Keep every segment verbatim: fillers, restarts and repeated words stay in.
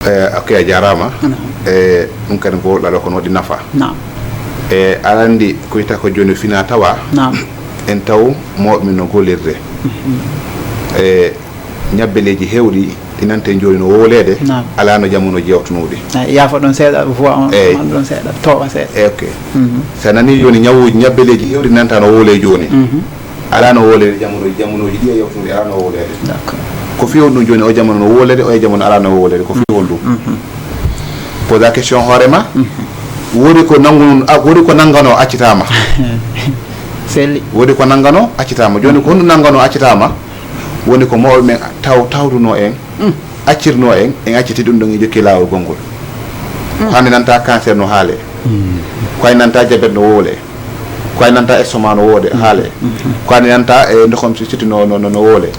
Eh, ok, a jaaraama. E ɗum kadi ko ɗaɗo kono waɗi nafa. E aɗa anndi ko wiyata ko jooni fina tawa. En taw mawɓe men no gollirde. E ñabbeleeji heewɗi ɗi nante jooni no wowleede. Alaa no jamanu jewtunoɗi. Yaafa ɗon seeɗa, voix on ɗon seeɗa, tooɓa seeɗa. E ok. So a nani jooni ñawuuji, ñabbeleeji heewɗi nanta no wowlee jooni. Alaa no wowleede jamonuuji, jamonuuji ɗi e yewtude alaa no wowleede. Ko fii honɗum jooni o jamanu no wowleede, o e jamanu alaa no wowleede, ko fii honɗum? Posa question hoore ma. Woodi ko nanngu, a, woodi ko nannganoo accitaama. Selli. Woodi ko nannganoo accitaama. Jooni ko honɗum nannganoo accitaama? Woni ko mawɓe men taw, tawtunoo en. Accirnoo en, en acciti ɗum ɗon e jokki laawol gonngol. Ko hannde nanta cancer no haalee. Ko hannde nanta jabet no wowlee. Ko hannde nanta estomac no wowlee, haalee. Ko hannde nanta e ndokkam siti no, no, no, no wowlee.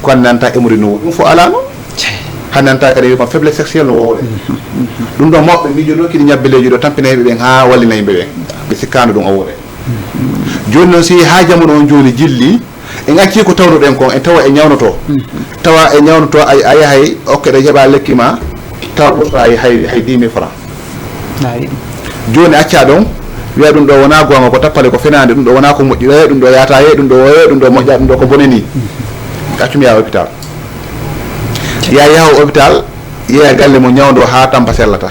Ko hannde nanta hémorroïde no wowlee. Ɗum fof alaano. Hannde nanta kadi wi ko faiblesse sexuelle no wowlee. Ɗum ɗo mawɓe miijono kadi ñabbeleeji ɗo tampina yimɓe ɓen haa wallina yimɓe ɓen. Ɓe sikkaano ɗum o wowlee. Jooni noon si haa jamanu on jooni jilli, en accii ko tawruɗen kon, en tawa e ñawnoto. Tawa e ñawnoto, a, a yahay, okke ɗo heɓa lekki ma, tawa ɓurta hay, hay, hay dix mille francs. Jooni accaa ɗon, wiya ɗum ɗo wonaa goonga, ko tappale, ko fenaande, ɗum ɗo wonaa ko moƴƴi, ɗum ɗo yaata he, ɗum ɗo woye, ɗum ɗo moƴƴa, ɗum ɗo ko bone ni. Accu mi yaha hôpital. Ya yaha hôpital, yeeya galle mo ñawndo haa tampa sellata.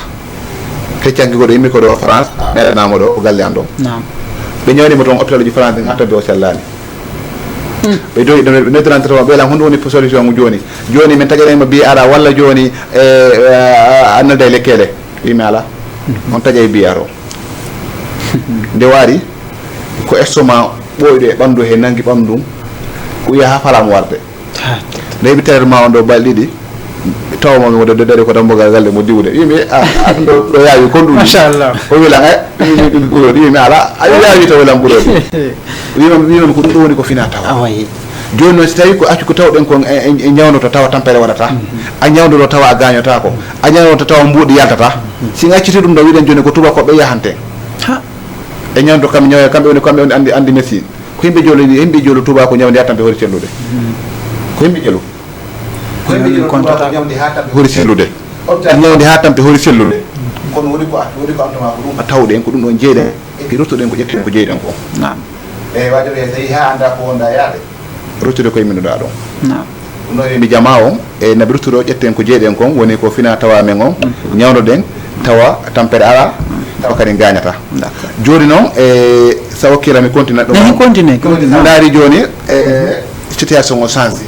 Feccanki ko ɗo yimmi ko ɗo France, meɗanaama ɗo, ko galle an ɗon. Ɓe ñawni mo toon hôpital uji France ɗin haa tampi o sellaani. Ɓe dogi ɗum, ɓe noddirante to, ɓe lan honɗum woni solution ngu jooni. Jooni min taƴanay mo bi ara walla jooni, e, e, a, a nodday lekkele. Wi mi ala. On taƴay bi aro. Nde waari, ko estomac ɓooyɗo e ɓanndu he nangi ɓanndu, o yaha haa falaama warde. Nde heɓi traitement on ɗo balɗe ɗiɗi, tawa mo wonde de dari ko dambugal galle mo diwde. Wimi, a, a, ɗum ɗo, ɗo yaawi kon ɗum. Machallah. O wi lan, e, ɗum, ɗum, ɗum, ɗum, ɗum, mi ala, a yaawi taw lan ɓurodi. Wima, wima ko ɗum ɗo woni ko fina tawa. Awaye. Jooni noon si tawi ko accu ko tawɗen kon e, e, e ñawdoto tawa tampere waɗata. A ñawdoto tawa a gañotako. A ñawdoto tawa mbuuɗi yaltata. Si en acciti ɗum ɗo wiɗen jooni ko tubakoɓe yahante. Ha. E ñawdo kam ñaw, kamɓe woni, kamɓe woni andi, andi médecine. Ko yimɓe jolo, yimɓe jolo tuba ko ñawdi ha tampi hori sellude. Ko yimɓe jolo. Ko yimɓe jolo tuba ko ñawdi ha tampi hori sellude. Ñawdi ha tampi hori sellude. Kono woni ko, woni ko antama ko ɗum. A tawɗen ko ɗum ɗon jeyɗen. E ruttuɗen ko ƴetten ko jeyɗen ko. Naam. E wajo ɓe tawi ha anda ko wonda yaade. Ruttude koye min ɗa ɗon. Naam. Ɗum ɗo wiymi jama on, e nabi ruttuɗo ƴetten ko jeyɗen kon, woni ko fina tawa men on, ñawdoɗen, tawa tampere ala, tawa kadi gañata. D'accord. Jooni noon, e, sa okkira mi continue ɗum. Ehe, continue, continue. Jooni, a ndaari jooni, e, situation o change.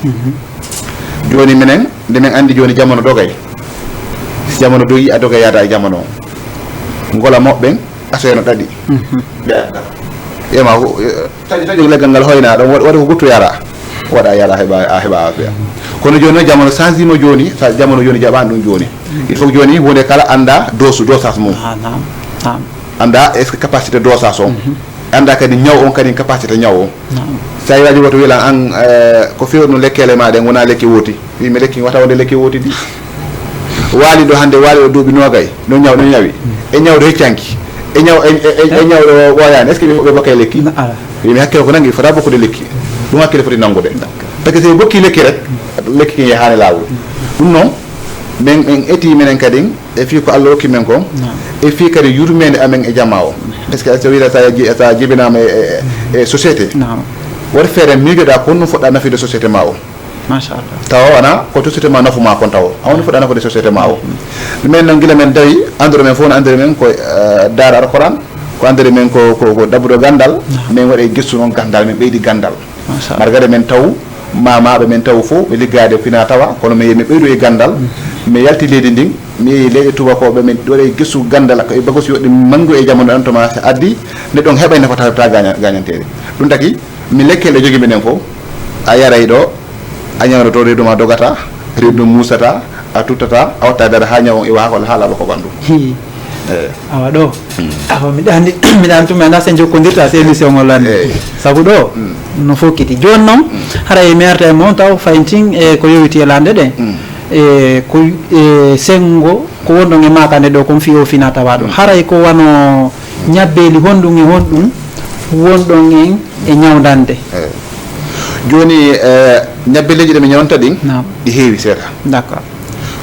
Jooni minen, nde min anndi jooni jamanu dogay. Si jamanu dogi, a dogay yaada e jamanu o. Ngola moɓɓen, asoya no ɗaɗi. Ɓe adda. Ema, taƴo, taƴo leggal ngal hoyna ɗon, waɗi, waɗi ko guttu yara. Waɗa yara heɓa, a heɓa afiya. Kono jooni noon jamanu change mo jooni, sa jamanu jooni jaɓani ɗum jooni. Il faut que jooni huunde kala annda dose, dosage mum. Ah, naam, naam. Annda est-ce que capacité dosage on. Annda kadi ñaw on kadi capacité ñaw on. Naam. Sa yi waji woto wilan an, eh, ko fewno lekkele ma ɗen wona lekki woti. Wi mi lekki wata wonde lekki woti di. Waali ɗo hannde, waali ɗo duuɓi noogay, no ñaw, no ñawi. E ñawɗo heccanki. E ñaw, e, e, e, e ñawɗo ɓooyaani. Est-ce que ɓe, ɓe bakkay lekki? Na, ala. Wi mi hakkille ko nangi, fota bokkude lekki. Ɗum hakkille foti nanngude. D'accord. Parce que si ɓe bokki lekki rek, lekki kin yahaani laawol. Ɗum noon, min, min eti minen kadi, e fii ko Allah hokki men ko, naam, e fii kadi yurmeende amen e jamaa o. Parce que so wiɗa sa ji-, sa jibinaama e, e, e société, naam, waɗi feere miijoɗaa ko honɗum fotɗa nafide société ma o. Machallah. Tawa wona ko société ma nafu ma kon tawa. A woni fotɗa nafude société ma o. Min noon gila men dawi, anndori men fof no anndori men ko, eh, daara Alquran, ko anndori men ko, ko, ko ɗaɓɓude ganndal, naam, min waɗi gestu noon ganndal, min ɓeydi ganndal. Machallah. Margade men taw mamaɓe men taw fof ɓe liggaade fina tawa, kono mi, mi ɓeydu e ganndal, mi yalti leydi ndin, mi yehi leyɗe tubakooɓe, min waɗa e gesu ganndal, ko e bagosi woɗɗi manngu e jamanu ɗan toma addi, neɗɗo on heɓay nafa tawa ta gaña-, gañanteeri. Ɗum taki, mi lekkele jogi minen fof, a yaray ɗo, a ñawdoto, reedu ma dogata, reedu muusata, a tuttata, a watta dara haa ñaw on iwa haa ko, haa laaɓa ko ɓanndu. Hii. Eh. Awa ɗo. Mm. Awa miɗa anndi, miɗa anndi tuma na sen jokkondirta se émission o lande. Eh. Sabu ɗo, mm, no fokkiti. Jooni noon, mm, haray mi arta e mon taw fayntin e ko yowiti e lande ɗe. Mm. E ko, e senngo ko wonɗon e makande ɗo kon fii o fina tawa ɗo. Mm. Haray ko wano ñabbeeli honɗum e honɗum wonɗon en e ñawdande. Eh. Jooni, eh, ñabbeeleeji ɗe mi ñawnta ɗin, naam, ɗi heewi seeɗa. D'accord.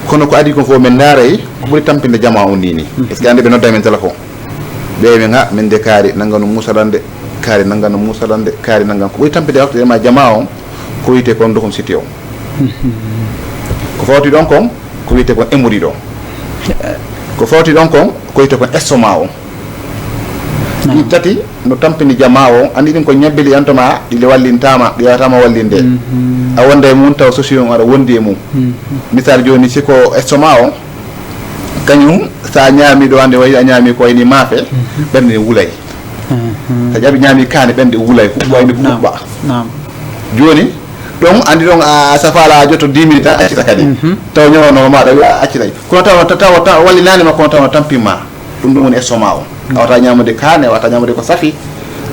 Kono ko adii kon fof, min ndaaray ko ɓuri tampinde jamaa on nii nii. Est-ce que annde ɓe nodda min téléphone? Ɓe wi min, "Ha, min de kaari nannga no muusa lan de, kaari nannga no muusa lan de, kaari nannga." Ko ɓuri tampinde waktu e ma jamaa on, ko wiyetee kon dokum siti on. Ko fawti ɗon kon, ko wiyetee kon hémorroïde on. Ko fawti ɗon kon, ko wiyetee kon estomac on. Ɗi tati no tampini jamaa on, anndi ɗin ko ñabbili en to ma, ɗi wallintaama, ɗi wawataama wallinde. A wonda e mum tawa sosi on aɗa wondi e mum. Misal jooni, si ko estomac on, kañum, so a ñaami ɗo hannde, wayi a ñaami ko wayni maafe, ɓernde ne wulay. So a ƴaɓi ñaami kaane, ɓernde wulay, huɓɓa wayni ko huɓɓa. Jooni, ɗon anndi ɗon a safaala a jotto dix minutes tan accita kadi. Tawa ñawanoo ma ɗo wiya accitay. Kono tawa, tawa, tawa wallinaani ma, kono tawa tampin ma. Ɗum ɗum woni estomac o. A wata ñamude kaane, a wata ñamude ko safi.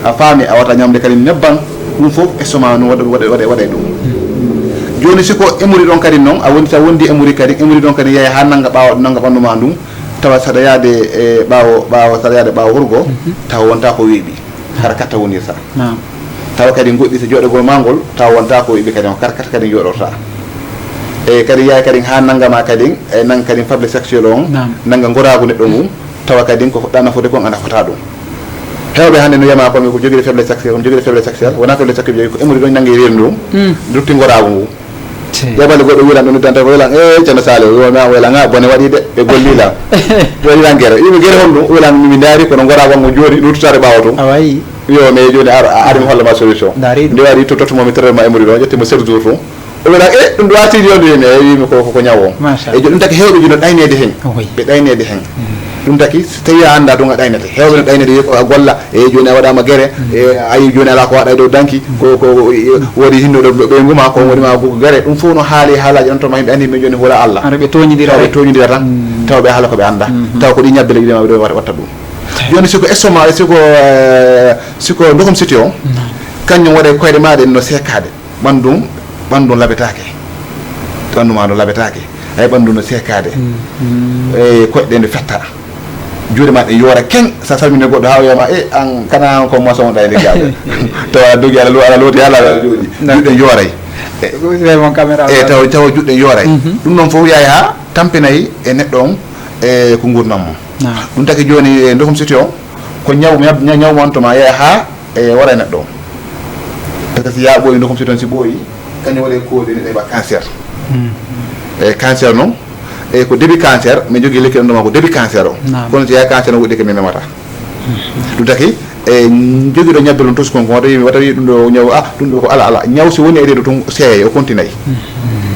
A faami, a wata ñamude kadi nebban. Ɗum fof estomac no waɗa, waɗa, waɗa, waɗa e ɗum. Jooni si ko hémorroïde on kadi noon, a wondi, sa wondi hémorroïde kadi, hémorroïde on kadi yahi haa nannga ɓaawo, nannga ɓanndu ma ndun, tawa saɗa yaade e ɓaawo, ɓaawo, saɗa yaade ɓaawo hurgo, tawa wonta ko weeɓi. Hara katta wonirta. Tawa kadi goɗɗi so jooɗagol ma ngol, tawa wonta ko weeɓi kadi, on kar-, katta kadi jooɗorta. E kadi yahay kadi haa nannga ma kadi, e nannga kadi faiblesse sexuelle on, nannga ngoraagu neɗɗo ngun, tawa kadi ko fuɗɗa nafude kon a nafata ɗum. Heewɓe hannde no wiyama kon ko jogiiɗo faiblesse sexuelle, on jogiiɗo faiblesse sexuelle, wona faiblesse sexuelle, ko hémorroïde on nanngi reendu ndun, rutti ngoraagu ngu. Jaɓale goɗɗo wilan ɗum noddanta ko wilan, "E Ceerno Saliou, yo ma wilan, a bone waɗi de, ɓe golli lan." Ɓe waɗi lan gere. Yimɓe gere honɗum? Wilan mi ndaari kono ngoraagu ngu jooni ruttitaade ɓaawo tun. A wayi. Yo, mais jooni ar, a ari mi holla ma solution. Nde waɗi to tottu mo mi traitement e muɗum ɗo, ƴetti mo sept jours tun. O wilan, "E, ɗum ɗo a sidi on ɗum?" E wimi ko, ko, ko ñaw on. E jo-, ɗum taki heewɓe jooni no ɗayneede hen. Ɓe ɗayneede hen. Ɗum taki so tawi a annda ɗum a ɗaynete. Heewɓe no ɗayneede yo ko a golla. E jooni a waɗaama gere, e a yii jooni alaa ko waɗa e dow danki, ko, ko, e, woodi hinnoɗo ɓe-, ɓeyngu ma, ko woni ma ko gere. Ɗum fof no haali haalaaji ɗon to ma yimɓe anndi min jooni hula Allah. Hara ɓe tooñidira Tawa ɓe rek. Tooñidira tan, tawa ɓe haala ko ɓe annda. Tawa ko ɗi ñabbe leƴƴi ma ɓe ɗo watta, watta ɗum. Jooni si ko estomac, si ko, eh, si ko ndokum siti o, kañum waɗa e koyɗe ma ɗen no seekaade. Ɓanndum, ɓanndum labetaake. Ɓanndu ma ndu labetaake. Ay ɓanndu no seekaade. E koyɗe ɗe fetta. Juuɗe ma ɗe yoora keŋ, sa salmini goɗɗo haa o wiyama, "E, an kana an ko maçon ɗa e liggaaɓe." Tawa a dogi, ala lo-, ala looti, ala, ala jooɗi. Juuɗe yooray. E, tawa, tawa juuɗe yooray. Ɗum noon fof yahay haa tampinay e neɗɗo on, e ko nguurdam mum. Ɗum taki jooni, e ndokum siti o, ko ñaw, ñaw, ñaw wonto ma yahay haa e wara e neɗɗo o. Parce que si yaa ɓooyi ndokum siti on, si ɓooyi, kañum waɗa e koode neɗɗo heɓa cancer. E cancer noon, e ko début cancer, min jogii lekki ɗon ɗoma ko début cancer o. Kono si yaa cancer no woɗɗi ke min memata. Ɗum taki, e jogiiɗo ñabbe ɗum tosi kon, ko wata wiimi, wata wii ɗum ɗo ñaw, ah, ɗum ɗo ko ala, ala. Ñaw si woni e reedu tun seeyay, o kontinay.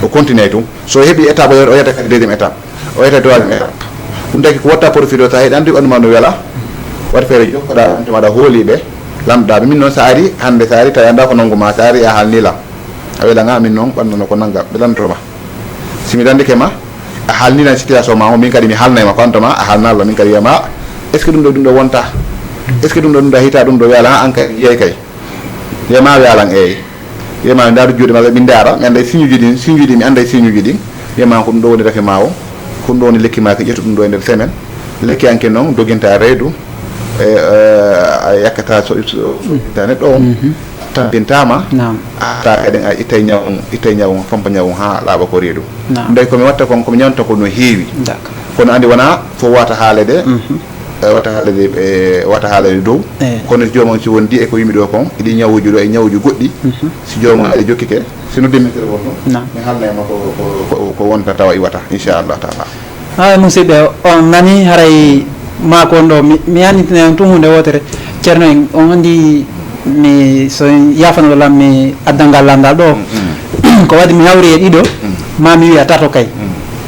O kontinay tun. So heɓi étape o yetta, o yetta kadi deuxième étape. O yetta troisième étape. Ɗum taki ko watta profité sa heɗi anndi ɓanndu ma no wela. Waɗ feere jokkoɗa, ɗum tuma aɗa hooli ɓe. Lamɗa ɓe. Min noon sa ari, hannde sa ari, tawi annda ko nanngu ma, sa ari a haalni lam. A wela nga min noon ɓanndu no ko nannga, ɓe lanndoro ma. Si mi lanndike ma, a haalni lan situation ma o, min kadi mi haalnay ma ko an to ma, a haalna lan, min kadi wiyama, est-ce que ɗum ɗo, ɗum ɗo wonta? Est-ce que ɗum ɗo, ɗum ɗo hita, ɗum ɗo wela, an kadi jeey kay. Wiyama wiya lan eey. Wiyama mi ndaara juuɗe maɓɓe, min ndaara, mi annday signe uji ɗin, signe uji ɗin, mi annday signe uji ɗin. Wiyama ko ɗum ɗo woni rafi ma o, ko ɗum ɗo woni lekki ma, ko ƴettu ɗum ɗo e nder semaine. Lekki anke noon doginta reedu, e, e, a yakkata so, so, so, so neɗɗo o. Tampintaama, a ta kadi a ittay ñaw on, ittay ñaw on, fompa ñaw on haa laaɓa ko reedu. Ndey ko mi watta kon, ko mi ñawta ko no heewi. Kono anndi wona fof wata haalede, e, wata haalede, e, wata haalede dow. Kono joomum si wondi e ko yimi ɗo kon, e ɗi ñawuji ɗo e ñawuji goɗɗi, si joomum aɗa jokkike, si noddi min téléphone ɗum, mi haalnay ma ko, ko, ko, ko wonta tawa iwata, inchallah taala. Haa musidɓe, on nani haray maako on ɗo, mi, mi annditine on tun huunde wootere. Ceerno en, on anndi mi, so yaafanoɗo lan, mi adda ngal lanndal ɗo. Ko waɗi mi hawri e ɗiɗo, ma mi wiya tato kay.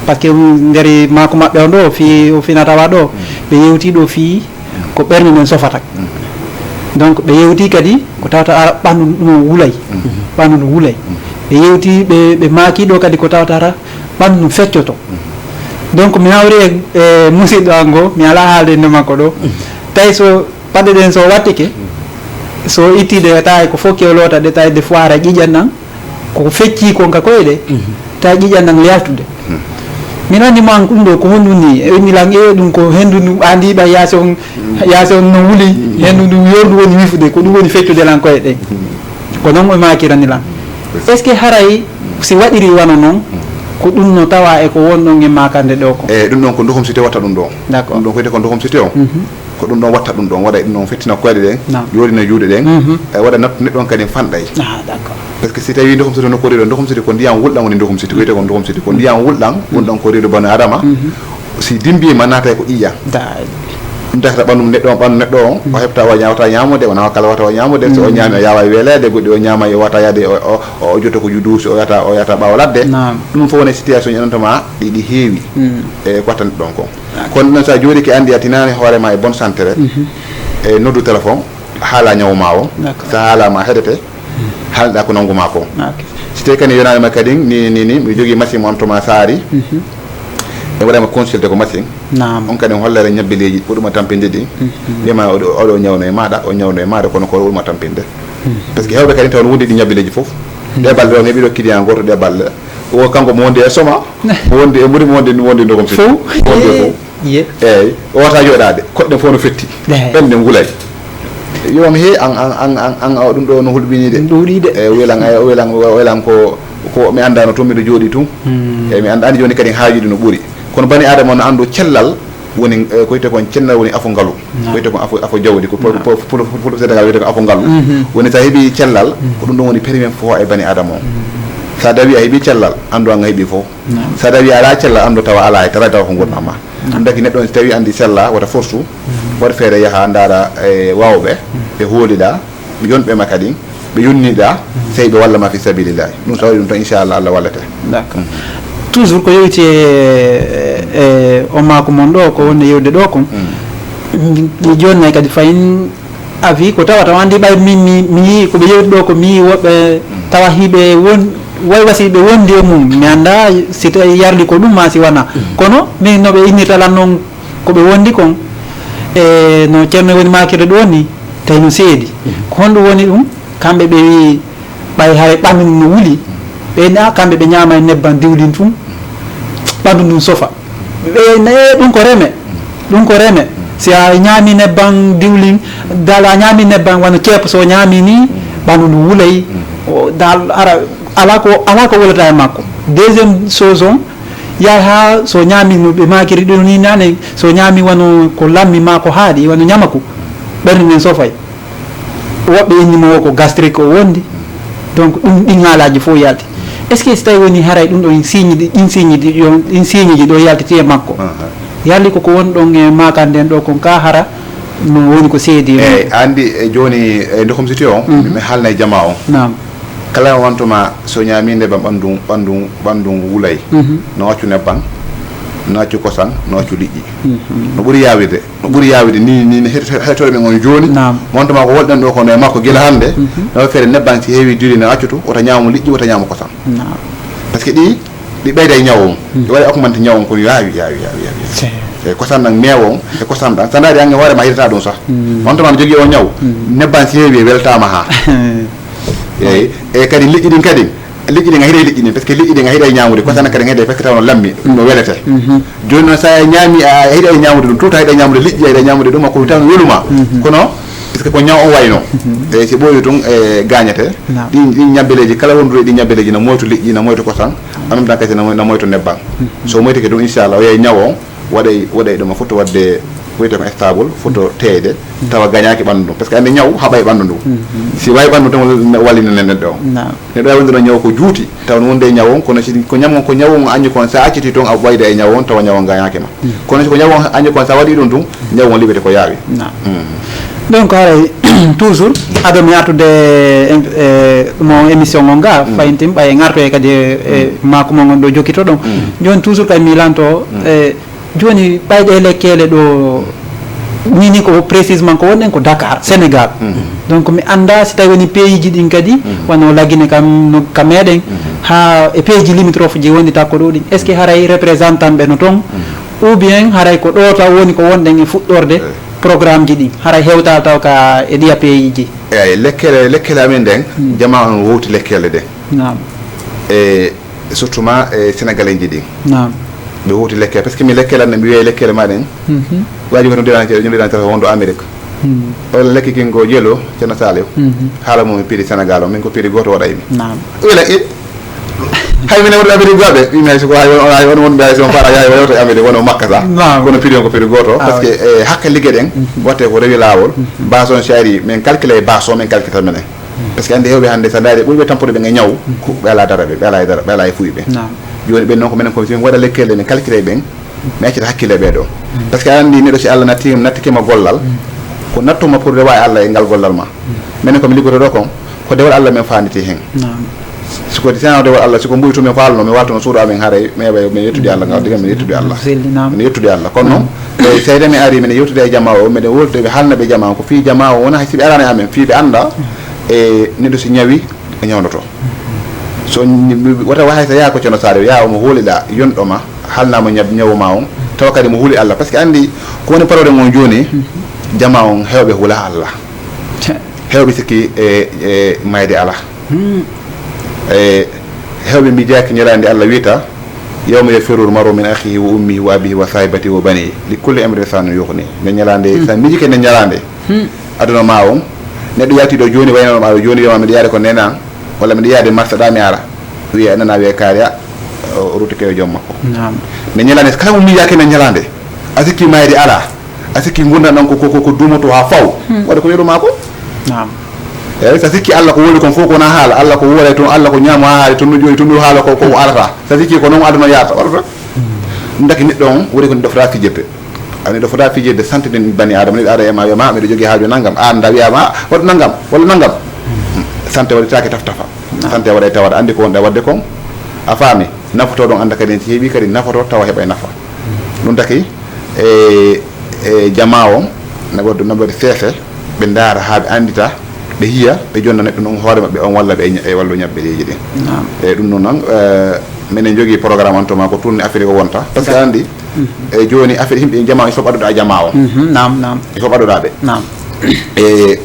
Parce que nder maako maɓɓe on ɗo, fii o finata wa ɗo, ɓe yewti ɗo fii ko ɓernde nden sofata. Donc ɓe yewti kadi ko tawata ara ɓanndu ɗum wulay. Ɓanndu no wulay. Ɓe yewti, ɓe, ɓe maaki ɗo kadi ko tawata ara ɓanndu no feccoto. Donc mi hawri e, e musidɗo an ngo, mi alaa haalde innde makko ɗo. Tawi so paɗe ɗen so wattike, so itti ɗe, tawi ko fof ke o loota ɗe, tawi des fois ara ƴiƴan nan ko fecci kon ka koyɗe, tawi ƴiƴan nan yaltude. Min anndi mo an ɗum ɗo ko honɗum ni? E mi lan, e ɗum ko henndu ndu andi ɓay yaasi on, yaasi on no wuli, henndu ndu yorndu woni wifude, ko ɗum woni feccude lan koye ɗen. Ko noon o maakirani lan. Est-ce que haray si waɗiri wano noon, Ko ɗum no tawa e ko won ɗon e makande ɗo ko. E ɗum ɗon ko Nduhum City watta ɗum ɗon. D'accord. Ɗum ɗon ko wiyetee ko Nduhum City o. Mhm. Ko ɗum ɗon watta ɗum ɗon, waɗa ɗum ɗon fettina koyɗe ɗen, Naam. yooɗina juuɗe ɗen, Mhm. e waɗa nat- neɗɗo on kadi fanɗay. Ah, d'accord. Parce que si tawi Nduhum City no ko reedu, Nduhum City ko ndiyam wulɗam woni Nduhum City, ko wiyetee ko Nduhum City, ko ndiyam wulɗam, wulɗam ko reedu bani Adama. Mhm. Si dimbiima naata ko ƴiƴam. Daay. Ɗum takkata ɓanndu neɗɗo on, ɓanndu neɗɗo on, o heɓta o ñaawata ñaamude, wona kala wata o ñaamude, so o ñaami o yaawa weeleede, goɗɗi o ñaama o wata yaade o, o, o jotto ko juudu, si o yata, o yata ɓaawo ladde. Naam. Ɗum fof woni situation ji anantama ɗi, ɗi heewi. Mm. E ko wattande ɗon kon. Kono ɗum sa jooɗike anndi a tinaani hoore ma e bonne santé, e noddu téléphone, haala ñawu ma o. D'accord. Sa haalama heɗete, haalɗa ko nanngu ma ko. Ok. Si tawi kadi yonaanima kadi ni, ni, ni, mi jogii machine mo am to ma saari. Mhm. E waɗama consulté ko machine. Naam. On kadi hollere ñabbeleeji ɓurɗuma tampinde ɗi. Mhm. Mbiyama oɗo, oɗo ñawno e maɗa, o ñawno e maɗa, kono ko ɓurɗuma tampinde. Mhm. Parce que hewɓe kadi taw no wondi ɗi ñabbeleeji fof. Mhm. Ɗe balɗe on heɓi ɗo client goto ɗe balɗe. O kanko mo wondi e soma, mo wondi e mburi, mo wondi, mo wondi ndogom fof. Fof. Mo wondi e fof. Ye. Eyyi, o wata jooɗaade, koɗɗe fof no fetti. Ehe. Ɓen ne ngulay. Yo mi he an, an, an, an, an, awa ɗum ɗo no hulɓini de. Ɗum ɗuuɗi de. Eyyi, welan, eyyi, welan, welan ko, ko mi annda no tun miɗo jooɗi tun. Hmm. Eyyi, mi annda, anndi jooni kadi haajude no ɓuri. Kono bani Adama no anndu cellal woni, eh, ko wiyetee kon cellal woni afo ngalu. Naam. Ko wiyetee kon afo, afo jawdi, ko pol-, Naam. pol-, pol-, pol-, seedagal wiyetee kon afo ngalu. Mhm. Woni sa heɓi cellal, ko ɗum ɗon woni premier fof e bani Adama o. Mhm. Sa dawi a heɓi cellal, anndu an a heɓi fof. Naam. Sa dawi a alaa cellal, anndu tawa alaa e tara tawa ko ngonɗaa ma. Ɗum taki neɗɗo on so tawi anndi sella, wata forsu, waɗ feere yaha ndaara e waawɓe, ɓe hooliɗa, yonɓe ma kadi, ɓe yonniɗa, sey ɓe walla ma fi sabilillahi. Ɗum so waɗi ɗum tan, inchallah, Allah wallete. D'accord. Toujours ko yowti e, e o maako mon ɗo, ko wonno yewde ɗo kon. Mi jonnay kadi fayin avis ko tawata o anndi ɓay min mi, mi yii ko ɓe yewti ɗo ko mi yii woɓɓe tawa hiɓe won, way wasi ɓe wondi e mum. Mi annda si tawi yarli ko ɗum ma si wona. Kono min no ɓe innirta lan noon ko ɓe wondi kon, e no ceerno woni maakirde ɗo ni, tawi no seedi. Ko honɗum woni ɗum? Kamɓe ɓe wii ɓay hare ɓanndu ndun no wuli, ɓe na kamɓe ɓe ñaama e nebban diwlin tun, ɓanndu ndun sofa. Ɓe na, e ɗum ko reme, ɗum ko reme. Si a ñaami nebban diwlin, dal a ñaami nebban wano ceepo, so ñaami ni, ɓanndu ndun wulay. O dal ara, ala ko, ala ko wulata e makko. Deuxième chose on, yahay ha so ñaami no ɓe maakiri ɗum ni nane, so ñaami wano ko lammi ma ko haaɗi, wano ñamaku, ɓernde nden sofay. Woɓɓe inni mo ko gastrique o wondi. Donc ɗum ɗin haalaaji fof yalti. Est ce que so tawi woni haray ɗum ɗo in signe ɗi, ɗin signe ɗi, ɗin signe ji ɗo yaltiti e makko? Aha. Yarli koko woni ɗon e makande en ɗo kon ka hara no woni ko seedi. Eyyi, a anndi, e jooni, e nde comsiti o, mi haalna e jama o. Naam. Kala wantuma so ñaami nebam ɓanndu, ɓanndu, ɓanndu ngu wulay. No accu nebam, no accu kosan, no accu liƴƴi. No ɓuri yaawirde, no ɓuri yaawirde ni, ni, ni heɗotooɓe men on jooni. Naam. Wantuma ko wolɗen ɗo kono e makko gila hannde. No feere nebam si heewi diri no accutu, wota ñaamu liƴƴi, wota ñaamu kosan. Naam. Parce que ɗi, ɗi ɓeyda e ñaw on. Ɗi waɗa augmente ñaw on kono yaawi, yaawi, yaawi, yaawi. Eyyi, kosan ɗan meewo on, e kosan ɗan. Sa ndaari an e hoore ma hirata ɗum sah. Wantuma no jogii o ñaw. Nebam si heewi weltama ha. Eyyi, e kadi liƴƴi ɗin kadi, liƴƴi ɗin a hiɗay liƴƴi ɗin, parce que liƴƴi ɗin a hiɗay ñaamude, kosan kadi a hiɗay, parce que taw no lammi, ɗum no welete. Jooni noon sa ñaami, a hiɗay ñaamude ɗum, tout a hiɗay ñaamude liƴƴi, a hiɗay ñaamude ɗum, ko taw no weluma. Kono, parce que ko ñaw on wayno. E si ɓooyi tun, e gaañete. Naam. Ɗin, ɗin ñabbeleeji, kala wonduɗo e ɗin ñabbeleeji, na moytu liƴƴi, na moytu kosan, en même temps kadi na moy-, na moytu nebban. So moytike ɗum, inchallah, o yehi ñaw on, waɗay, waɗay ɗum, a foti waɗde ko wiyetee ko stable, foto teeyde, tawa gañaaki ɓanndu ndun. Parce que anndi ñaw haɓay ɓanndu ndun. Si wayi ɓanndu tan wal-, wallina neɗɗo on. Naam. Neɗɗo wawi wonde no ñaw ko juuti, taw no wonde e ñaw on, kono si ko ñam on, ko ñaw on añi kon, sa acciti toon a ɓayda e ñaw on, tawa ñaw on gañaaki ma. Kono si ko ñaw on añi kon, sa waɗi ɗum tun, ñaw on liɓete ko yaawi. Naam. Donc haray toujours ado mi artude e, e mo émission on ga, fayin tin ɓay en artoye kadi e, e maako mon on ɗo jokkito ɗon. Jooni toujours kay mi lanto, e, jooni ɓay ɗe lekkeele ɗo, ni, ni ko précisement ko wonɗen ko Dakar, Sénégal. Donc mi annda si tawi woni pays ji ɗin kadi, wano Lagine kam, no, ka meɗen, ha e pays ji limitrophe ji wondi takko ɗo ɗin. Est ce que haray représentant ɓe no toon? Ou bien haray ko ɗo taw woni ko wonɗen e fuɗɗorde programme ji ɗin? Haray hewta taw ka e ɗiya pays ji? Eyyi, lekkele, lekkele amen ɗen, jama on wowti lekkele ɗen. Naam. E surtout ma e Sénégalais ji ɗin. Naam. Ɓe wowti lekkele, parce que mi lekkele an, mi wiya lekkele ma ɗen. Waji kono ndiran, ndiran tata wonɗo Amérique. O lekki kin ko jelo, Ceerno Saliou. Haala mum e piiri Sénégal o, min ko piiri gooto waɗaymi. Naam. Wela e, Hay minen wonɓe Amérique gaaɓe, ɓe mi hay soko hay won, hay won wonɓe hay so on faala yahay wayewto e Amérique, wono Makka sa. Naam. Kono prix on ko prix gooto. Ah, parce que, oui. E hakke ligge ɗen, watte ko rewi laawol. Base on si ari, min calcule e base o, min calcule minen. Parce que andi hewɓe hannde, sa ndaari ɓurɓe tampude ɓen e ñaw, ko ɓe alaa dara ɓe, ɓe alaa e dara, ɓe alaa e fuuy ɓe. Naam. Jooni ɓen noon ko minen ko min waɗa lekkele, min calcule ɓen, mi accata hakkille ɓee ɗo. Parce que aɗa anndi neɗɗo si Allah natti, nattikima gollal, ko nattuma pour rewa e Allah e ngal gollal ma. Minen ko mi liggoto ɗo kon, ko dewal Allah min faanditi hen. Naam. Si ko tinaano dewal Allah, si ko mbuy tun min faalno, mi waltono suudu amin haray, mi heɓa mi yettude Allah ngal, diga mi yettude Allah. Selli, naam. Mi yettude Allah. Kono noon, e, tawi mi ari, minen yewtude e jamaa o, minen wolde ɓe haalna ɓe jamaa o, ko fii jamaa o wona hay si ɓe arani amen, fii ɓe annda, e, neɗɗo si ñawi, o ñawndoto. So ñi-, wata wa hay so yaha ko Ceerno Saaliw, yaha omo hooliɗa, yonɗo ma, haalna mo ñab-, ñawu ma on, tawa kadi mo huuli Allah. Parce que anndi ko woni parole ngon jooni, jamaa on hewɓe huula Allah. Hewɓe sikki e, e mayde alaa. E hewɓe miijaaki ñalaande Allah wiita, "Yawma yafirru l-mar'u min akhihi wa ummihi wa abihi wa sahibatihi wa banihi. Li kulli imri'in minhum sha'nun yughnihi." Nden ñalaande, sa miijike nden ñalaande, aduna ma on, neɗɗo yalti ɗo jooni, wayno ma ɗo jooni, wiya ma, "Miɗo yaade ko nena, walla miɗo yaade marsa ɗa mi ara." Wiya, nana wiya kaari, a, o ruttike e joom makko. Naam. Nden ñalaande, kala mo miijaaki nden ñalaande, a sikki mayde alaa. A sikki ngurndan ɗan ko, ko, ko, ko duumoto haa faw. Waɗa ko yeru maa ko. Naam. Eyi, so a sikki Allah ko woni kon fof ko wona haala. Allah ko woola e tun, Allah ko ñaamo haa haali tun, no jooɗi tun, no haala ko, ko o arata. So a sikki ko noon aduna yaata, waɗata. Ɗum taki neɗɗo on woni ko neɗɗo fota fijirde. A neɗɗo fota fijirde, sante ɗen bani Adama, neɗɗo ara e ma, wiya ma, "Miɗo jogii haaju nanngam." Aan da wiya ma, "Waɗu nanngam, walla nanngam." Sante waɗitaake taf tafa. Naam. Sante waɗa e tawa aɗa anndi ko wonɗa waɗde kon. A faami? Nafotoo ɗon annda kadi si heɓii kadi nafotoo tawa heɓa e nafa. Ɗum taki, e, e jamaa o, na waɗi, na waɗi seese, ɓe ndaara haa ɓe anndita, ɓe yiya, ɓe jonna neɗɗo noon hoore maɓɓe on walla ɓe e ña-, e wallu ñabbereeji ɗin. Naam. E ɗum noon noon, e, minen njogii programme on to ma ko tourné Afrique o wonta. Parce que anndi, e jooni Afrique yimɓe jamaa il faut ɓadduɗa jamaa o. Mhm, naam, naam. Il faut ɓadduɗa ɓe. Naam. E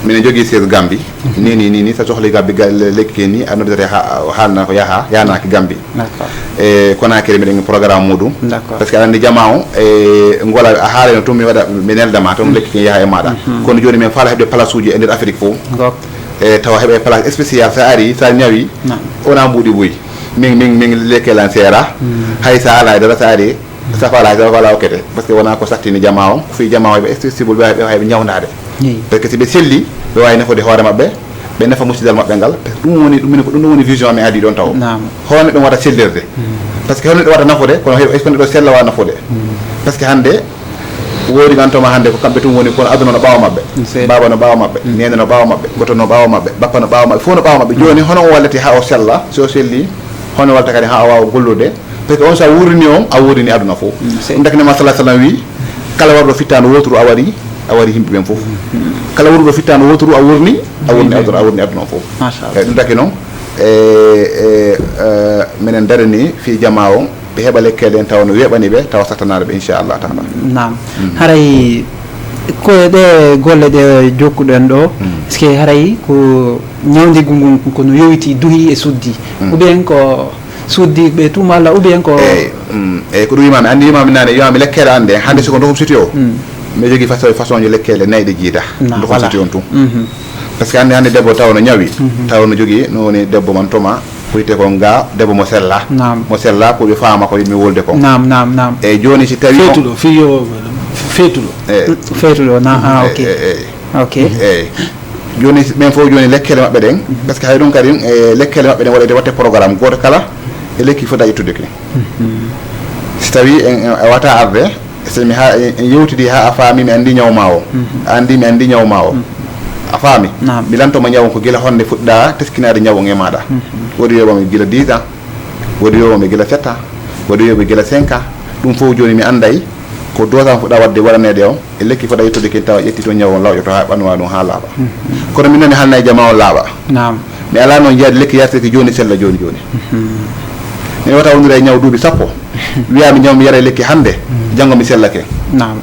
minen njogii siège Gambie. Ni, ni, ni, ni, so sohli Gambie ga-, le-, lekki ni, a noddete ha, haalna ko yaha, yahanaaki Gambie. D'accord. E Conakry miɗen programme muɗum. D'accord. Parce que aɗa anndi jamaa o, e ngola a haalay no tun mi waɗa, mi nelda ma, tun lekki ken yaha e maɗa. Mhm. Kono jooni min faala heɓde place uji e nder Afrique fof. Ngok. E tawa heɓe place spécial, sa ari, sa ñawi, naam, wona mbuuɗi buy. Min, min, min lekke lan seera. Mm. Hay sa ala e dara, sa ari, sa faala, sa faala okkete. Parce que wona ko sattini jamaa o, ko fii jamaa o heɓe accessible, ɓe, ɓe heɓe ñawndaade. Eyi. Parce que si ɓe selli, ɓe waawi nafude hoore maɓɓe, ɓe nafa musidal maɓɓe ngal. Parce que ɗum woni, ɗum minen ko ɗum ɗum woni vision amin adi ɗon taw. Naam. Hono neɗɗo wata sellirde. Mm. Parce que hono neɗɗo wata nafude, kono heɗo, est-ce que neɗɗo sella wa nafude? Mm. Parce que hannde, woodi gantoma hannde ko kamɓe tun woni, kono aduna no ɓaawo maɓɓe. Mm, seeɗa. Baaba no ɓaawo maɓɓe, mm, neene no ɓaawo maɓɓe, goto no ɓaawo maɓɓe, bappa no ɓaawo maɓɓe, fof no ɓaawo maɓɓe. Mm. Jooni hono o wallete haa o sella, si o selli, hono walta kadi haa o waawa gollude, parce que on so a wuurini on, a wuurini aduna fof. Mm, sey. Ɗum taki Neema sallallahu alaihi wasallam wi, kala warɗo fittaandu wooturu a wari, a wari yimɓe ɓen fof. Mm. Kala waruɗo fittaandu wooturu a wurni, a wurni aduna, a wurni aduna on fof. Machallah. Eyi, ɗum taki noon, e, e, e, minen darani fii jamaa on, ɓe heɓa lekkele en tawa no weeɓani ɓe, tawa sattanaaɗo ɓe, inchallah taala. Naam. Mm. Haray ko e ɗe golle ɗe jokkuɗen ɗo, mm, est-ce que haray ko ñawndigu ngun ko no yowiti, duhi e suddi? Mm. Ou bien ko suddi ɓe tuma Allah, ou bien ko... Eyi, mm, eyi, ko ɗum wimami, anndi wimami nane, wimami lekkele an ɗe, hannde siko ndokum siti o, mm, mi jogii façon, façon ji lekkele nayyi ɗe jiida. Na, ndokum voilà. Siti on tun. Mhm. Parce que anndi hannde debbo tawa no ñawi, mhm, tawa no jogii, no woni debbo man toma, ko wiyetee ko nga debbo mo sella. Naam. Mo sella ko ɓe faama ko mi wolde kon. Naam, naam, naam. Eyi, jooni si tawi on feetuɗo, fiyo feetuɗo. Eyi. Feetuɗo, na, ah, eyi, ok. Eyi, eyi. Ok. Eyi. Jooni, ɓen fof jooni lekkele maɓɓe ɗen, mhm, parce que hay ɗum kadi, e lekkele maɓɓe ɗen waɗede watte programme gooto kala, e lekki fota ƴettude ki. Mhm. Si tawi en, en, a wata arde, so mi ha, en, en yewtidi ha a faami, mi anndi ñaw ma o. Mhm. A anndi, mi anndi ñaw ma o. Mhm. A faami? Naam. Mi lanto ma ñaw on ko gila honde fuɗɗa teskinaade ñaw on e maɗa. Mhm. Woodi wiyoɓe mi gila dix ans, woodi wiyoɓe mi gila sept ans, woodi wiyoɓe gila cinq ans. Ɗum fof jooni mi annday ko dose am fuɗɗa waɗde waɗaneede on. E lekki fota yettude kin tawa ƴetti toon ñaw on lawƴoto haa ɓannu ma ɗum haa laaɓa. Mhm. Kono min noon mi haalna e jamaa on laaɓa. Naam. Mi alaa noon yaade lekki yartirki jooni sella jooni jooni. Mhm. Mi wata wondude e ñaw duuɓi sappo. Wiyaa mi ñaw mi yara e lekki hannde, mhm, janngo mi sellake. Naam.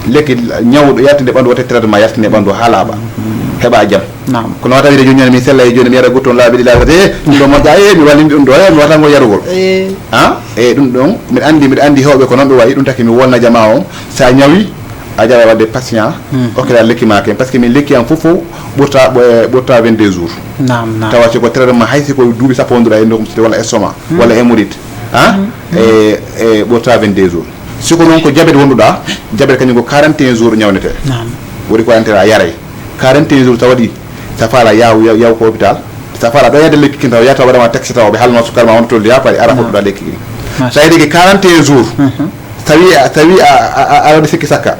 Lekki ñawɗo yartinde ɓanndu waɗte traitement yartinde ɓanndu haa laaɓa. Mhm. Heɓa jam. Naam. Kono wata wiide jooni mi sella e jooni mi yara gutton laaɓi ɗi laaɓete, eh, ɗum ɗo moƴƴa, eh, mi wallini ɗum ɗo, eh, mi wata ngo yarugol. Eh. Ah, e ɗum ɗon, miɗa anndi, miɗa anndi heewɓe ko noon ɓe wayi, ɗum taki mi wolna jamaa on, sa ñawi, A jaɓa waɗde patient, okkata lekki ma ken, parce que min lekki am fof fof ɓurta ɓurta vingt-deux jours. Naam, naam. Tawa si ko traitement, hay si ko duuɓi sappo wonduɗa e nokkum site walla estomac walla hémorroïde, ha e e ɓurta vingt-deux jours. Si ko noon ko jabet wonduɗa, jabet kañum ko quarante et un jours ñawnete. Naam. Waɗi ko antera yaray quarante et un jours, tawa ɗi sa faala yaw yaw yaw ko hôpital. Sa faala ɗo yahde lekki kin, tawa yahata waɗama taxe, tawa ɓe haalno sukkar ma wonto tolli, ha paari ara fof ɗa lekki kin. Sa yeɗi ke quarante et un jours, tawi a tawi a a- a- aɗa waɗi sikki sakka,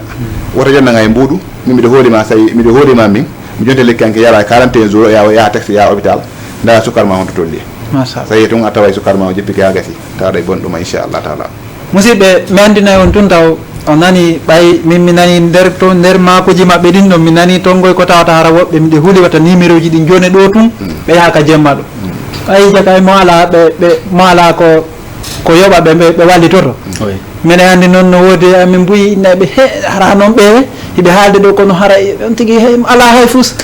woto yonnanga e mbuuɗu. Min miɗo hoolima, sa miɗo hoolima min, mi jonte lekki anke yara quarante et un jours, ya yaha taxe, ya hôpital, nda sukkar ma honto tolli. Machallah. Sa yehi tun a tawa sukkar ma o jippike ha gasi, tawa ɗo e bonɗuma, inchallah taala. Musidɓe, mi anndinay on tun taw, on nani ɓay min mi nani nder to, nder maakuuji maɓɓe ɗin ɗon, mi nani tongoy ko tawata hara woɓɓe miɗe huli wata numéroji ɗin jone ɗo tun, ɓe yaha ka jemma ɗo. Ɓay hija kay mo ala ɓe, ɓe mo ala ko, ko yoɓa ɓe, ɓe, ɓe wallitoto. Mene anndi noon no woodi amin buy inna ɓe he, hara noon ɓe hiɓe haalde ɗo kono hara on tigi he ala hay fus.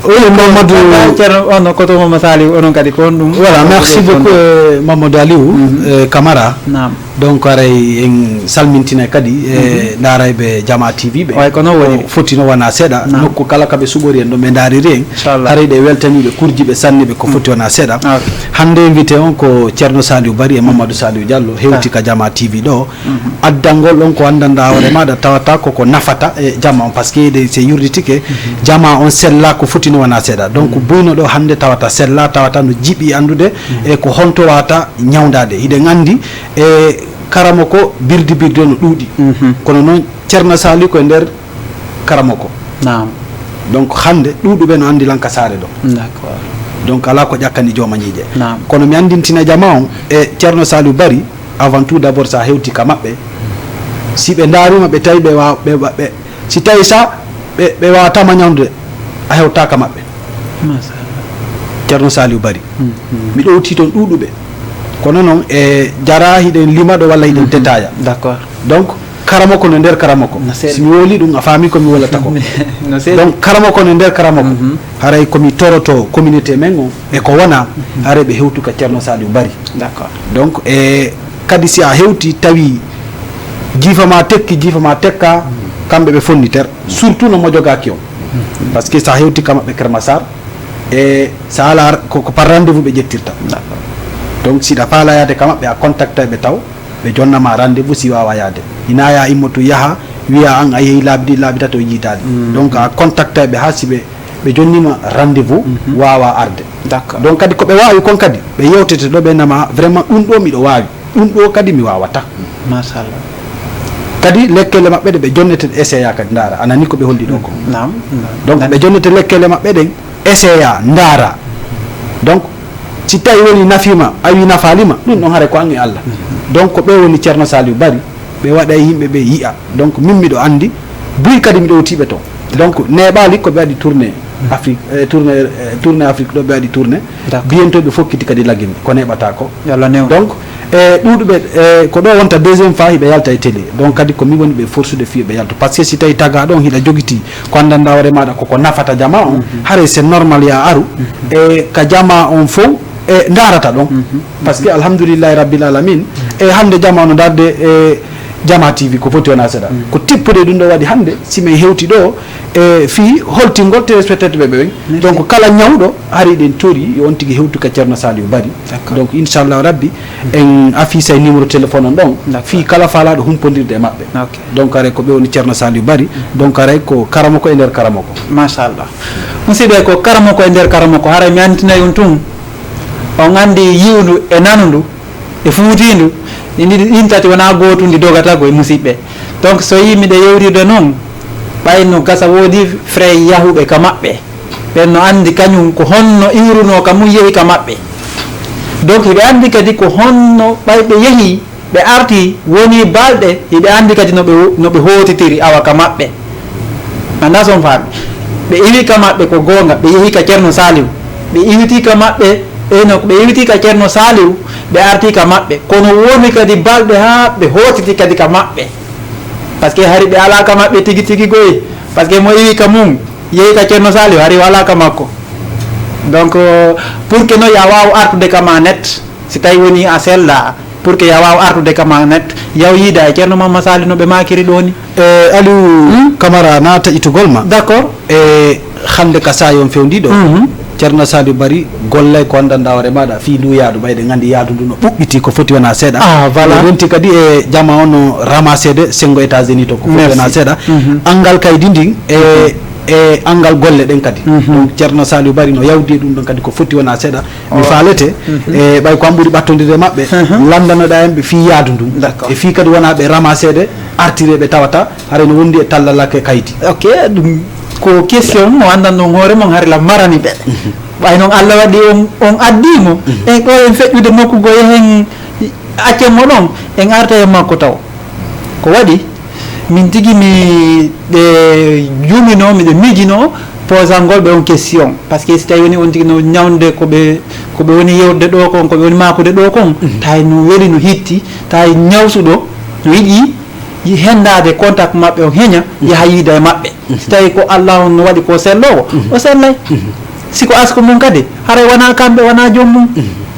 Oui, Mamadou. Ceerno, on ko to Mamadou Saliou, onon kadi ko honɗum? Voilà, merci beaucoup, euh, Mamadou Aliou, euh, Camara. Naam. Donc, aray en salmintinay kadi, e ndaarayɓe Jama T V ɓe. Way ko noon woni. Ko foti no wona seeɗa. Naam. Nokku kala ka ɓe suɓori en ɗo ɓe ndaariri en. Inchallah. Haray ɗe weltaniiɓe kurji ɓe sanni ɓe ko foti wona seeɗa. Ok. Hannde invité on ko Ceerno Saliou Bari e Mamadou Saliou Diallo, hewti ka Jama T V ɗo. Addangol on ko anndanɗaa hoore maaɗa tawata ko ko nafata e jama on, parce que ɗe se yurditike, jama on sella ko foti no wona seeɗa. Donc buyno ɗo hannde tawata sella, tawata no jiɓi anndude e ko honto wata ñawndaade. Hiɗen anndi e karamoko birdi birdi no ɗuuɗi. Kono noon Ceerno Saliou ko e nder karamoko. Naam. Donc hannde ɗuuɗuɓe no anndi lan ka saare ɗo. D'accord. Donc alaa ko ƴakkani jooma ñiiƴe. Naam. Kono mi anndintina jama on e Ceerno Saliou Bari, avant tout d'abord, sa hewti ka maɓɓe, si ɓe ndaarima, ɓe tawi ɓe wa-, ɓe wa-, ɓe, si tawi sa ɓe, ɓe wawatama ñawdude, a hewta ka maɓɓe. Machallah. Ceerno Saliou Bari. Miɗo hewti toon ɗuuɗuɓe. Kono noon e jara hiɗen lima ɗo walla hiɗen tetaya. D'accord. Donc, karamoko no nder karamoko. No seeɗa. Si mi woli ɗum, a faami ko mi wolata ko. No seeɗa. Donc, karamoko no nder karamoko. Haray ko mi toroto communauté men on e ko wona, haray ɓe hewtu ka Ceerno Saliou Bari. D'accord. Donc, e kadi si a hewti tawi jiifa ma tekki, jiifa ma tekka, kamɓe ɓe fonniter. Surtout no mo jogaaki on. Parce que sa hewti ka maɓɓe Kermassar, e sa ala ko, ko par rendez-vous ɓe ƴettirta. D'accord. Donc, si ɗa faala yaade ka maɓɓe, a contactay ɓe taw, ɓe jonna ma rendez-vous si wawa yaade. Ina ya immoto yaha, wiya an a yehi laabi ɗiɗi, laabi tati o yiitaali. Donc, a contactay ɓe haa si ɓe, ɓe jonnima rendez-vous, wawa arde. D'accord. Donc, kadi ko ɓe wawi kon kadi, ɓe yewtete ɗo, ɓe nama vraiment ɗum ɗo miɗo wawi, ɗum ɗo kadi mi wawata. Machallah. Kadi lekkele maɓɓe ɗe ɓe jonnete essaya kadi ndaara, a nani ko ɓe holli ɗo ko. Naam, naam. Donc, ɓe jonnete lekkele maɓɓe ɗen, essaya, ndaara. Donc, si tawi woni nafima, a wi nafalima, ɗum ɗon haray ko an e Allah. Donc, ko ɓe woni Ceerno Saliou Bari, ɓe waɗa e yimɓe ɓe yi'a. Donc, min miɗo anndi, buy kadi miɗo hewti ɓe toon. Donc, neeɓaali ko ɓe waɗi tournée Afrique, eh, tournée, eh, tournée Afrique ɗo ɓe waɗi tournée. D'accord. Bientôt ɓe fokkiti kadi Lagine, ko neeɓata ko. Yo Allah newnu. Donc, e ɗuuɗuɓe, e ko ɗo wonta deuxième fois hiɓe yalta e télé. Donc, kadi ko min woni ɓe forsude fii ɓe yalta. Parce que si tawi taga ɗon hiɗa jogiti ko anndanɗaa hoore maaɗa koko nafata jama on, haray c'est normal ya aru, e ka jama on fof, e ndaarata ɗon. Parce que alhamdulillahi rabbil alamin, e hannde jama no ndaarde e Jama T V ko foti wona seeɗa. Ko tippude ɗum ɗo waɗi hannde, si min hewti ɗo, e fii holtingol téléspectateur ɓe ɓen. Donc, kala ñawɗo, hari ɗen tori, yo on tigi hewtu ka Ceerno Saliou Bari. D'accord. Donc, inchallahu rabbi, en affiche ay numéro téléphone on ɗon. D'accord. Fii kala faalaaɗo humpondirde e maɓɓe. Ok. Donc, haray ko ɓe woni Ceerno Saliou Bari. Donc, haray ko karamoko e nder karamoko. Machallah. Musidɓe, ko karamoko e nder karamoko. Haray mi anndinay on tun. On anndi yi'undu e nanundu e fuutiindu. Ɗin ɗiɗi, ɗin tati wona gootu ndi dogata ko e musidɓe. Donc, so yii miɗo yewtirde noon, ɓay no gasa woodi frais yahuɓe ka maɓɓe. Ɓen no anndi kañum ko honno iwrunoo ka mum yehi ka maɓɓe. Donc, hiɓe anndi kadi ko honno ɓay ɓe yehi, ɓe arti, woni balɗe, hiɓe anndi kadi no ɓe, no ɓe hootitiri awa ka maɓɓe. Anndaa so on faami. Ɓe iwi ka maɓɓe ko goonga, ɓe yehi ka Ceerno Saliou. Ɓe iwiti ka maɓɓe, ɓe no, ɓe iwiti ka Ceerno Saliou, ɓe arti ka maɓɓe. Kono woni kadi balɗe haa ɓe hootiti kadi ka maɓɓe. Parce que hari ɓe alaa ka maɓɓe tigi tigi goy. Parce que mo iwi ka mum, yehi ka Ceerno Saliou, hari o alaa ka makko. Donc, pour que no ya waaw artude ka ma net, si tawi woni a sella, pour que ya waaw artude ka ma net, Yaw yiida e Ceerno Mamma Sali no ɓe maakiri ɗo ni. E Aliou Camara, na taƴitugol ma. D'accord. E hannde ka saayon fewndi ɗo. Ceerno Saliou Bari gollay ko anndanɗaa hoore maaɗa fii ndu yaadu, ɓayde nganndi yaadu ndu no ɓuɓɓiti ko foti wona seeɗa. Ah, voilà. Ronti kadi e jama on no ramassé de senngo États-Unis to ko foti wona seeɗa. Anngal kaydi ndin e e anngal golle ɗen kadi. Donc Ceerno Saliou Bari no yawdi e ɗum ɗon kadi ko foti wona seeɗa. Mi faalete e ɓay ko an ɓuri ɓattondirde maɓɓe, lanndanoɗaa en ɓe fii yaadu ndun. D'accord. E fii kadi wona ɓe ramassé de artire ɓe tawata haray no wondi e tallal kaydi. Ok, ɗum ko question mo anndan ɗon hoore mon hari la marani ɓe. Ɓay noon Allah waɗi on, on addi mo en ɗo en feƴƴude nokku go yehen accen mo ɗon en arta e makko taw. Ko waɗi min tigi mi ɓe jumino miɗe miijino posangol ɓe on question, parce que si tawi woni on tigi no ñawnde ko ɓe ko ɓe woni yewde ɗo kon, ko ɓe woni maakude ɗo kon, tawi no weli no hitti, tawi ñawsuɗo no yiɗi yi- hendaade contact maɓɓe on heña yaha yiida e maɓɓe. Si tawi ko Allah on no waɗi ko selloowo o sellay. Si ko asko mum kadi haray wona kamɓe wona joom mum.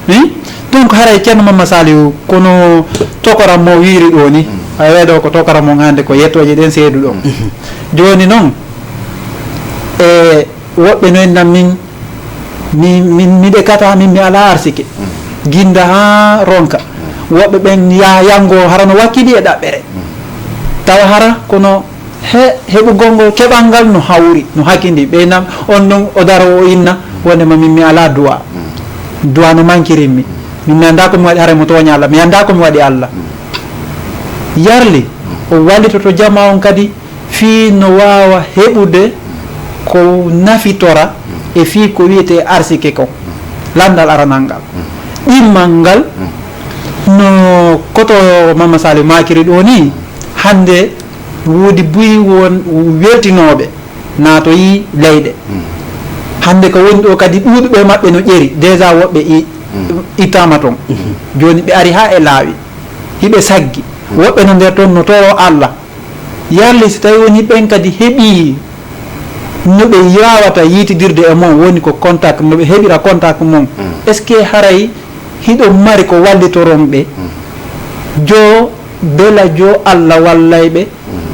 Hi? Donc haray Ceerno Mamma Saliou kono tokoram mo wiiri ɗo ni, hay weeɗo ko tokoram mon hannde ko yettooje ɗen seedu ɗon. Jooni noon e woɓɓe no en nan min mi- min miɗe kata min mi alaa arsike. Ginnda haa ronka. Woɓɓe ɓen yaha yanngo hara no wakkili e ɗaɓɓere. Tawa hara kono he heɓugol ngol keɓal ngal no hawri no hakindi ɓe nam on ɗon o daro o inna wondema min mi alaa duwa. Duwa no mankirin mi. Min mi anndaa ko mi waɗi haray mo tooña Allah mi anndaa ko mi waɗi Allah. Yarli o wallitoto jama on kadi fii no waawa heɓude ko nafitora e fii ko wiyetee arsike kon. Lanndal aranal ngal ɗimmal ngal no koto Mamma Sali maakiri ɗo ni. Hannde woodi buy won weltinooɓe naatoyi leyɗe. Hannde ko woni ɗo kadi ɗuuɗuɓe maɓɓe no ƴeri déjà woɓɓe i ittama toon. Jooni ɓe ari haa e laawi hiɓe saggi. Woɓɓe no nder toon no toro Allah. Yarli si tawi woni ɓen kadi heɓi no ɓe waawata yiitidirde e mon woni ko contact no ɓe heɓira contact mon, est ce que haray hiɗo mari ko wallitoron ɓe jo bela jo Allah wallay ɓe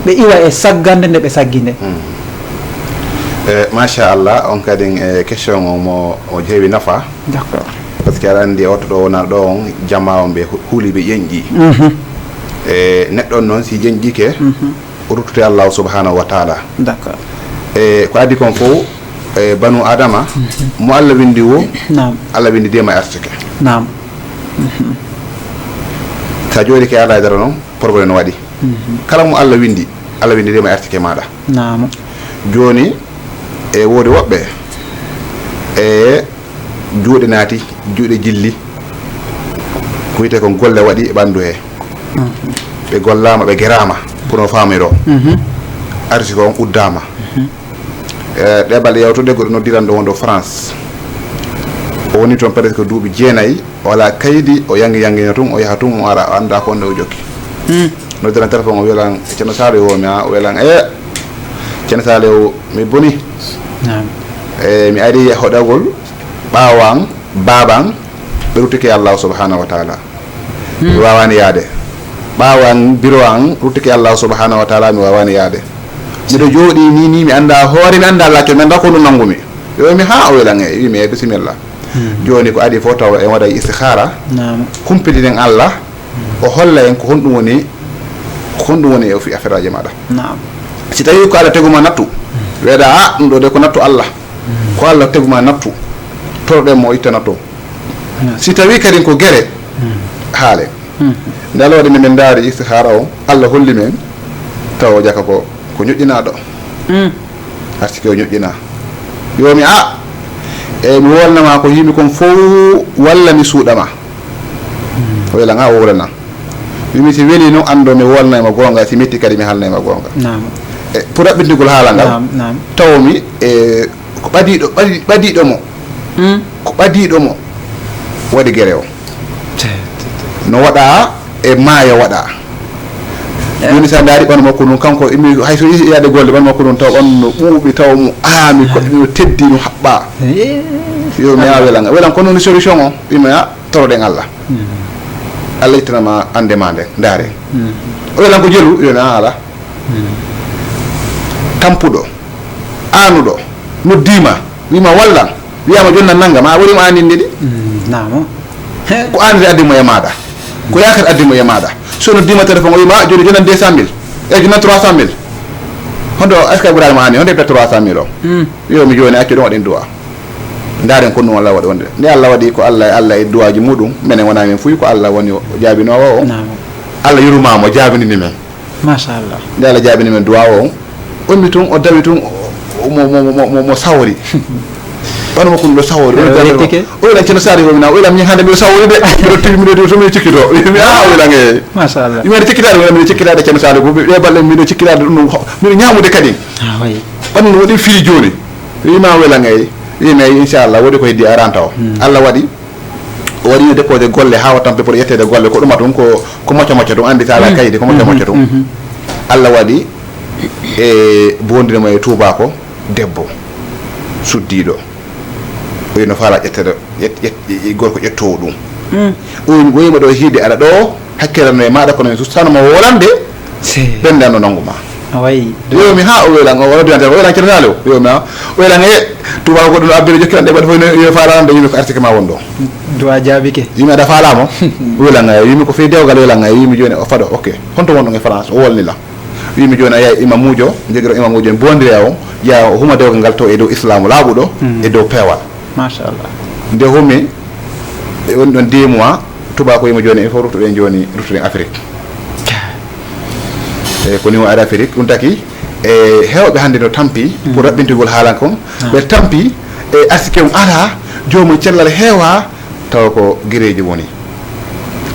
ɓe iwa e saggande nde ɓe saggi nde? E machallah on kadi e question o mo o heewi nafa. D'accord. Parce que aɗa anndi e oto ɗo wona ɗo on jama on ɓe huuli ɓe ƴeñƴi. E neɗɗo on noon si ƴeñƴike o ruttute Allahu subhanahu wa taala. D'accord. E ko addi kon fof e banu adama mo Allah windi wo. Naam. Allah windi dema artike. Naam. Sa jooɗike ala e dara noon problème no waɗi. Kala mo Allah windi Allah windi dema artike maɗa. Naam. Jooni e woodi woɓɓe e juuɗe naati juuɗe jilli ko wiyetee kon golle waɗi e ɓanndu hee. Ɓe gollaama ɓe geraama pour no faamiroo. Arsike on uddaama. E ɗee balɗe yawtuɗe goɗɗo noddiran ɗo wonɗo France. O woni toon presque duuɓi jeenayi o alaa kaydi o yangi yangino tun o yaha tun o ara o anndaa ko wonde o jokki. Noddiran téléphone o wiyalan Ceerno Saliou o mi a o wiyalan e Ceerno Saliou mi boni. E mi ari e hoɗagol ɓaawo an baaba an ɓe ruttike Allahu subhanahu wa taala. Mi waawani yahde. Ɓaawo an biro an ruttike Allahu subhanahu wa taala mi waawani yahde. Miɗo jooɗi ni ni mi annda hoore mi annda lacco mi annda ko ɗum nanngumi. Yo mi ha o welan e wimi e bisimilla. Jooni ko adi fof tawa en waɗa istikhara. Humpitinen Allah o holla en ko honɗum woni ko honɗum woni e affaire aji maɗa. Si tawi ko Allah teguma nattu weeɗa a ɗum ɗo de ko nattu Allah. Ko Allah teguma nattu toroɗen mo o itta nattu. Si tawi kadi ko gere haale. Nde Allah waɗi nde min ndaari istihara o Allah holli men tawa o jaka ko ko ñoƴƴinaɗo. Artike o ñoƴƴina. Yo mi a e mi wolnama ko yimi kon fof walla mi suuɗama. O welan a o wolana. Wimi si weli noon anndo mi wolnayma goonga si metti kadi mi haalnayma goonga. E pour raɓɓintingol haala ngal tawmi e ko ɓadiiɗo ɓadiiɗo mo ko ɓadiiɗo mo waɗi gere o no waɗa e maayo waɗa. Joni sa ndaari ɓandu makko ɗum kanko imi hayso yaade golle ɓandu makko ɗum taw ɓandu no ɓuuɓi taw mo aami koɗɗi no teddi no haɓɓa. Yo mi a welan welan kono ni solution o ɓima toroɗen Allah. Allah ittanama annde ma nden, ndaare. O wiya lan ko jelu, yo mi a ala. Tampuɗo, aanuɗo, noddiima, wiima wallan, wiyaama jonnan nannga, ma woni mo aaninde ɗi. Naamo. Ko aanire addi mo e maaɗa, ko yaakar addi mo e maaɗa. So noddiima téléphone, o wiima, "Ah, jooni jonnan deux cent mille, e jonnan trois cent mille." Hondo, est-ce que ɓuraani mo aani? Hondo heɓta trois cent mille o? Yo mi jooni accu ɗum waɗen du'a. Ndaaren ko ɗum Allah waɗi wonde. Nde Allah waɗi ko Allah e Allah e du'aaji muɗum, menen wonaa men fuy ko Allah woni o jaabinoowo o. Naam. Allah yurmaama, o jaabinini men. Machallah. Nde Allah jaabini men du'aa o, o ummi tun, o dawi tun, o, mo, mo, mo, mo, mo sawori. Ɓandu makko ɗum ɗo sawori. O yettike. O wiya, "Ceerno Saalihu, o wiya, o wiya, min hannde miɗo sawori de. Miɗo tiwi, miɗo tiwi, so miɗo cikkito." Mi wiya, "Ah, o wiya, nge." Machallah. Mi wiya, "Cikkitaade, o wiya, miɗo cikkitaade Ceerno Saalihu. Ɓe, ɓe balle, miɗo cikkitaade ɗum, miɗo ñaamude kadi." Ah, oui. Ɓandu no waɗi fii jooni. Wiima wela ngay, wiima inchallah, woodi ko heddi aranta o. Allah waɗi, o waɗino déposé golle haa o tampi pour ƴetteede golle. Ko ɗuma tun, ko, ko mocca mocca tun, anndi so alaa kaydi, ko mocca mocca tun. Allah waɗi e bondire mo e tuubaako debbo suddiiɗo. O wiino faala ƴetteede, ƴet-, ƴet-, gorko ƴettoowo ɗum. O wiima ɗo hiide aɗa ɗo, hakkilano e maaɗa, kono mi sustano mo wolande, ɓendan no nanngu ma. A wayi. Yo mi haa o welan, o wala duwante, o welan Ceerno Saalihu. Yo mi haa, o welan e tuuba ko ɗum abbere jokkiran ɗe ɓaɗi fof ne, yo faala nande yimɓe ko artike ma won ɗo. Duwa jaabike. Yimɓe aɗa faala mo? Welan e yimɓe ko fii dewgal welan e yimɓe jooni o faɗo, ok. Honto won ɗum e France? O wolni lan. Wiimi jooni a yahay imamuujo, jogiro imamuujo en boondire o, yaa o huma dewgal ngal to e dow islaamu laaɓuɗo, e dow peewal. Machallah. Nde humi, e woni ɗon deux mois, tubaako wiimo jooni, il faut ruttuɗen jooni, ruttuɗen Afrique. E ko ni o ari Afrique, ɗum taki, e heewɓe hannde no tampi, pour raɓɓintugol haala kon, ɓe tampi, e arsike on alaa, joomum cellal heewaa, tawa ko gireeji woni.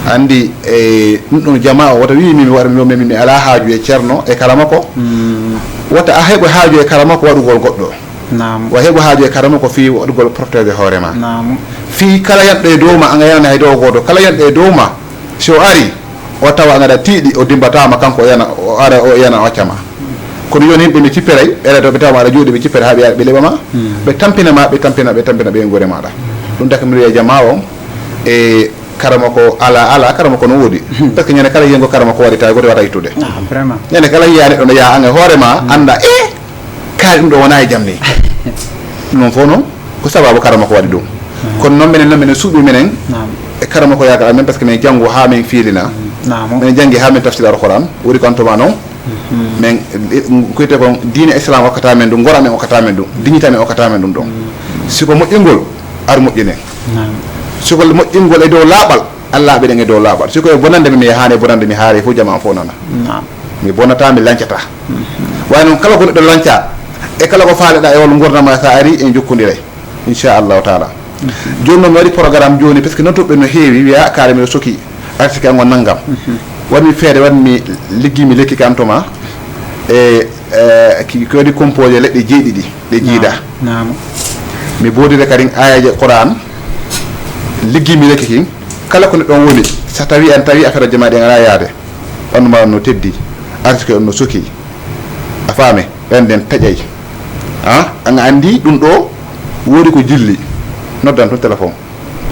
Anndi, e ɗum ɗon jamaa o, wota wiimi mi waɗa, mi, mi, mi alaa haaju e ceerno, e karamoko. Wota a heɓo haaju e karamoko waɗugol goɗɗo. Naam. Wa heɓo haaju e karamoko fii waɗugol protéger hoore ma. Naam. Fii kala yanɗo e dow ma, a nga yanani hay dow gooto. Kala yanɗo e dow ma, si o ari, o tawa a ngaɗa tiiɗi, o dimbataa ma kanko, o yana, o ara, o yana, o acca ma. Kono yon yimɓe no cippiray, ɓe ara to ɓe tawa ma aɗa juuɗe, ɓe cippira haa ɓe ara, ɓe leɓa ma. Ɓe tampina ma, ɓe tampina, ɓe tampina ɓe ngure maaɗa. Ɗum taki mi wiya jamaa o, e karamoko ala, ala, karamoko no woodi. Parce que ñande kala yiyengo karamoko waɗi tawi goto wata ittude. Ah, vraiment. Ñande kala yiya neɗɗo no yaha an e hoore ma, annda, e kaari ɗum ɗo wona e jam ni. Ɗum noon fof noon, ko sababu karamoko waɗi ɗum. Kono noon minen, noon minen suuɓi minen, naam, e karamoko yaaka amen, parce que min janngu haa min fiilina. Naam. Min janngi haa min tafsira Alquran, woni ko antuma noon. Min, eh, ko wiyetee kon diine Islam okkata men ɗum, ngora men okkata men ɗum, dignité men okkata men ɗum ɗon. Si ko moƴƴingol, ar moƴƴinen. Naam. Si ko moƴƴingol e dow laaɓal, Allah ɓe ɗen e dow laaɓal. Si ko e bonande mi, mi yahaani e bonande, mi haare fof jamaa fof nana. Naam. Mi bonata, mi lancata. Waaye noon kala ko neɗɗo lanca, e kala ko faaleɗa e wol ngurnama, sa ari en jokkondiray. Inchallahu taala. Jooni noon mi waɗi programme jooni, parce que nottuɓe no heewi, wiya kaare miɗo soki article ngo nanngam. Waɗmi feere, waɗmi liggi, mi lekki kam to ma. E, e, ki, ki waɗi composé leɗɗe jeeɗiɗi, ɗe jiida. Naam, naam. Mi boodire kadi aayeeje Qur'an, liggi mi lekki kin. Kala ko neɗɗo on woni, so tawi an tawi affaire jamaɗi en alaa yaade, ɓanndu ma on no teddi, article on no soki. A faami? Ɓen nden taƴay. Ah, an a anndi ɗum ɗo woodi ko jilli. Noddan tun téléphone.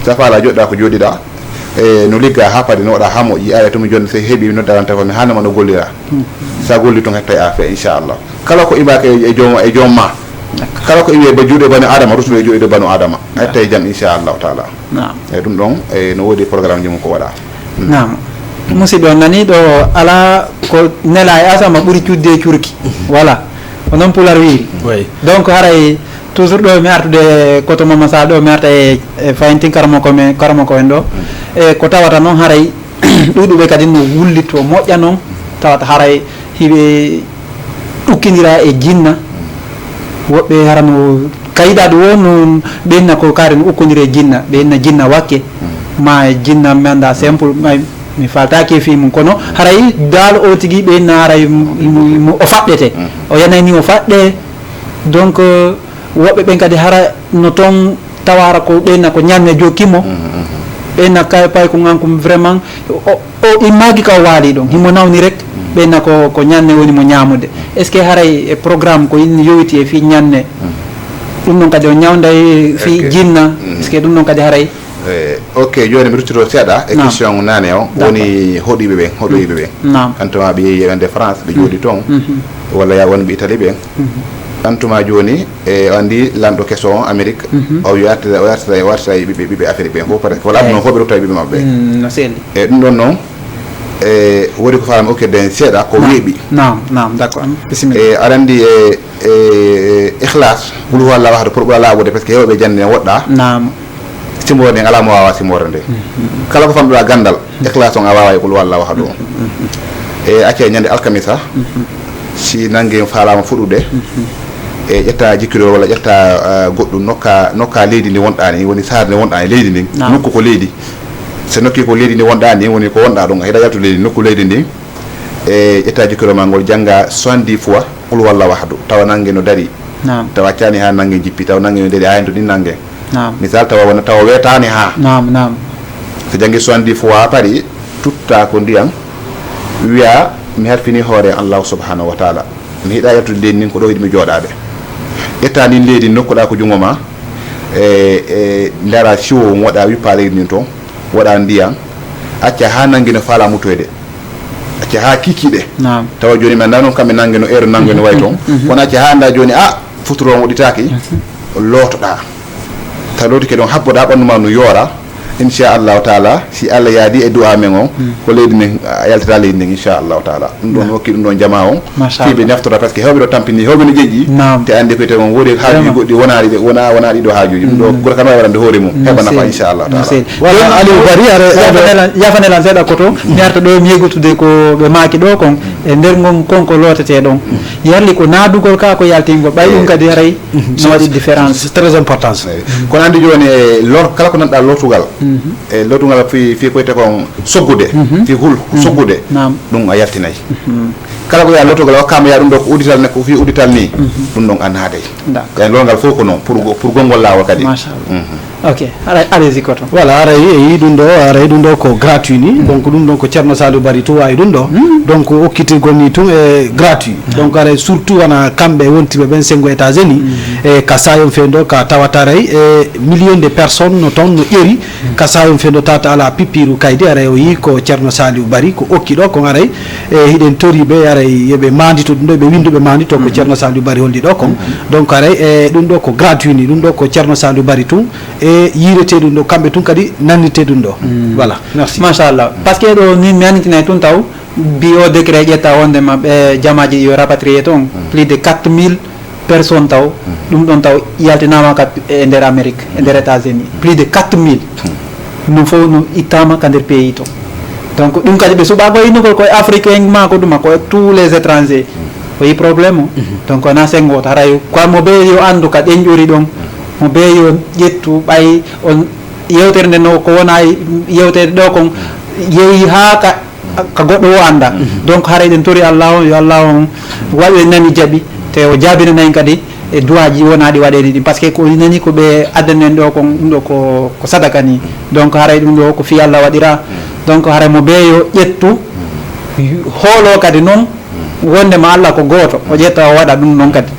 Sa faala joɗɗa ko joɗiɗa. E no ligga ha paadi no waɗa ha moƴƴi. Aya to mi jonni sey heɓi mi nodda lan téléphone mi haalnama no gollira. Sa golli tun hettay a fe inchallah. Kala ko imaaka e, e joom, e joom ma. Kala ko iwi e ba juuɗe bani Adama, rusuɗo e juuɗe banu Adama. A hettay jam inchallahu taala. Naam. Eyi, ɗum ɗon, e, no woodi programme ji mum ko waɗa. Mm. Naam. Musidɗo, nani ɗo, alaa ko nela e asama ɓuri cudde e curki. Voilà. Ko noon Pulaar wiiri. Oui. Donc, haray, toujours ɗo mi artude koto Mama Sall ɗo, mi arta e, e fayin tin karamoko men, karamoko en ɗo. Mm. E ko tawata noon, haray, ɗuuɗuɓe kadi no wullitoo moƴƴa noon, tawata haray hiɓe ukkindira e jinna. Woɓɓe hara no kayɗaɗo wo no ɓenna ko kaari no ukkondira e jinna, ɓenna jinna wakke, ma e jinna mi annda simple, ma mi faltaaki e fii mum, kono haray daal o tigi ɓenna haray mo, mo, mo o faɗɗete. O yanay ni o faɗɗe. Donc, euh, woɓɓe ɓen kadi hara no toon tawa hara ko ɓenna ko ñanne jokki mo. Ɓenna kay pay ko ngankum vraiment o, o immaaki ka o waali ɗon. Himo nawni rek. Ɓenna ko, ko ñanne woni mo ñaamude. Est-ce que haray e programme ko in yowiti e fii ñanne? Ɗum ɗon kadi o ñawnday fii jinna? Est-ce que ɗum ɗon kadi haray Eh, ok, jooni mi ruttito seeɗa e Naam. Question naane o. D'accord. Woni hoɗiiɓe ɓen, hoɗoyɓe ɓen. Naam. Antuma ɓe yehi wonde France, ɓe jooɗi toon. Walla ya wonɓe Italie ɓen. Antuma jooni, e o anndi lanɗo keso on Amérique, o yartira, o yartira, o yartira e ɓiɓɓe, ɓiɓɓe Afrique ɓen fof, peut-être. Walla aduna o fof ɓe rutta e ɓiɓɓe maɓɓe ɓen. Mm, no selli. E ɗum ɗon noon, e woodi ko faami okkirde en seeɗa, ko weeɓi. Naam, naam, d'accord. Bisimilla. E aɗa anndi e, e ikhlas, qul huwa Allahu ahad, pour ɓura laaɓude, parce que heewɓe jannde en woɗɗa. Naam. Simoore nden alaa mo waawa simoore nde. Kala ko famɗuɗa ganndal, ikhlas on a waaway qul huwa Allahu ahad o. E acca e ñande alkamisa, si nannge faalaama fuɗude, e ƴetta jikkiro walla ƴetta, ah, goɗɗum nokka, nokka leydi ndi wonɗa ni, woni saare nde wonɗa e leydi ndin, Naam. Nokku ko leydi. So nokki ko leydi ndi wonɗa ni, woni ko wonɗa ɗum, a hiɗa yaltu leydi, nokku leydi ndin, e ƴetta jikkiro ma ngol, jannga soixante-dix fois qul huwa Allahu ahad, tawa nannge no dari. Naam. Tawa accani ha nannge jippi, tawa nannge no dari, ha hento ɗin nannge. Naam. Misal, tawa wona, tawa weetaani haa. Naam, naam. So janngi soixante-dix fois paari, tutta ko ndiyan, wiya, "Mi halfini hoore an Allahu subhanahu wa taala. Mi hiɗa yaltude leydi ndin, ko ɗo yiɗmi jooɗaade." Ƴetta ndin leydi, nokkuɗa ko junngo ma, e, e, ndara siwo on, waɗa wippa leydi ndin toon, waɗa ndiyan, acca haa nannge no faala mutoyde. Acca haa kikiiɗe. Naam. Tawa jooni mi anndaa noon kamɓe nannge no, heure nannge no wayi toon. Kono acca haa anndaa jooni, a, futuro on udditaaki, lootoɗaa. Tawa lootike ɗon, habboɗaa ɓanndu ma no yoora. Inchallahu taala, si Allah yaadi e du'a men on, ko leydi ndin, a yaltata leydi ndin, inchallahu taala. Ɗum ɗon mi hokki ɗum ɗon jama on. Machallah. Fii ɓe naftora, parce que heewɓe ɗo tampini, heewɓe no ƴeƴƴi. Naam. Te anndi ko wiyetee on, woodi haajuuji goɗɗi wonaali ɓe, wona, wonaali ɗo haajuuji. Ɗum ɗo, goto kam waɗa nde hoore mum, heɓana fa, inchallahu taala. Voilà, Aliou Bari, ara, yafanelan, yafanelan seeɗa koto, mi arta ɗo mi yeggutude ko ɓe maaki ɗo kon, e nder ngon kon ko lootetee ɗon. Yarli ko naadugol ka, ko yaltingol, ɓay ɗum kadi haray no waɗi différence. C'est très important. Eyi. Kono anndi jooni, e lor-, kala ko nanɗa lortugal, e lortugal fii, fii ko wiyetee kon soggude, fii hul, soggude, naam, ɗum a yaltinay. Kala ko wiya lotogol, a hokkaama ya ɗum ɗo ko uddital ne, ko fii uddital ni, ɗum ɗon a naaday. D'accord. E loolngal fof ko noon, pour go-, pour gonngol laawol kadi. Machallah. Ok, allez-y koto. Voilà, haray e yi ɗum ɗo, haray ɗum ɗo ko gratuit ni. Donc ɗum ɗon ko Ceerno Saliou Bari tuwa e ɗum ɗo. Donc okkitirgol ni tun e gratuit. Donc haray surtout wona kamɓe wontiɓe ɓen senngo États-Unis. E ka saayon fee ɗo ka tawata haray e million de personnes no toon no ƴeri. Ka saayon fee ɗo tata ala pippiiru kaydi, haray o yi ko Ceerno Saliou Bari ko okki ɗo kon, haray e hiɗen tori ɓe, haray yo ɓe maandito ɗum ɗo, ɓe winndu ɓe maandito ko Ceerno Saliou Bari holli ɗo kon. Donc haray e ɗum ɗo ko gratuit ni, ɗum ɗo ko Ceerno Saliou Bari tun e yiirete ɗum ɗo, kamɓe tun kadi nannirte ɗum ɗo. Voilà, merci. Machallah. Parce que ɗo ni mi annitinay tun taw, bi o décret ƴetta wonde ma ɓe jamaaji ɗi yo rapatrié toon, plus de quatre mille personnes taw, ɗum ɗon taw yaltinaama ka e nder Amérique, e nder États-Unis, plus de quatre mille. Ɗum fof no ittaama ka nder pays to. Donc ɗum kadi ɓe suɓaa ko innugol ko e Afrique en ma ko ɗuma, ko e tous les étrangers. O yi problème o. Donc wona senngo wooto, haray ko mo bee yo anndu ka ɗen ƴuri ɗon, mo bee yo ƴettu ɓay on yewtere nde no ko wona yewtere ɗo kon yehi haa ka ka goɗɗo o annda. Donc haray ɗen tori Allah on, yo Allah on waɗu en nani jaɓi, te o jaabinana en kadi e duwaaji wonaaɗi waɗeede ɗin, parce que ko nani ko ɓe addani en ɗo kon, ɗum ɗo ko, ko sadaka ni. Donc haray ɗum ɗo ko fii Allah waɗira. Donc haray mo bee yo ƴettu, hoolo kadi noon wonde ma Allah ko gooto, o ƴetta o waɗa ɗum noon kadi.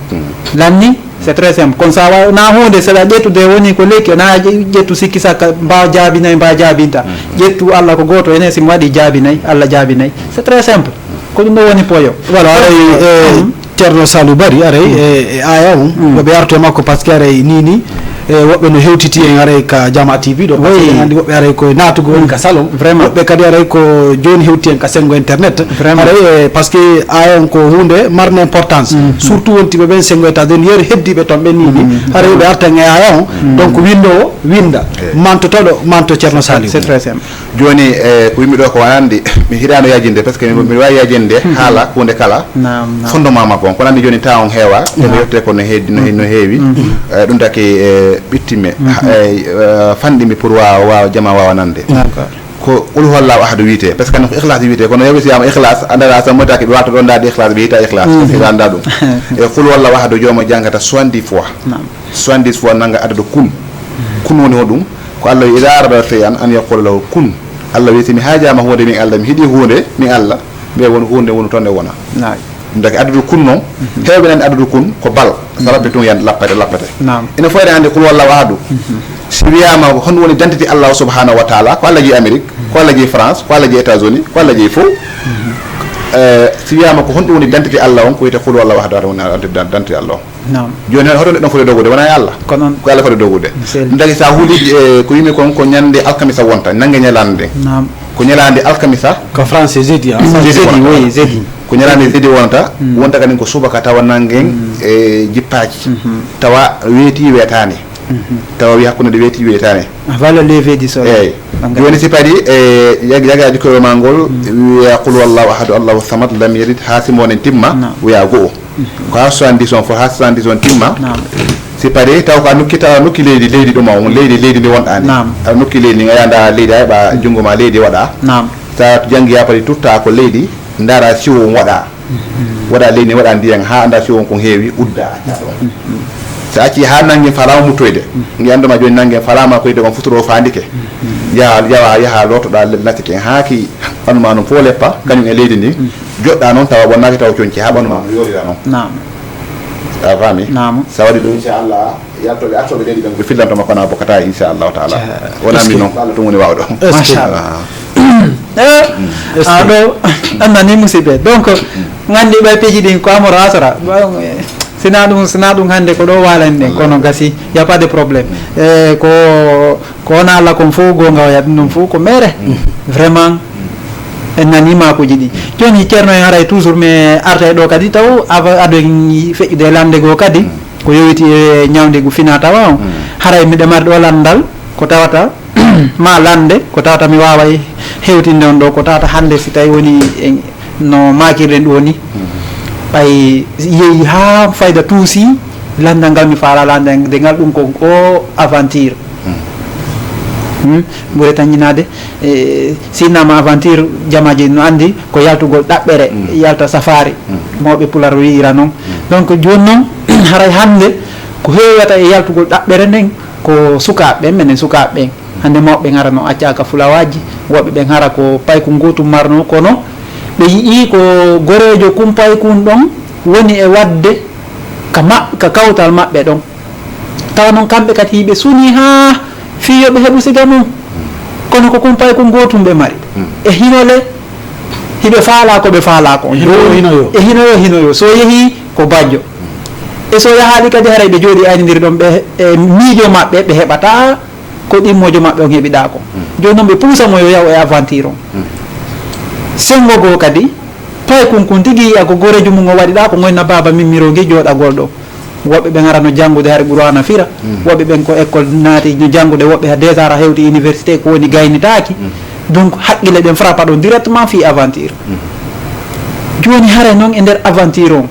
Lanni, c'est très simple. Comme ça, wa-, na huunde seɗa ƴettude woni ko lekki, na ƴe-, ƴettu sikki sakka, mba jaabinay, mba jaabinta. Ƴettu Allah ko gooto, enen si mi waɗi jaabinay, Allah jaabinay. C'est très simple. Ko ɗum ɗo woni poyo. Voilà, haray, e, Ceerno Saliou Bari, haray, e, e aya on, yo ɓe artu e makko, parce que haray ni ni, e, woɓɓe no hewtiti en haray ka Jama T V ɗo, parce que en anndi woɓɓe haray koye naatugol woni ka salon. Vraiment. Woɓɓe kadi haray ko jooni hewti en ka senngo internet. Vraiment. Haray, e, parce que aya on ko huunde marnde importance. Surtout wontiɓe ɓen senngo États-Unis, yeru heddiiɓe toon ɓen ni ni. Haray ɓe artan e aya on. Donc winndoowo winnda, mantotoɗo manto Ceerno Saliou. C'est très simple. Jooni, e, ko wimmi ɗo ko wonande, mi hiɗaano yajinde, parce que mi, mi waawi yajinde haala huunde kala, naam, naam, fondement makko on. Kono anndi jooni temps on heewa, eɓe yewte ko no heedi, no he-, no heewi. E, ɗum taki, e, ɓittimme, e, e, fanɗimi pour waawa, waawa, jama waawa nande. D'accord. Ko qul huwallahu ahadu wiyetee, parce que no ko ikhlas wiyetee, kono heewɓe si wiyaama ikhlas, anndaa so moytaaki ɓe waalta ɗo ndaarde ikhlas, ɓe yiita ikhlas, parce que ɓe anndaa ɗum. E qul huwallahu ahadu, jooma janngata soixante-dix fois. Naam. Soixante-dix fois nannga adadu kun. Kun woni hoɗum? Ko Allah wi, "Idaa arada shay'an an yaqula lahu kun." Allah wi, "Si mi haajaama huunde min Allah, mi hiɗi huunde min Allah, mbiya won huunde wonu toon nde wona." Naam. Ɗum taki adadu kun noon, heewɓe nani adadu kun ko bal. So lappe tun yan lappete, lappete. Naam. Ina foyre hannde qul wallahu ahadu. Si wiyaama ko honɗum woni dentité Allah subhanahu wa taala, ko Allah jeyi Amérique, ko Allah jeyi France, ko Allah jeyi États-Unis, ko Allah jeyi fof. Eh, si wiyaama ko honɗum woni dentité Allah on, ko wiyete qul wallahu ahadu, woni dentité Allah on. Naam. Jooni heen, hoto neɗɗo foti dogude, wonaa e Allah. Ko noon. Ko Allah foti dogude. Sel. Ɗum taki so a huuli, eh, ko yimi kon ko ñande alkamisa wonta, nannge ñalaande nden. Naam. Ko ñalaande alkamisa. Ko français, jeudi, ah. Jeudi Jeudi, wonta. Oui, jeudi. Ko ñalaande jeudi wonta, wonta kadi ko subaka tawa nanngen e jippaaki. Tawa weeti weetaani. Tawa wi hakkunde nde weeti weetaani. Avant le lever du soleil. Eeyi. Jooni si parii e yag-, yagaaji koyol maa ngol, wiya qul wallahu ahadu, Allahu samad, lam yalid, haa si moonen timma, wiya go'o. Ko haa soixante-dix on fof, haa soixante-dix on timma. Naam. Si parii taw ko a nokki, tawa a nokki leydi, leydi ɗum on, leydi, leydi ndi wonɗaa ndi. Naam. A nokki leydi ndi, a yaha ndaa leydi, a heɓa junngo maa leydi waɗa. Naam. So a janngi haa parii tutta ko leydi, ndaara siwo on waɗa. Waɗa leydi, waɗa ndiyan haa annda siwo on kon heewi, udda, acca ɗon. So a accii haa nannge faalaa muttoyde, nge anndu ma jooni nannge faalaa ma ko yiɗde kon futuro faandike. Yaha, yaha, yaha lootoɗaa le-, latike haa ki ɓanndu ma non fof leppa, kañum e leydi ndi. Joɗɗa noon tawa bonnaaki tawa conci haa ɓanndu ma no yoorira noon. Naam. A faami? Naam. So a waɗi ɗum, inchallah, yaltooɓe artooɓe leydi ɓen ko fillanto ma kono a bokkata, inchallahu taala. Wona min noon, ko Allah tun woni waawɗo. Machallah. Eh, a ɗo annani musidɓe. Donc, nganndi ɓay piiji ɗin ko amoro asara. Bon, eh, sina ɗum, sina ɗum hannde ko ɗo waalani ɗen, kono gasi, y a pas de problème. Eh, ko, ko wona Allah kon fof goonga oya, ɗum ɗum fof ko mere. Vraiment, en nani maakuuji ɗi. Jooni Ceerno en haray toujours, mais arta e ɗo kadi taw ava-, ado en feƴƴude e lannde goo kadi, ko yowiti e ñawndigu fina tawa on. Haray miɗo mari ɗo lanndal ko tawata ma lannde, ko tawata mi waaway hewtinde on ɗo, ko tawata hannde si tawi woni e no maakirɗen ɗo ni. Ɓay yehi haa fayda tuusi, lanndal ngal mi faala lannde ngal ɗum ko o aventure. Hmm? Ɓure tañinaade, e, si innama aventure, jamaaji no anndi ko yaltugol ɗaɓɓere, yalta safaari. Mawɓe Pular wi'ira noon. Donc, jooni noon, haray hannde ko heewata e yaltugol ɗaɓɓere nden ko sukaaɓe ɓen, menen sukaaɓe ɓen. Hannde mawɓe ɓen hara no accaaka fulawaaji, woɓɓe ɓen hara ko paykun gootun marno, kono ɓe yi'ii ko goreejo kun paykun ɗon woni e waɗde ka ma-, ka kawtal maɓɓe ɗon. Tawa noon kamɓe kadi hiɓe sunii haa fii yo ɓe heɓu siga mum. Kono ko kun paykun gootun ɓe mari. E hinole hiɓe faalaa ko ɓe faalaa kon. E hinoyo, hinoyo. E hinoyo, hinoyo. So yehii ko bajjo. E so yahaali kadi haray ɓe jooɗii aynondiri ɗon ɓe e miijo maɓɓe ɓe heɓataa ko ɗimmojo maɓɓe on heɓiɗaa kon. Jooni noon ɓe puusa mo yo yahu e aventure on. Senngo goo kadi, paykun kun tigi yi'a ko goreejo mum o waɗiɗaa ko ngoyna baaba mimmiroo ngi jooɗagol ɗo. Woɓɓe ɓen ara no janngude hari Qur'aana fira. Woɓɓe ɓen ko école naati no janngude, woɓɓe ha déjà ara hewti université ko woni gaynitaaki. Donc haqqille ɗen frappa ɗon directement fii aventure. Jooni haray noon e nder aventure on,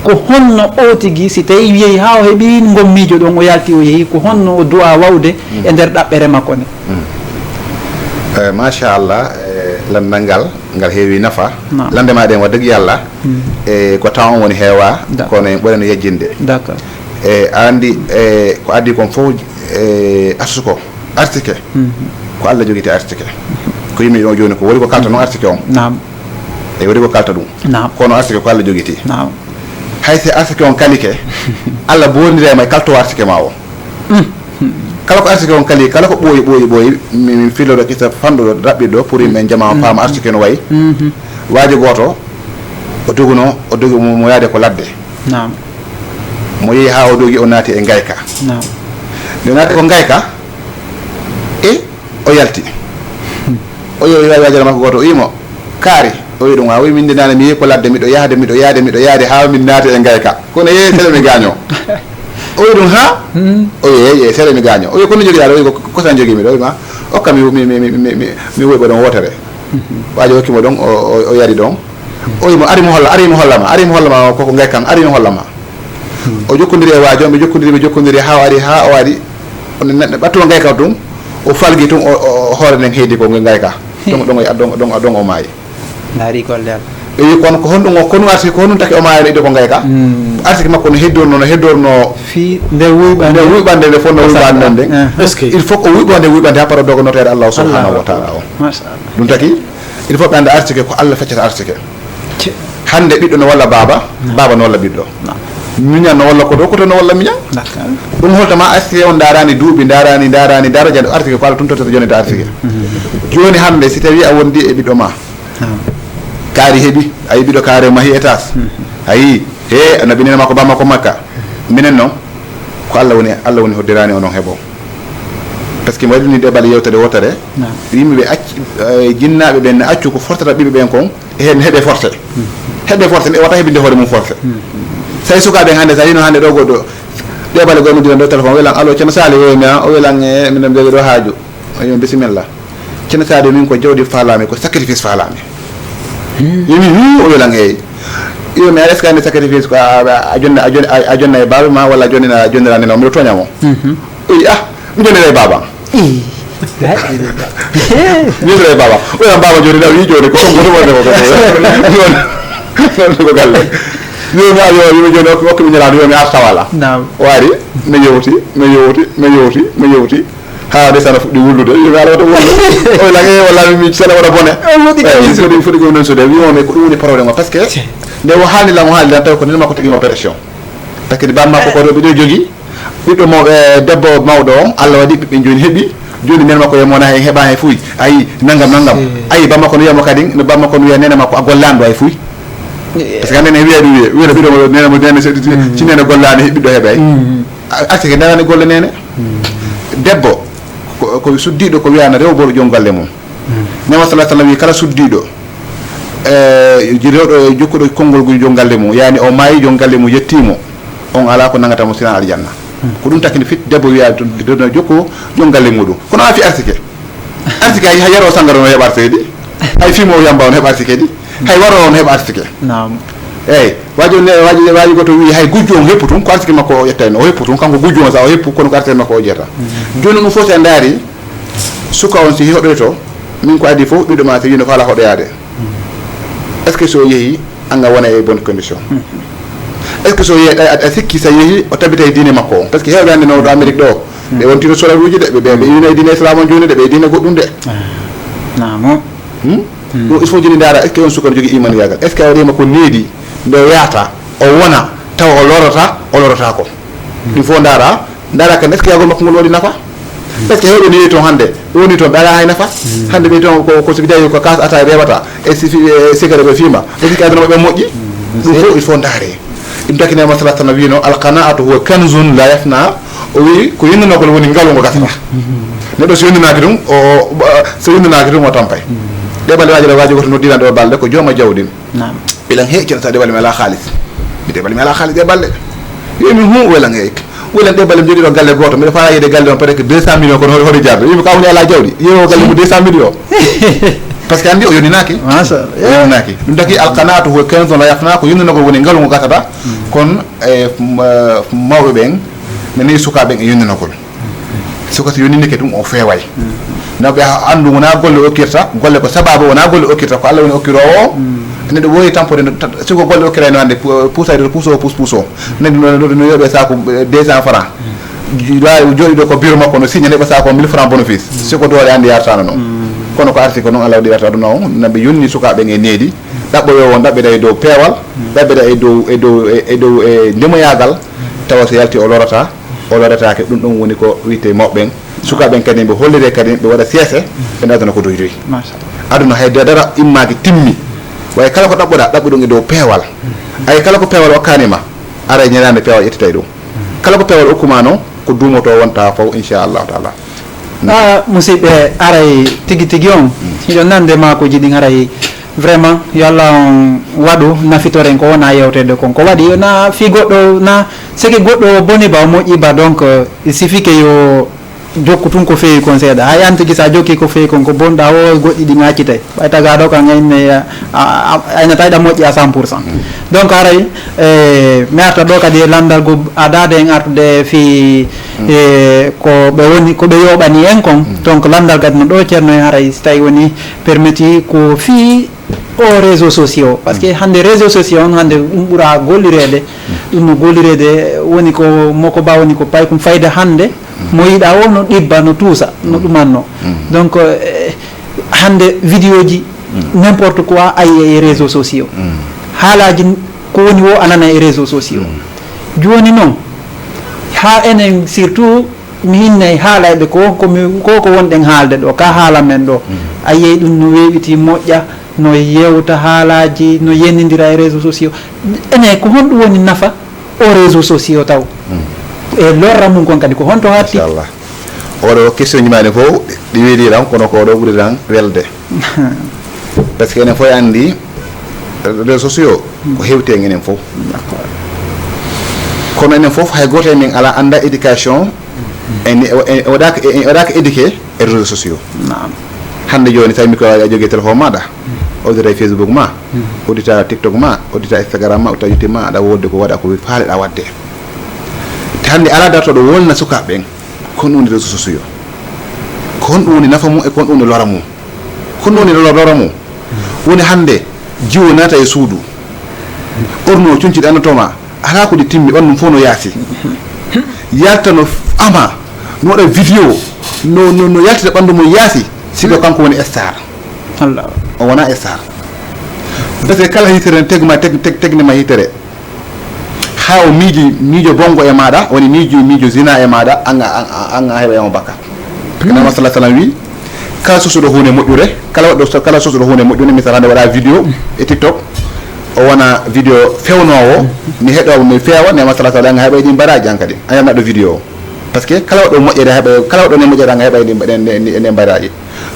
ko honno o tigi, si tawi yehi haa o heɓi ngon miijo ɗon, o yalti o yehi, ko honno o du'a wawde e nder ɗaɓɓere makko nde? Eh, machallah, eh, lanndal ngal, ngal heewi nafa. Naam. Lannde ma ɗen, wa dëgg Yàlla, eh, ko temps on woni heewa, d'accord, kono en ɓurani yejjinde. D'accord. Eh, a anndi, eh, ko adii kon fof, eh, arsuko, arsike. Ko Allah jogiti arsike. Ko yimɓe ɗo jooni ko woni ko kalta noon arsike on. Naam. E woni ko kalta ɗum. Naam. Kono arsike ko Allah jogiti. Naam. Hay si arsike on kalike, Allah boondiray ma e kaltowo arsike ma o. Kala ko arsike on kali, kala ko ɓooyi, ɓooyi, ɓooyi, mi, mi filloto kisa fanɗuɗo, raɓɓiɗo, pour yimɓe en jama on paama arsike no wayi. Waajo gooto, o doguno, o dogi mo, mo yaade ko ladde. Naam. Mo yehi haa o dogi, o naati e ngayka. Naam. Nde o naati ko ngayka, e o yalti. O yehi, o yehi waajere makko gooto, o wi'i mo, "Kaari." O wi'i ɗum, "Haa, o wi'i, min de naane mi yehi ko ladde, miɗo yahde, miɗo yahde, miɗo yahde, haa min naati e ngayka. Kono yehi sele mi gaañoo." O wi'i ɗum, "Haa?" O wi'i, "Eey, eey, sele mi gaañoo." O wi'i, "Ko no njogiɗaa?" O wi'i, "Ko, ko kosam njogii-mi ɗo." O wi'i ma, "Okka mi, mi, mi, mi, mi, mi woyɓa ɗon wootere." Ɓaajo hokki mo ɗon, o, o, o yari ɗon. O wi'i mo, "Ari mo holla, ari mo holla ma, ari mo holla ma, ko, ko ngayka kan, ari mo holla ma." O jokkondiri e waajo, ɓe jokkondiri, ɓe jokkondiri, haa o ari, haa o ari. O ne-, ne-, ɓattuɗo ngayka tun, o falgi tun, o, o, o hoore nden heydi ko ngayka. Ɗon, ɗon, ɗon, ɗon, ɗon o maayi. Ndaari golle Allah. Ɓe wi, "Kono ko honɗum o, ko honɗum arsike, ko honɗum taki o maayano idde ko ngayka?" Arsike makko no heddorno, no heddorno fii nder wuyɓande. Nder wuyɓande nde fonnoo wuyɓande nden. Est-ce que il faut ko wuyɓande, wuyɓande haa para dogo notere Allah subhanahu wa taala o. Machallah. Ɗum taki, il faut ɓe annda arsike ko Allah feccata arsike. Ce- Hannde ɓiɗɗo no walla baaba, baaba no walla ɓiɗɗo. Miñan no walla koto, koto no walla miñan. Ɗum holto ma arsike on ndaaraani duuɓi, ndaaraani, ndaaraani, daraja artike ko Alla tun tottata jonita arsike. Jooni hannde si tawi a wondi e ɓiɗɗo ma, kaari heɓi, a yi ɓiɗɗo kaari mahi étage. A yi, he, annabi nena ma ko bamma ko makka. Minen noon, ko Alla woni, Alla woni hoddiraani onon heɓo. Par ce que mi waɗini ɗe bale yewtere wotere, yimɓe ɓe acci, eh, jinnaaɓe ɓen ne accu ko fortata ɓiɓɓe ɓen kon, e heen heɓe forcé. Heɓe forcé, mi wata heɓinde hoore mum forcé. Tawi sukaaɓe hannde, so a yino hannde ɗo goɗɗo, ɗe bale goɗɗo dina ɗo téléphone, o welan, "Allo, Ceerno Saali?" O wiya, "Mi a?" O welan, "E, minen mbeɗa ɗo haaju." O wiya, "Bisimilla." Ceerno Saali, min ko jawdi faalami, ko sacrifice faalami. Yimi, "Hum," o welan, "Eey." Iyo, mi aɗa est-ce que hannde sacrifice ko a, a, a jonna, a jonna, a, a jonna e baaba ma, walla a jonnina, a jonnira nena, mbiɗo tooña mo. O yi, "Ah, mi jonnira e baaba." Ii. Jonnira e baaba. O wiyan baaba jooni, na wiyi jooni, ko on goto wonde ko, ko, ko, ko galle. Yo mi, yo, yo jooni, okki, okki mi ñalaande, yo mi arta wala. Naam. O ari, mi yewti, mi yewti, mi yewti, mi yewti. Haa ndeysaan o fuɗɗi wullude. Yo mi ala wata wullu. O wiya lan, "Eh, wallaahi, mi sala wona bone." O fuɗɗi kadi fuɗɗi, fuɗɗi ko non suude. Wiimo mi ko ɗum woni problème o. Parce que nde o haalni lan, o haalni lan taw ko nena makko tigi mo pression. Parce que bamma ko ko rewɓe ɗo jogii. Ɓiɗɗo maw-, eh, debbo mawɗo on, Alla waɗi ɓiɓɓe jooni heɓi. Jooni nene makko wiya mo wona hen heɓa hen fuy. Ayi, nangam, nangam. Ayi, bamma ko no wiya mo kadi, no bamma ko no wiya nene makko a gollaani ɗo hay fuy. Parce que hannde ne wiya ɗum wiye, wiya ɓiɗɗo mo nene mo nene so, si nene gollaani ɓiɗɗo heɓay. A, artike ndarani golle nene. Debbo, ko, ko suddiiɗo ko wiyaano rewɓe joom galle mum. Neema sallallahu alaihi wasallam wi kala suddiiɗo, eh, rewɗo e jokkuɗo konngol ngol joom galle mum, yaani o maayi joom galle mum yettii mo, on alaa ko nanngata mo sinaa aljanna. Ko ɗum takki nde fit debbo wiyaa ɗum, ɗum no jokko joom galle muɗum. Kono a fi arsike. Arsike hay, hay yaroo sangara no heɓa arsike di. Hay fimo yamba on heɓa arsike di. Hay waroo on heɓa arsike. Naam. Eey, waaji on ne, waaji, waaji goto wi hay gujjo on heppu tun, ko arsike makko o ƴettayno. O heppu tun, kanko gujjo on sa o heppu, kono ko arsike makko o ƴetta. Jooni ɗum fof si a ndaari, suka on si hoɗoyto, min ko adii fof, ɓiɗɗo ma si wino ko alaa hoɗoyaade. Est-ce que so yehi, anga wona e bonne condition? Est-ce que so yehi, a, a, a sikki sa yehi, o tabita e diine makko on? Parce que heewɓe hannde no ɗo Amérique ɗo, ɓe wontino solaruuji de, ɓe, ɓe, ɓe iwna e diine islam on jooni de, ɓe e diine goɗɗum de. Naam. Hmm? Ɗum il faut jooni ndaara, est-ce que on suka no jogii iman yagal? Est-ce que a waɗiima ko needi, nde o yahata, o wona, tawa o lorata, o lorata ko? Ɗum fof ndaara, ndaara kan, est-ce que yahgol makko ngol waɗi nafa? Est-ce que heewɓe no yehi toon hannde, ɓe woni toon, ɓe alaa hay nafa? Hannde ɓe toon ko, ko so ɓe tawi ko kaas ataaya ɓe heɓata, e sifi, e sigara ɓe fiima, est-ce que aduna maɓɓe moƴƴi? Ɗum fof il faut ndaaree. Ɗum taki Neema sallallahu alaihi wasallam wiino, "Al qanaatu huwa kanzun la yafna." O wi, ko yenndanogol woni ngalu ngo gasata. Neɗɗo so yenndanaki ɗum, o, o, so yenndanaki ɗum, o tampay. Ɗe balɗe waaji, waaji goto noddilan ɗo balɗe ko jooma jawdi. Naam. Ɓilan he, Ceerno Saali, ɗe balɗe mi alaa haalis. Mi ɗe balɗe mi alaa haalis ɗe balɗe. Wiimi, "Hu, welan he." Welan ɗe balɗe mi jooɗi ɗo galle gooto. Mbiɗa faala yiide galle on peut-être deux cent millions kono hoɗi, hoɗi jarde. Wiimi, "Ka woni alaa jawdi?" Yeewo galle mo deux cent millions. Parce que anndi o yoninaaki. Machallah. O yoninaaki. Ɗum taki al qanaatu huwa kanzun la yafna, ko yenndanogol woni ngalu ngo gasata. Kono, e, ma-, mawɓe ɓen, nani sukaaɓe ɓen e yenndanogol. Suka so yonninike ɗum, o feeway. Nawɓe ha-, anndu wonaa golle okkirta, golle ko sababu, wonaa golle okkirta, ko Alla woni okkiroowo o. Neɗɗo woowi tampude no, ta-, si ko golle okkirayno hannde, pu-, puusayde to puusoo, puus, puusoo. Neɗɗo no, no, no yoɓe saaku, eh, deux cents francs. Waawi jooɗi ɗo ko bureau makko no signa, heɓa saaku mille francs bénéfice. Si ko doole anndi yartaano noon. Kono ko arti ko noon Alla waɗi yarta aduna o, naɓe yonni sukaaɓe ɓen e needi. Ɗaɓɓoyoowo on ɗaɓɓira e dow peewal, ɗaɓɓira e dow, e dow, e, e dow, e ndemoyaagal, tawa so yalti o lorata, o loretaake. Ɗum ɗon woni ko wiyetee mawɓe ɓen. Sukaaɓe ɓen kadi ɓe holliree kadi ɓe waɗa seese, ɓe aduna ko doy doy. Machallah. Aduna hay dara immaaki timmi. Way kala ko ɗaɓɓuɗaa, ɗaɓɓu ɗum e dow peewal. Ay kala ko peewal okkaani ma, aray ñalaande peewal ƴettitay ɗum. Kala ko peewal okkuma noon, ko duumotoo wonta fof, inchallahu taala. Ah, musidɓe, aray tigi tigi on, hiɗo nande maakuuji ɗin, aray vraiment, yo Allah on waɗu nafitoren ko wona yewtede kon. Ko waɗi, na fii goɗɗo, na seke goɗɗo boni ba, o moƴƴi ba, donc, euh, il suffit que yo jokku tun ko feewi kon seeɗa. Hay an tigi sa jokki ko feewi kon, ko bonɗa o, goɗɗi ɗi ŋaccitay. Ɓay tagaɗo kan ayne, a, a, a, aynata yiɗa moƴƴi à cent pour cent. Donc, haray, eh, mi arta ɗo kadi e landal go adade en artude fii, eh, ko ɓe woni, ko ɓe yoɓani en kon. Donc, landal kadi no ɗo ceerno en, haray si tawi woni permiti ko fii o réseau sociaux. Parce que hannde réseau sociaux on, hannde ɗum ɓura gollireede. Ɗum no gollireede, woni ko moko ba, woni ko pay kum fayda hannde. Mo yiɗa o no ɗibba, no tuusa, no ɗumanno. Donc, eh, hannde vidéo ji, n'importe quoi, ayi e réseaux sociaux. Haalaaji ko woni wo a nana e réseaux sociaux. Jooni noon, haa enen surtout, mi inna e haalayɓe ko, ko mi, ko, ko wonɗen haalde ɗo, ka haala men ɗo. A yiyey ɗum no weeɓiti moƴƴa, no yewta haalaaji, no yenndindira e réseaux sociaux. Enen, ko honɗum woni nafa o réseaux sociaux taw? E lorra mum kon kadi, ko honto hatti? Inchallah. Oɗo question ji maɗi fof ɗi weeli tan, kono ko oɗo ɓuri tan welde. Parce que enen fof anndi réseaux sociaux ko hewti en enen fof. Kono enen fof hay gooto e men ala annda éducation, en, en, en waɗaka, en waɗaka éduqué e réseaux sociaux. Naam. Hannde jooni, tawi mi ko a jogii téléphone maɗa, uddita e Facebook ma, uddita TikTok ma, uddita Instagram ma, uddita YouTube ma, aɗa wodde ko waɗa ko faaleɗa waɗde. Te hannde alaa dartoɗo wonna sukaaɓe ɓen. Ko honɗum woni réseaux sociaux? Ko honɗum woni nafa mum e ko honɗum woni lora mum? Ko honɗum woni lora, lora mum? Woni hannde jiwo naata e suudu, ɓorno conci ɗi anndatoo ma, alaa ko ɗi timmi, ɓanndu mum fof no yaasi. Yalta no f-, ama, no waɗa vidéo, no, no, no yaltita ɓanndu mum yaasi, si ko kanko woni star. Allah. O wonaa star. Parce que kala hitere ne tegma, teg-, teg-, tegne ma hitere. Haa o miiji miijo bonngo e maaɗa, woni miiji miijo zina e maaɗa, an, an, an, an a heɓa e on bakkat. Parce que Neema sallallahu alayhi wa sallam wi, kala sosuɗo huunde moƴƴude, kala waɗɗo, kala sosuɗo huunde moƴƴude, misal hannde waɗa vidéo e TikTok, o wona vidéo fewnoowo, mi heɗoo, mi feewa, Neema sallallahu alayhi wa sallam, an a heɓa e ɗin baraaji an kadi, an neɗɗo vidéo o. Parce que kala waɗɗo moƴƴere a heɓa, kala waɗɗo ne moƴƴere an a heɓa e ɗin, ɗen, ɗen, ɗen baraaji.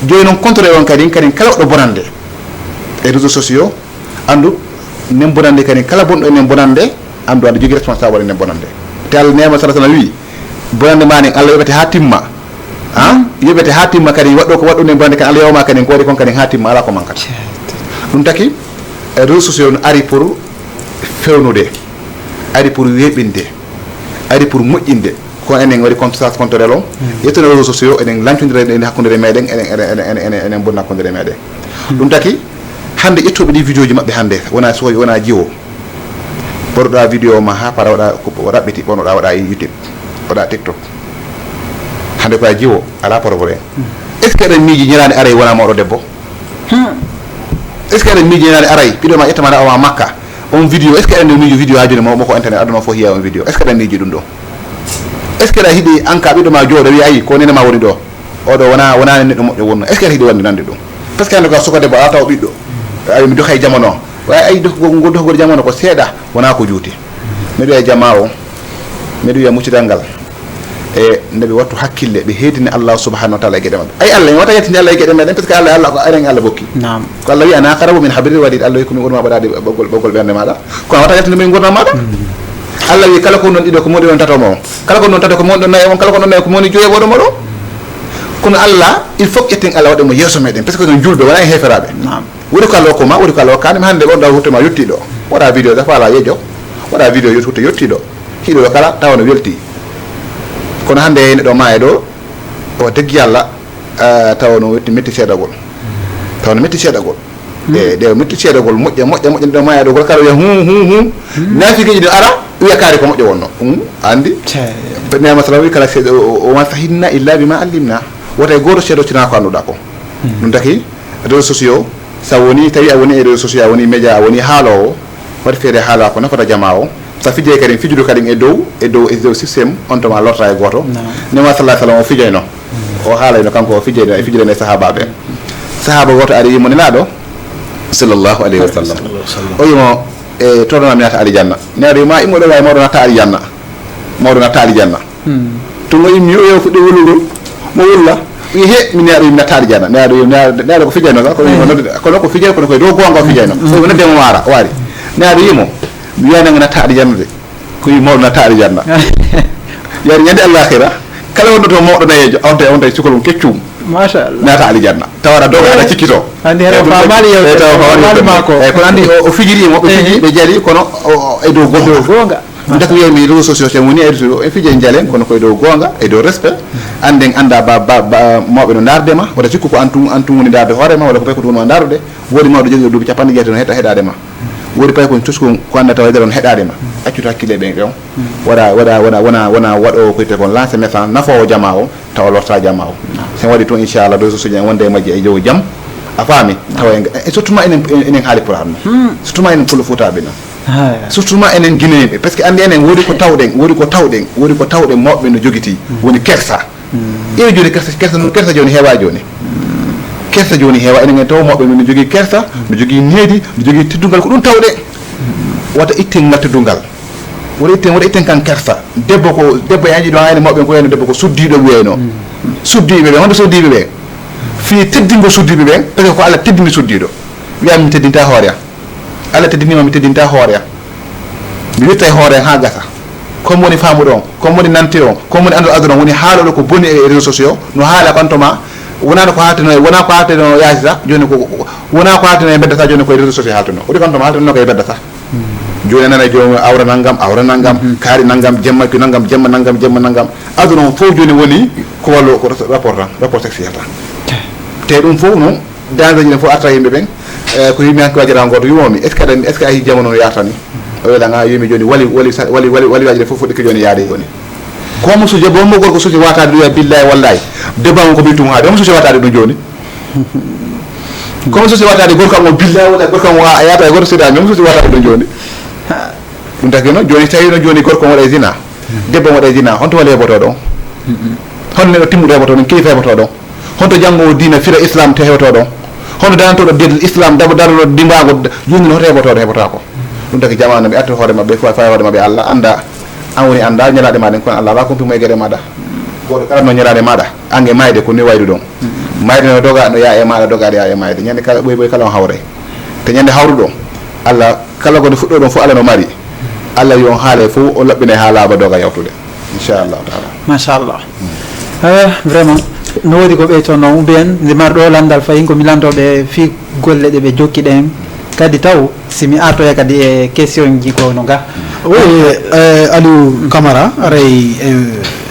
Jooni noon, contre on kadi, kadi kala waɗɗo bonande e réseaux sociaux, anndu, nen bonande kadi, kala bonɗo e nen bonande, anndu aɗa jogii responsable e nen bonande. Te Allah Neema sallallahu alayhi wa sallam wi, bonande ma nden Allah yoɓete haa timma. Ha? Yoɓete haa timma kadi, waɗɗo ko waɗɗo nen bonande kadi, Allah yoɓama kadi, ko waɗi kon kadi haa timma, alaa ko mankat. Ɗum taki, e réseaux sociaux no ari pour fewnude, ari pour weeɓinde, ari pour moƴƴinde. Kono enen waɗi contre sens contre relo. Yettude réseaux sociaux, eɗen lancondira e hakkunde meɗen, eɗen, eɗen, eɗen, eɗen, eɗen bonna hakkunde meɗen. Ɗum taki, hannde ƴettuɓe ɗi vidéo ji maɓɓe hannde, wona sowi, wona jiwo. Ɓornoɗa vidéo ma haa para, waɗa ko raɓɓiti, ɓornoɗa waɗa e YouTube, waɗa TikTok. Hannde ko a jiwo, alaa problème. Est-ce que aɗa miiji ñalaande aray wona mawɗo debbo? Est-ce que aɗa miiji ñalaande aray, ɓiɗɗo ma ƴettama nawa Makka, on vidéo, est-ce que aɗa miiji vidéo haa jooni mawɗo ko internet aduna fof yiya on vidéo? Est-ce que aɗa miiji ɗum ɗo? Est-ce que aɗa yiɗi an ka ɓiɗɗo ma jooɗo wiya, "Ayi, ko nene ma woni ɗo? Oɗo wona, wona neɗɗo moƴƴo wonno." Est-ce que aɗa yiɗi wonde nande ɗum? Parce que hannde ko a suka debbo, a taw ɓiɗɗo. Ayi, mi doka e jamano. Way, ayi, doka, ngo doka jamano ko seeɗa, wona ko juuti. Miɗo wiya jamaa o, miɗo wiya musidal ngal. E nde ɓe wattu hakkille, ɓe heedini Allah subhanahu wa ta'ala e geɗe maɓɓe. Ay, Allah, en wata yettinde Allah e geɗe meɗen, parce que Allah, Allah ko aren Allah bokki. Naam. Ko Allah wi, "Ana aqrabu min hablil warid." Allah wi, "Ko mi ɓurma ɓadaade ɓoggol, ɓoggol ɓernde maɗa." Kono a wata yettinde mo e ngurndan maɗa. Allah wi, "Kala ko non ɗiɗo, ko moni on tato mo. Kala ko non tato, ko moni ɗon nayo on. Kala ko non nayo, ko moni joyo ɓoɗo moɗo." Kono Allah, il faut ƴetten Allah waɗa mo yeeso meɗen, parce que ko julɓe, wona e heeferaɓe. Naam. Woni ko Allah hokku ma, woni ko Allah hokkaani ma. Hannde on ɗaw hutte ma yottiɗo. Waɗa vidéo, dafa ala yeejo. Waɗa vidéo yot-, hutte yottiɗo. Hiɗo kala, tawa no welti. Kono hannde neɗɗo ma e ɗo, o deggi Allah, ah, tawa no wetti, metti seeɗagol. Tawa no metti seeɗagol. E, ɗe metti seeɗagol, moƴƴa, moƴƴa, moƴƴa, ɗo ma e ɗo gol kala wiya, "Hum, hum, hum." Naafiqeeji ɗi ara, wiya kaari ko moƴƴo wonno. Hum, a anndi? Cee. Neema sallallahu alayhi wa sallam wi, "Kala seeɗa, o, o, o ma sahidna illa bima alimna." Wota e gooto seedo sina ko annduɗa ko. Ɗum taki, réseaux sociaux, sa woni, tawi a woni e réseaux sociaux, a woni média, a woni haaloowo, waɗi feere haala ko nafata jamaa o. Sa fijay kadi, fijudu kadi e dow, e dow, e dow système, on tuma lorta e gooto. Naam. Neema sallallahu alayhi wa sallam o fijayno. O haalayno kanko, o fijayno, e fijirano e sahaabaaɓe. Sahaaba gooto ari yimo Nelaaɗo, sallallahu alayhi wa sallam. O yimo, "E, toɗo ma mi naata alijanna." Nelaaɗo yimo, "A immoɗo waawi mawɗo naata alijanna. Mawɗo naata alijanna." Hmm. To mo immi, o yewa fuɗɗi wulugol, mo wulla. Wi, "He, mi Nelaaɗo yimi naata alijanna." Nelaaɗo yimo, Nelaaɗo, Nelaaɗo ko fijayno ka, kono, hmm, noddude, kono ko fijay, kono koye dow goonga o fijayno. Hmm. So o nodde mo waara, o ari. Nelaaɗo yimo, "Mi wiyanango naata alijanna de." Ko wi mawɗo naata alijanna. Yaani ñande Allahira, kala wonno to mawɗo nayeejo, on tawi, on tawi cukalel keccum. Machallah. Naata alijanna. Tawa aɗa doga, aɗa cikkito. Anndi heno faamaali yewtere, tawa faamaali yewtere. Eyi, kono anndi o, o fijiri mo, ɓe fiji, ɓe jali, kono o, o, e dow goonga. E dow goonga. Ɗum taki wiyami réseaux sociaux, so en woni e réseaux, en fija en jalen, kono koye dow goonga, e dow respect. Annden annda ba, ba, ba, mawɓe no ndaarde ma, wota cikku ko an tun, an tun woni ndaarde hoore ma, walla ko pay ko ɗum woni ndaarude. Woodi mawɗo jogii duuɓi capanɗe jeetati no heɗa, heɗaade ma. Woodi pay ko cusku ko annda tawa e nder on heɗaade ma. Accutu hakkille ɓen ɓe on. Wona, wona, wona, wona, wona waɗoowo ko wiyetee kon lancer message nafoowo jamaa o, tawa lorta jamaa o. Sen waɗi tun, inchallah, ɗo so soñi en wonde e majji e jowo jam. A faami? Tawa en, e surtout ma enen, enen haali pulaar noon. Surtout ma enen pullo fuutaaɓe noon. Surtout ma enen guinéen ɓe, parce que anndi enen woodi ko tawɗen, woodi ko tawɗen, woodi ko tawɗen mawɓe no jogitii, woni kersa. Ƴeew jooni kersa, kersa noon, kersa jooni heewaa jooni. Kersa jooni heewaa, enen en taw mawɓe men no jogii kersa, no jogii needi, no jogii teddungal, ko ɗum tawɗen. Wata itten ngal teddungal. Wata itten, wata itten kan kersa. Debbo ko, debbo e añi ɗo ayne mawɓe ko wiyano debbo ko suddiiɗo wiyayno. Suddiiɓe ɓe, honto suddiiɓe ɓe? Fii teddingo suddiiɓe ɓen, parce que ko Allah teddini suddiiɗo. Wiya mi teddinta hoore am. Allah teddinima mi teddinta hoore am. Mi wirta e hoore am haa gasa. Ko mi woni faamuɗo on, ko mi woni nanti on, ko mi woni annduɗo aduna, woni haaloɗo ko boni e réseaux sociaux, no haala kanto ma, wonano ko haaltino, wona ko haaltino yaasi sa, jooni ko, wona ko haaltino e mbedda sa, jooni ko e réseaux sociaux haaltuno. Woni kanto ma haaltino ko e mbedda sa. Jooni a nana jooni awra nanngam, awra nanngam, kaari nanngam, jemma ki nanngam, jemma nanngam, jemma nanngam. Aduna on fof jooni woni ko wallo ko rapport tan, rapport sexuel tan. Te ɗum fof noon, danger ji ɗen fof arta yimɓe ɓen. Eh, ko yimɓe hanki wajata gooto wiwomi, est ce que aɗa, est ce que a yi jamanu no yarta ni? O wela nga yimi jooni wali, wali, sa- wali, wali, wali waji ɗe fof fuɗɗike jooni yaade jooni. Ko mo suuji, bon mo gorko suuji wataade ɗum, ya billahi wallahi. Debbo am ko mi tum haade, mo suuji wataade ɗum jooni. Kono so si wataade gorko am o, billahi wala gorko am o, a yaata e gorko seeɗa, mais so si wataade ɗo jooni. Ɗum taki noon, jooni, so tawi noon jooni gorko on waɗa e zina, debbo on waɗa e zina, honto wali heɓoto ɗon? Honto neɗɗo timmuɗo heɓoto ɗon, kilifa heɓoto ɗon? Honto janngo o diina fira islam te heɓoto ɗon? Honto darantoɗo diinal islam, dabo darantoɗo dimbago, jooni noon hoto heɓoto ɗon, heɓotako. Ɗum taki jamaanu ɓe artir hoore maɓɓe, fa- fawi hoore maɓɓe Allah, annda an woni annda ñalaaɗe ma ɗen, kono Allah ala kumpi mo e geɗe maɗa. Gooto kala no ñalaaɗe maɗa, ange mayde ko ni wayru ɗon. Mayde no doga, no yaa e maɗa, dogaade yaa e mayde. Ñande kala ɓoy ɓoy kala on hawray. Te ñande hawruɗo, Allah kala ko nde fuɗɗo ɗon fof Allah no mari. Allah yo on haale fof, o laɓɓinay haa laaɓa doga yawtude. Inchallahu taala. Machallah. Eh, vraiment, no woodi ko ɓeytonno, ou bien nde marɗo o lanndal fayin ko mi lanndooɓe fii golle ɗe ɓe jokki ɗen. Kadi taw, si mi artoya kadi e question ji ko no ga. Oui, eh, Aliou Camara, aray, eh,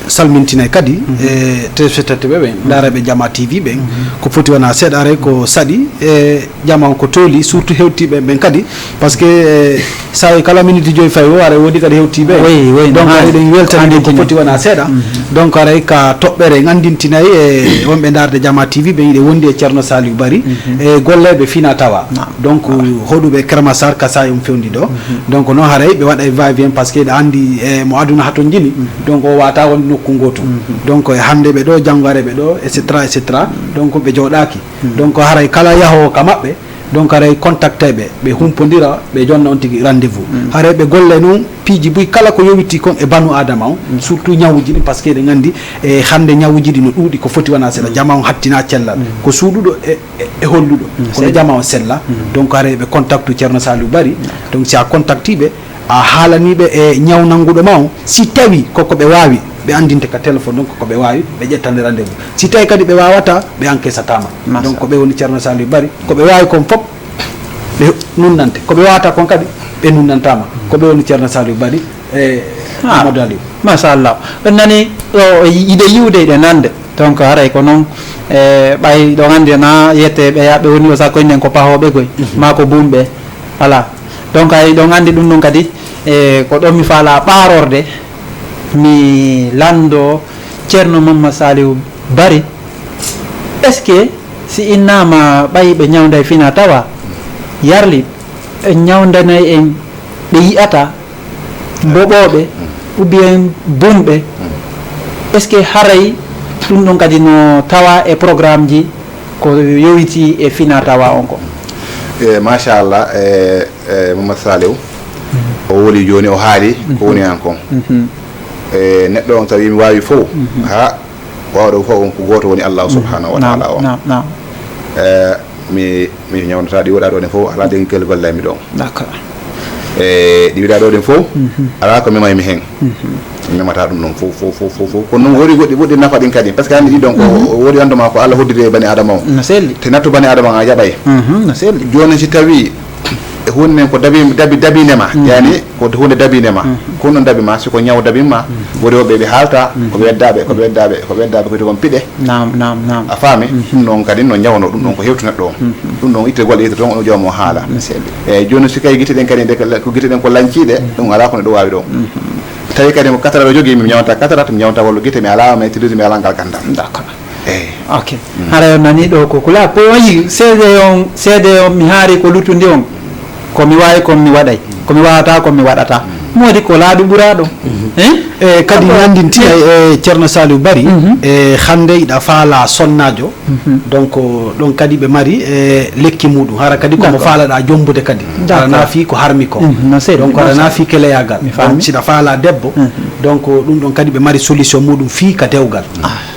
salmintinay kadi, eh, téléspectateur ɓe ɓen, ndaara ɓe Jama T V ɓen. Ko foti wona seeɗa, aray ko saɗi, eh, jama on ko tooli, surtout hewtiiɓe ɓen kadi, parce que, eh, sawi kala minute joyi fayi o, aray woodi kadi hewtiiɓe. Oui, oui, donc, no haani. Aray ɗen weltani ɗum ko foti wona seeɗa. Donc, aray ka toɓɓere en anndintinay e wonɓe ndaarde Jama T V ɓen, iɗe wondi e Ceerno Saliou Bari, e golleeɓe fina tawa. Donc, hoɗuɓe Kermassar ka sa'i on fewndi ɗo. Donc, noon haray ɓe waɗa e va et vient, parce que eɗa anndi, e mo aduna hatonjini. Donc, o wata won nokku ngootu. Donc, e hannde ɓe ɗo, janngo are ɓe ɗo, et cetera, et cetera. Donc, ɓe jooɗaaki. Donc, haray kala yahoowo ka maɓɓe, donc, haray contacté ɓe, ɓe humpondira, ɓe jonna on tigi rendez-vous. Haray ɓe golle noon piiji buy kala ko yowiti kon e banu Adama on, surtout ñawuji ɗin, parce que eɗen anndi, e hannde ñawuji ɗi no ɗuuɗi, ko foti wona seeɗa. Jama on hattina cellal. Ko suuɗuɗo e, e, e holluɗo. Kono jama on sella. Donc, haray ɓe contactu Ceerno Saliou Bari. Donc, si a contacti ɓe, a haalaniiɓe e ñaw nannguɗo ma on, si tawi koko ɓe waawi, ɓe anndinte ka téléphone, donc ko ɓe waawi, ɓe ƴettande rendez-vous. Si tawi kadi ɓe waawata, ɓe encaissatama. Donc, ko ɓe woni Ceerno Saliou Bari, ko ɓe waawi kon fof, ɓe nunnante. Ko ɓe waawata kon kadi, ɓe nunnantama. Ko ɓe woni Ceerno Saliou Bari, e Amadou Aliou. Machallah. Ɓen nani ɗo, yiɗe yiwde, yiɗe nande. Donc, haray ko noon, e, ɓay ɗo anndi na yette ɓe yaaɓe woni o sakko innen ko pahooɓe goy, maa ko buumɓe. Voilà. Donc, ay ɗon anndi ɗum ɗon kadi, e, ko ɗon mi faala ɓaarorde, mi lanndo Ceerno Mamma Saliou Bari. Est-ce que si innama ɓay ɓe ñawnday fina tawa, yarli, ɓe ñawndanay en ɓe yi'ata, mboɓooɓe, ou bien bumɓe? Est-ce que haray ɗum ɗon kadi no tawa e programme ji ko yowiti e fina tawa on ko? E, machallah, e, e, Mamadou Saliou, o woli jooni, o haali ko woni an kon. E, neɗɗo on, so a wi mi waawi fof, ha, wawɗo fof on ko gooto woni Allahu subhanahu wa taala on. Naam, naam. E, mi, mi ñawnata ɗi woɗa ɗo ne fof, ala denkel gollay mi ɗon. D'accord. E, ɗi wiɗa ɗo ɗin fof, ala ko memay mi hen. Memata ɗum ɗon fof, fof, fof, fof, fof. Kono noon woodi goɗɗi ɓurɗi nafa ɗin kadi. Parce que hannde ɗi ɗon ko woodi annduma ko Allah hoddiri e bani Adama on. No selli. Te nattu bani Adama on a jaɓay. No selli. Jooni si tawi e huunde nden ko dabi, dabi, dabine ma. Yani ko huunde dabine ma. Ko ɗum dabi ma, si ko ñaw dabi ma, woodi woɓɓe ɓe haalta, ko ɓe weddaaɓe, ko ɓe weddaaɓe, ko ɓe weddaaɓe, ko wiyetee kon piɗe. Naam, naam, naam. A faami? Ɗum ɗon kadi no ñawno, ɗum ɗon ko hewtu neɗɗo on. Ɗum ɗon itte golle itte toon, o joom o haala. No selli. Eeyi, jooni si kay gite ɗen kadi, nde ko gite ɗen ko lañciiɗe, ɗum alaa ko neɗɗo waawi ɗo. Tawi kadi ko cataracte o jogii, mi ñawanta cataracte, mi ñawanta wallu gite, mi alaa maîtrise, mi alaa ngal ganndal. D'accord. Ok. Hara on nani ɗo ko kula ko wayi seede on seede on mi haari ko luttudi on. Ko mi waawi kon mi waɗay. Ko mi waawata kon mi waɗata. Moodi ko laaɓi ɓuraa ɗo. Eh? E kadi nganndintina e Ceerno Saliou Bari, e hannde iɗa faala sonnaajo. Donc ɗon kadi ɓe mari e lekki muɗum hara kadi komo faalaɗa jombude kadi. Hara na fii ko harmi ko. Donc hara na fii keleyagal. Donc siɗa faala debbo, donc ɗum ɗon kadi ɓe mari solution muɗum fii ka dewgal.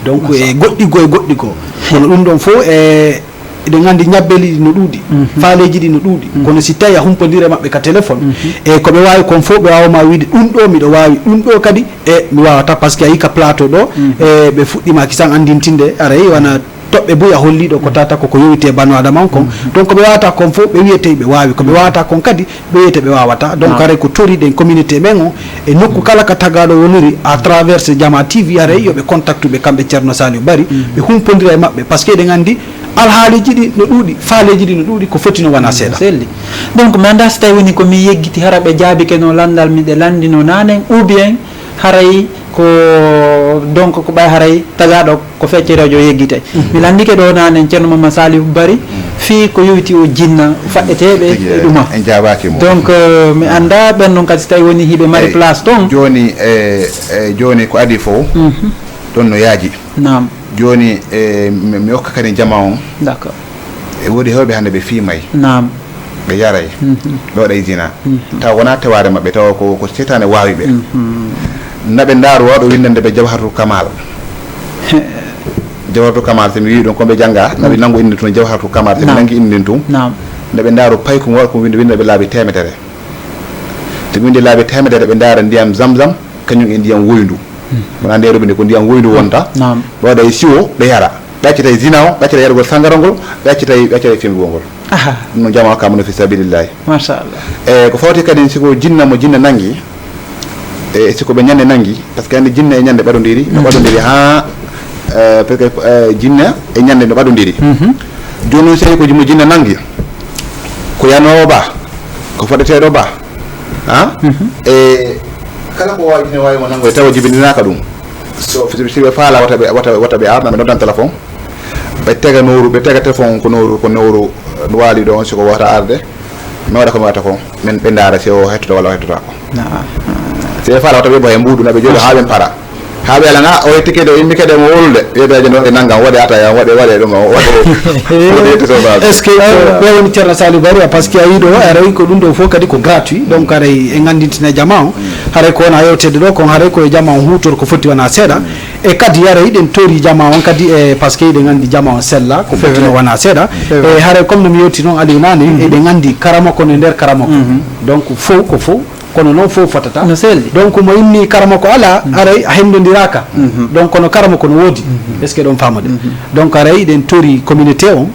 Donc e goɗɗi goo e goɗɗi goo. Kono ɗum ɗon fof e eɗen nganndi ñabbeli ɗi no ɗuuɗi. Faaleeji ɗi no ɗuuɗi. Kono si tawi a humpondire maɓɓe ka téléphone, e ko ɓe waawi kon fof ɓe waawa ma wiide ɗum ɗo miɗo waawi ɗum ɗo kadi e mi waawata par ce que a yii ka plateau ɗo, e ɓe fuɗɗiima kisan anndintinde aray wona toɓɓe buy a holliiɗo ko tata koko yowiti e banu adama on kon. Donc ɓe waawata kon fof ɓe wiyete ɓe waawi ko ɓe waawata kon kadi ɓe wiyete ɓe waawata. Donc haray ko toriɗen communauté men on e nokku kala ka tagaaɗo woniri à travers Jama T V haray yo ɓe contactu ɓe kamɓe Ceerno Saliou Bari ɓe humpondira e maɓɓe par ce que eɗen nganndi alhaaliiji ɗi no ɗuuɗi faaleeji ɗi no ɗuuɗi ko foti no wona seeɗa. Selli. Donc mi anndaa si tawi woni ko mi yeggiti hara ɓe jaabike no lanndal miɗe lanndino naanen ou bien haray ko donc ko ɓay haray tagaaɗo ko feccereejo yeggitay. Mi lanndike ɗo naanen Ceerno Mama Saliou Bari fii ko yowiti o jinna faɗɗeteeɓe e ɗuma. En jaabaaki mo. Donc mi anndaa ɓen noon kadi si tawi woni hiɓe mari place toon. Jooni e jooni ko adii fof ɗon no yaaji. Naam. Jooni e mi mi okka kadi jama on. D'accord. E woodi heewɓe hannde ɓe fiimay. Naam. Ɓe yaray. Ɓe waɗay zina. Tawa wonaa tewaare maɓɓe tawa ko ko seytaane waawi ɓe. Na ɓe ndaaru waɗo winndande ɓe Jawharatul Kamal. Jawharatul Kamal so mi wii ɗum ko ɓe jannga na ɓe nanngu innde tun Jawharatul Kamal so ɓe nanngi innde tun. Naam. Na ɓe ndaaru paykun waɗa ko winnde winnde ɓe laabi teemedere. So ɓe winndi laabi teemedere ɓe ndaara ndiyam zamzam kañum e ndiyam woyndu. Wona nde robinet ko ndiyam woyndu wonta. Naam. Ɓe waɗa e siwo ɓe yara. Ɓe accata e zina o, ɓe accata e yargol sangara ngol, ɓe accata e ɓe accata e fimgol ngol. Aha. Ɗum no jama o kamano fi sabilillahi. Machallah. E ko fawti kadi siko jinna mo jinna nangi. E siko ɓe ñande nangi par ce que andi jinna e ñande ɓaɗodiri no ɓaɗodiri ha e, par ce que e, jinna e ñande no ɓaɗodiri. Joni noon sey ko mo jinna nangi ko yanowo ba ko faɗeteɗo ba. Ha? E kala ko wawi ine wawi mo nangoy tawa jibinɗinaka ɗum. So si ɓe faala wata ɓe wata wata ɓe arna ɓe noddan téléphone. Ɓe tega nowru ɓe tega téléphone ko nowru ko nowru waali ɗo on siko wata arde. Mi waɗa ko mi waɗata ko min ɓe ndaara si o hettoto walla o hettotako. Si ɓe faala wata ɓe mbo he mbuudu na ɓe jooɗo ha ɓe para. Ha ɓe alana o yetti kede o immi kede mo wolude wiyeteje no e nanngam waɗe ata yam waɗe waɗe ɗum o waɗe. Est ce que ɓe woni Ceerno Saliou Bari par ce que a wiɗo aray ko ɗum ɗo fof kadi ko gratuit donc aray e nganndintina jama on. Haray ko wona yewtede ɗo kon haray koye jama on huutor ko foti wona seeɗa. E kadi haray ɗen tori jama on kadi e par ce que eɗen nganndi jama on sella ko foti no wona seeɗa. E haray comme no mi yewti noon Aliou nane eɗen nganndi karamoko no e nder karamoko. Donc fof ko fof kono noon fof fotata. No selli. Donc mo inni karama ko alaa aray a henndondiraka. Donc kono karama kono woodi. Est ce que ɗon famude? Donc aray ɗen tori communauté on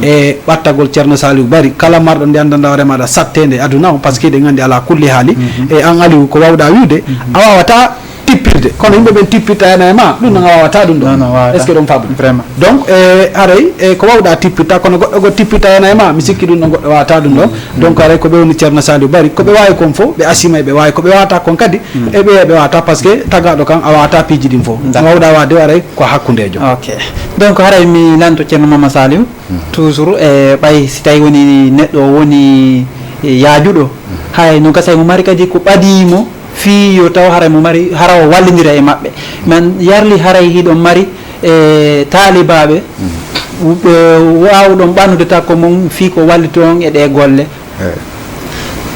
e ɓattagol Ceerno Saliou Bari kala marɗo nde anndanɗa hoore maɗa sattede aduna on par ce que ɗen anndi ala kulli haali. E an Aliou ko wawɗa wiwde a wawata tippirde kono yimɓe ɓen tippirta ena e ma ɗum noon a wawata ɗum ɗo. Est ce que ɗon famude? Vraiment. Donc e haray e ko wawɗa tippirta kono goɗɗo go tippirta hena e ma mi sikki ɗum ɗon goɗɗo wawata ɗum ɗon. Donc haray ko ɓe woni Ceerno Saliou Bari ko ɓe wawi kon fof ɓe asima e ɓe wawi ko ɓe wawata kon kadi e ɓe ɓe wawata par ce que tagaɗo kan a wawata piiji ɗin fof. Wawɗa wade haray ko hakkundejo. Ok. Donc haray mi lanto Ceerno Mama Saliou toujours e ɓay si tawi woni neɗɗo o woni yaajuɗo haray no gasa mo mari kadi ko ɓadimo fii yo taw haray mo mari hara o wallidira e maɓɓe. Man yarli haray hiɗon mari e taalibaaɓe ɓe waawuɗon ɓannude takko mon fii ko walliti on e ɗee golle.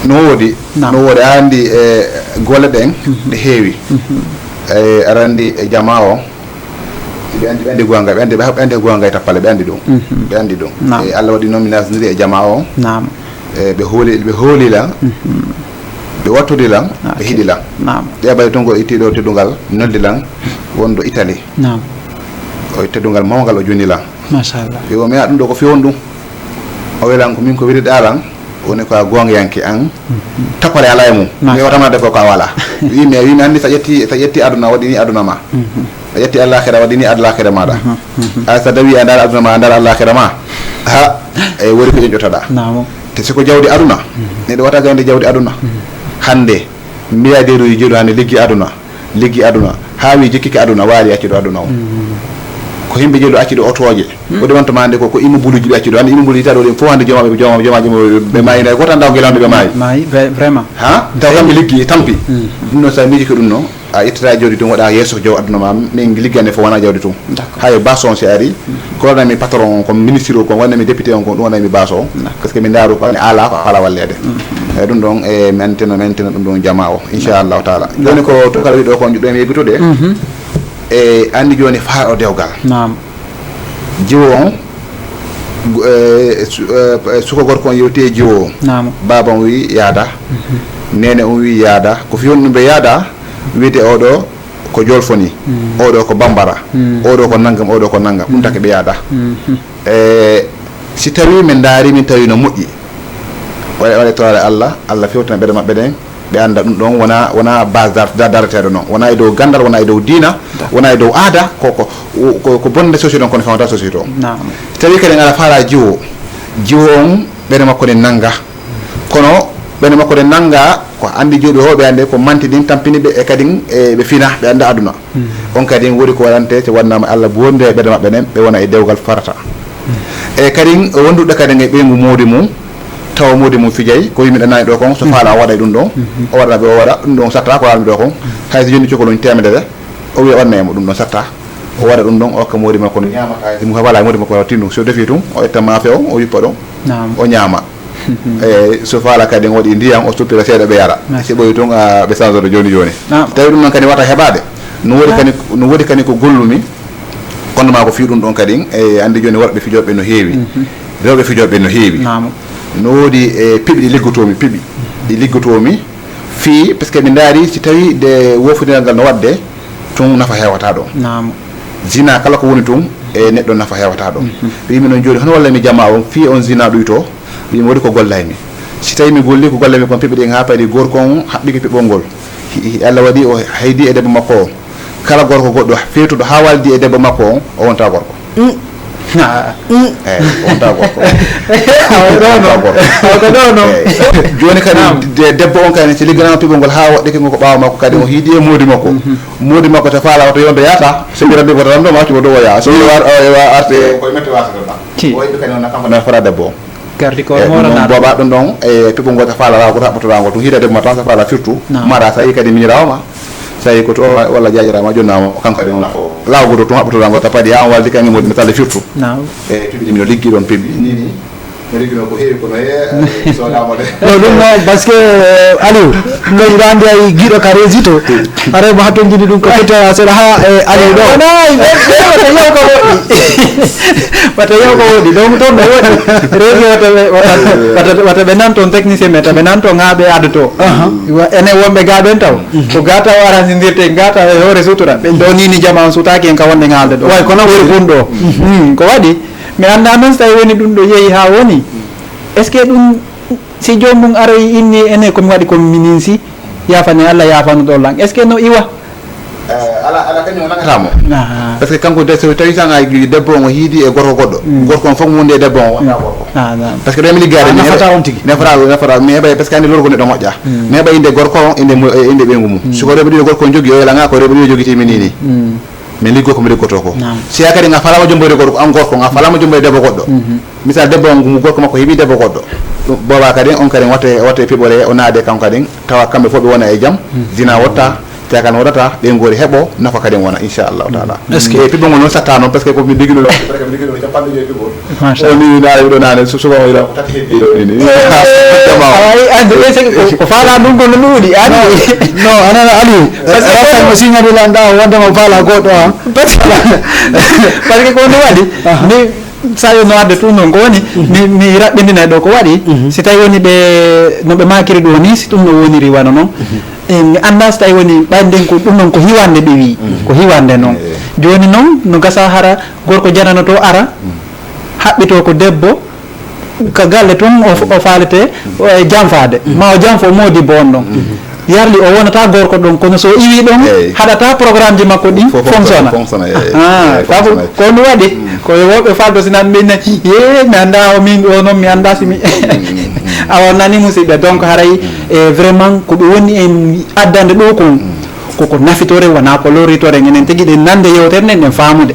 No woodi. No woodi a anndi e golle ɗen ɗe heewi. E aɗa anndi e jama o ɓe anndi ɓe anndi goonga ɓe anndi ɓe anndi goonga e tappale ɓe anndi ɗum. Ɓe anndi ɗum. E allah waɗi noon mi nasdiri e jama o. E ɓe hooli ɓe hooli lan. Ɓe wattudi lan ɓe hiɗi lan. Ƴeeɓay tun ko itti ɗo teddungal noddi lan wonɗo Italie. O teddungal mawngal o jonni lan. Machallah. Wi o mi a ɗum ɗo ko fewon ɗum. O wi lan ko min ko wiriɗa lan woni ko a goongayanke an. Tappale ala e mum mi wata ma defo ko a wala. Wi mi wi mi anndi sa ƴetti sa ƴetti aduna waɗini aduna ma. A ƴetti allahira waɗini adlakira maɗa. A sa dawi a ndar aduna ma a ndar allahira ma. Ha e wori ko ƴeƴƴotoɗa. Te siko jawdi aduna neɗɗo wata gayde jawdi aduna. Hannde milliardaire uji jeeɗu hannde liggi aduna liggi aduna haa wi jikkike aduna waali accuɗo aduna o. Ko Ko himɓe jeyi ɗo acci ɗo otooje. Ko ɗi wonta maande ko, ko immeuble uji ɓe acci ɗo. Hannde immeuble uji taɗo ɗin fof hannde jooma ɓe, jooma, jooma, jooma ɓe maayi nayi. Gooto anndaa o gila wonde ɓe maayi. Maayi, ve-, vraiment. Ha? Taw kamɓe liggi, tampi. Ɗum noon, so a miijike ɗum noon, a ittata jawdi tun, waɗa yeeso jaw aduna ma, min liggande fof wona jawdi tun. D'accord. Hay base on si ari, ko waɗanmi patron on, ko ministre o, ko waɗanmi député on, ko ɗum waɗanmi base o. D'accord. Parce que mi ndaaru ko ala ko ala walleede. E ɗum ɗon, e mi antina, mi antina ɗum ɗon jama o, inchallahu taala. Jooni ko tokala wiɗo ko, ɗo mi yeggitude. E anndi jooni faaɗo dewgal. Naam. Jiwo on, gu-, eh, su-, eh, suka gorko on yewti e jiwo o. Naam. Baaba on wi yaada. Neene on wi yaada. Ko fi honɗum ɓe yaada? Wiyete oɗo ko jolfoni. Oɗo ko bambara. Oɗo ko nanngam, oɗo ko nanngam. Ɗum taki ɓe yaada. E si tawi min ndaari, min tawi no moƴƴi. Waɗe, waɗe toraare Allah, Allah fewtina ɓerɗe maɓɓe ɗen. Ɓe annda ɗum ɗon wona, wona base dar-, da-, dareteeɗo noon. Wona e dow ganndal, wona e dow diina, wona e dow aada, ko, ko, ko, ko bonde société on, kono fewata société on. Naam. So tawi kadi en ala faala jiwo, jiwo on ɓerɗe makko ɗen nannga. Kono ɓerɗe makko ɗen nannga, ko anndi jiwo ɓe hooɓe annde ko manti ɗin tampini ɓe e kadi e ɓe fina, ɓe annda aduna. On kadi woodi ko waɗante, so waɗnaama Allah bonde e ɓerɗe maɓɓe ɗen, ɓe wona e dewgal farata. E kadi wonduɓe kadi e ɓeyngu moodi mum, tawa moodi mum fijay, ko yimɓe ɗanani ɗo kon, so faala o waɗay ɗum ɗon, o waɗana ɓe o waɗa, ɗum ɗon satta ko haalmi ɗo kon, hay so jonni cokoloñ temedere, o wiya o waɗana e mo ɗum ɗon satta, o waɗa ɗum ɗon, o hokka moodi makko no ñaama, hay so mo faala moodi makko o tinnu, so defi tun, o etta maafe o, o yuppa ɗon, o ñaama. E so faala kadi o waɗi ndiyam, o suppira seeɗa ɓe yara. Si ɓoyi tun, a, ɓe sansoto jooni jooni. Tawi ɗum ɗon kadi wata heɓaade. No woodi kadi, no woodi kadi ko gollumi, kono ma ko fii ɗum ɗon kadi, e anndi jooni worɓe fijooɓe no heewi. Rewɓe fijooɓe no heewi. No woodi, e, piɓi ɗi liggotoomi, piɓi ɗi liggotoomi fii, parce que mi ndaari si tawi de woofindiral ngal no waɗde, tun nafa heewata ɗon. Zina kala ko woni tun, e neɗɗo nafa heewata ɗon. Wiimi noon jooni, hono walla mi jama on, fii on zina ɗuyto, wiimi waɗi ko gollaymi. Si tawi mi golli ko gollaymi kon piɓe ɗin haa paɗi, gorko on haɓɓike piɓol ngol. Hi-, hi-, Allah waɗi o haydi e debbo makko o. Kala gorko goɗɗo feewtuɗo haa waldi e debbo makko on, o wonta gorko. Eey, o wonta gorko. Awa ɗo noon. Awa ko ɗo noon. Eey. Jooni kadi de-, debbo on kadi, si ligganaama piɓol ngol haa waɗɗike ngol ko ɓaawo makko kadi, o hiiɗi e moodi makko. Moodi makko so faala, oto yonde yaata, so ɓira debbo tan ɗo, ma accu ko dow o yaha. So o wa-, o wa-, arte, koye mette wasata ɗa. O waɗi kadi noon, kanko nafata debbo on. Gardi ko. Eey, ɗum ɗon mooranaɗo. Booba ɗum ɗon, e piɓol ngol so faala, laawol goto haɓɓotoɗaa ngol, tun hiiɗa debbo ma tan so faala firtu. Naam. Mara so a yii kadi miñiraawo ma, so a yii ko to walla jaajiraawo ma jonnaama, kanko kadi on laawol goto tun haɓɓotoɗaa ngol, so a paɗi haa on waldi kaŋŋe moodi misal firtu. Naam. E piɓi ɗi mino liggi ɗon piɓi, ni ni. Mi liggi noon ko heewi kono e, e, soodamo de. No, ɗum noon, parce que, eh, Aliou, ɗum ɗon yiɗa anndi ay giɗo ka régie to. Aray mo hatonjini ɗum ko fete seeɗa haa, eh, Aliou ɗo. Wona, wata yaw ko woɗɗi. Wata yaw ko woɗɗi. Donc toon no woɗɗi. Régie wata ɓe, wata, wata, wata ɓe nan toon technicien, mais wata ɓe nan toon haa ɓe addoto. Wa-, enen wonɓe gaa ɓen taw. Ko gaa taw aransindirte, gaa taw e hoore sutura. Ɓe ɗo ni ni jama on sutaaki en ka wonde haalde ɗo. Way, kono ɓuri ɗum ɗo. Hmm, ko waɗi? Mi anndaa noon si tawi woni ɗum ɗo yehi haa woni. Est-ce que ɗum, si joomum aroyi inni ene ko mi waɗi ko mi ninsi, yaafane Allah, yaafano ɗo lan. Est-ce que no iwa? Eh, ala, ala, kañum o nangata mo. Ah. Parce que kanko de, so tawi tan ay debbo on o hiidi e gorko goɗɗo, gorko on fof mo wondi e debbo on, wonta gorko. Ah, non. Parce que ɗo mi liggaade, mi nafata heɓa, on tigi. Nafata, nafata, mi heɓa, parce que andi lorgo neɗɗo moƴƴa. Mi heɓa innde gorko on, innde mo-, e innde ɓeyngu mum. So ko rewɓe ɗiɗo gorko on jogi, o yelanga ko rewɓe ɗiɗo jogiti mi nini. Min liggo ko mi liggoto ko. Naam. Si a kadi nga falama jomboyde gorko, an gorko, nga falama jomboyde debbo goɗɗo. Misal, debbo on, ngu gorko makko heɓi debbo goɗɗo. Ɗum, booba kadi, on kadi watte, watte piɓore, o naade kanko kadi, tawa kamɓe fof ɓe wona e jam, zina wotta, caakan woɗata, ɓe ngoori heɓo, nafa kadi wona, inchallahu taala. Est-ce que e piɓɓol ngol noon satta noon, parce que ko mi ligino, parce que mi ligino capanɗe joyi piɓol. Machallah. O ni naare ɗo naane, so suka o ila ko tati heddi ɗo ni. Awa, ay, ande, ɓe sigi ko, ko faala ɗum ko no ɗuuɗi, andi. Non, anana Aliou. Parce que rafta ko mo signade lan ɗa, wonde mo faala goɗɗo, ha. Parce que, parce que ko no waɗi, mi, sa yo no adde tout noon, ko woni, mi, mi raɓɓindina ɗo ko waɗi, si tawi woni ɓe, no ɓe makiri ɗo ni, si ɗum no woniri wano noon. E mi annda so tawi woni ɓayden ko ɗum noon ko hiwande ɓe wi, ko hiwande noon. Jooni noon, no gasa hara gorko jananoto ara, haɓɓito ko debbo, ka galle tun o, o faalete, o e janfaade. Ma o janfo moodibbo on ɗon. Yarli o wonata gorko ɗon, kono so o iwi ɗon, haɗata programme ji makko ɗin fonctionna. Fonctionna, eey. Ah, eey, sabu fonctionna. Ko ɗum waɗi, ko e woɓɓe faldo sinan min ne, ye, mi annda o min ɗo noon, mi annda si mi, awa nani musidɓe. Donc haray, e vraiment, ko ɓe woni en addande ɗo kon, koko nafitore, wona ko lorritore, enen tigi ɗen nande yewtere nden, ɗen faamude.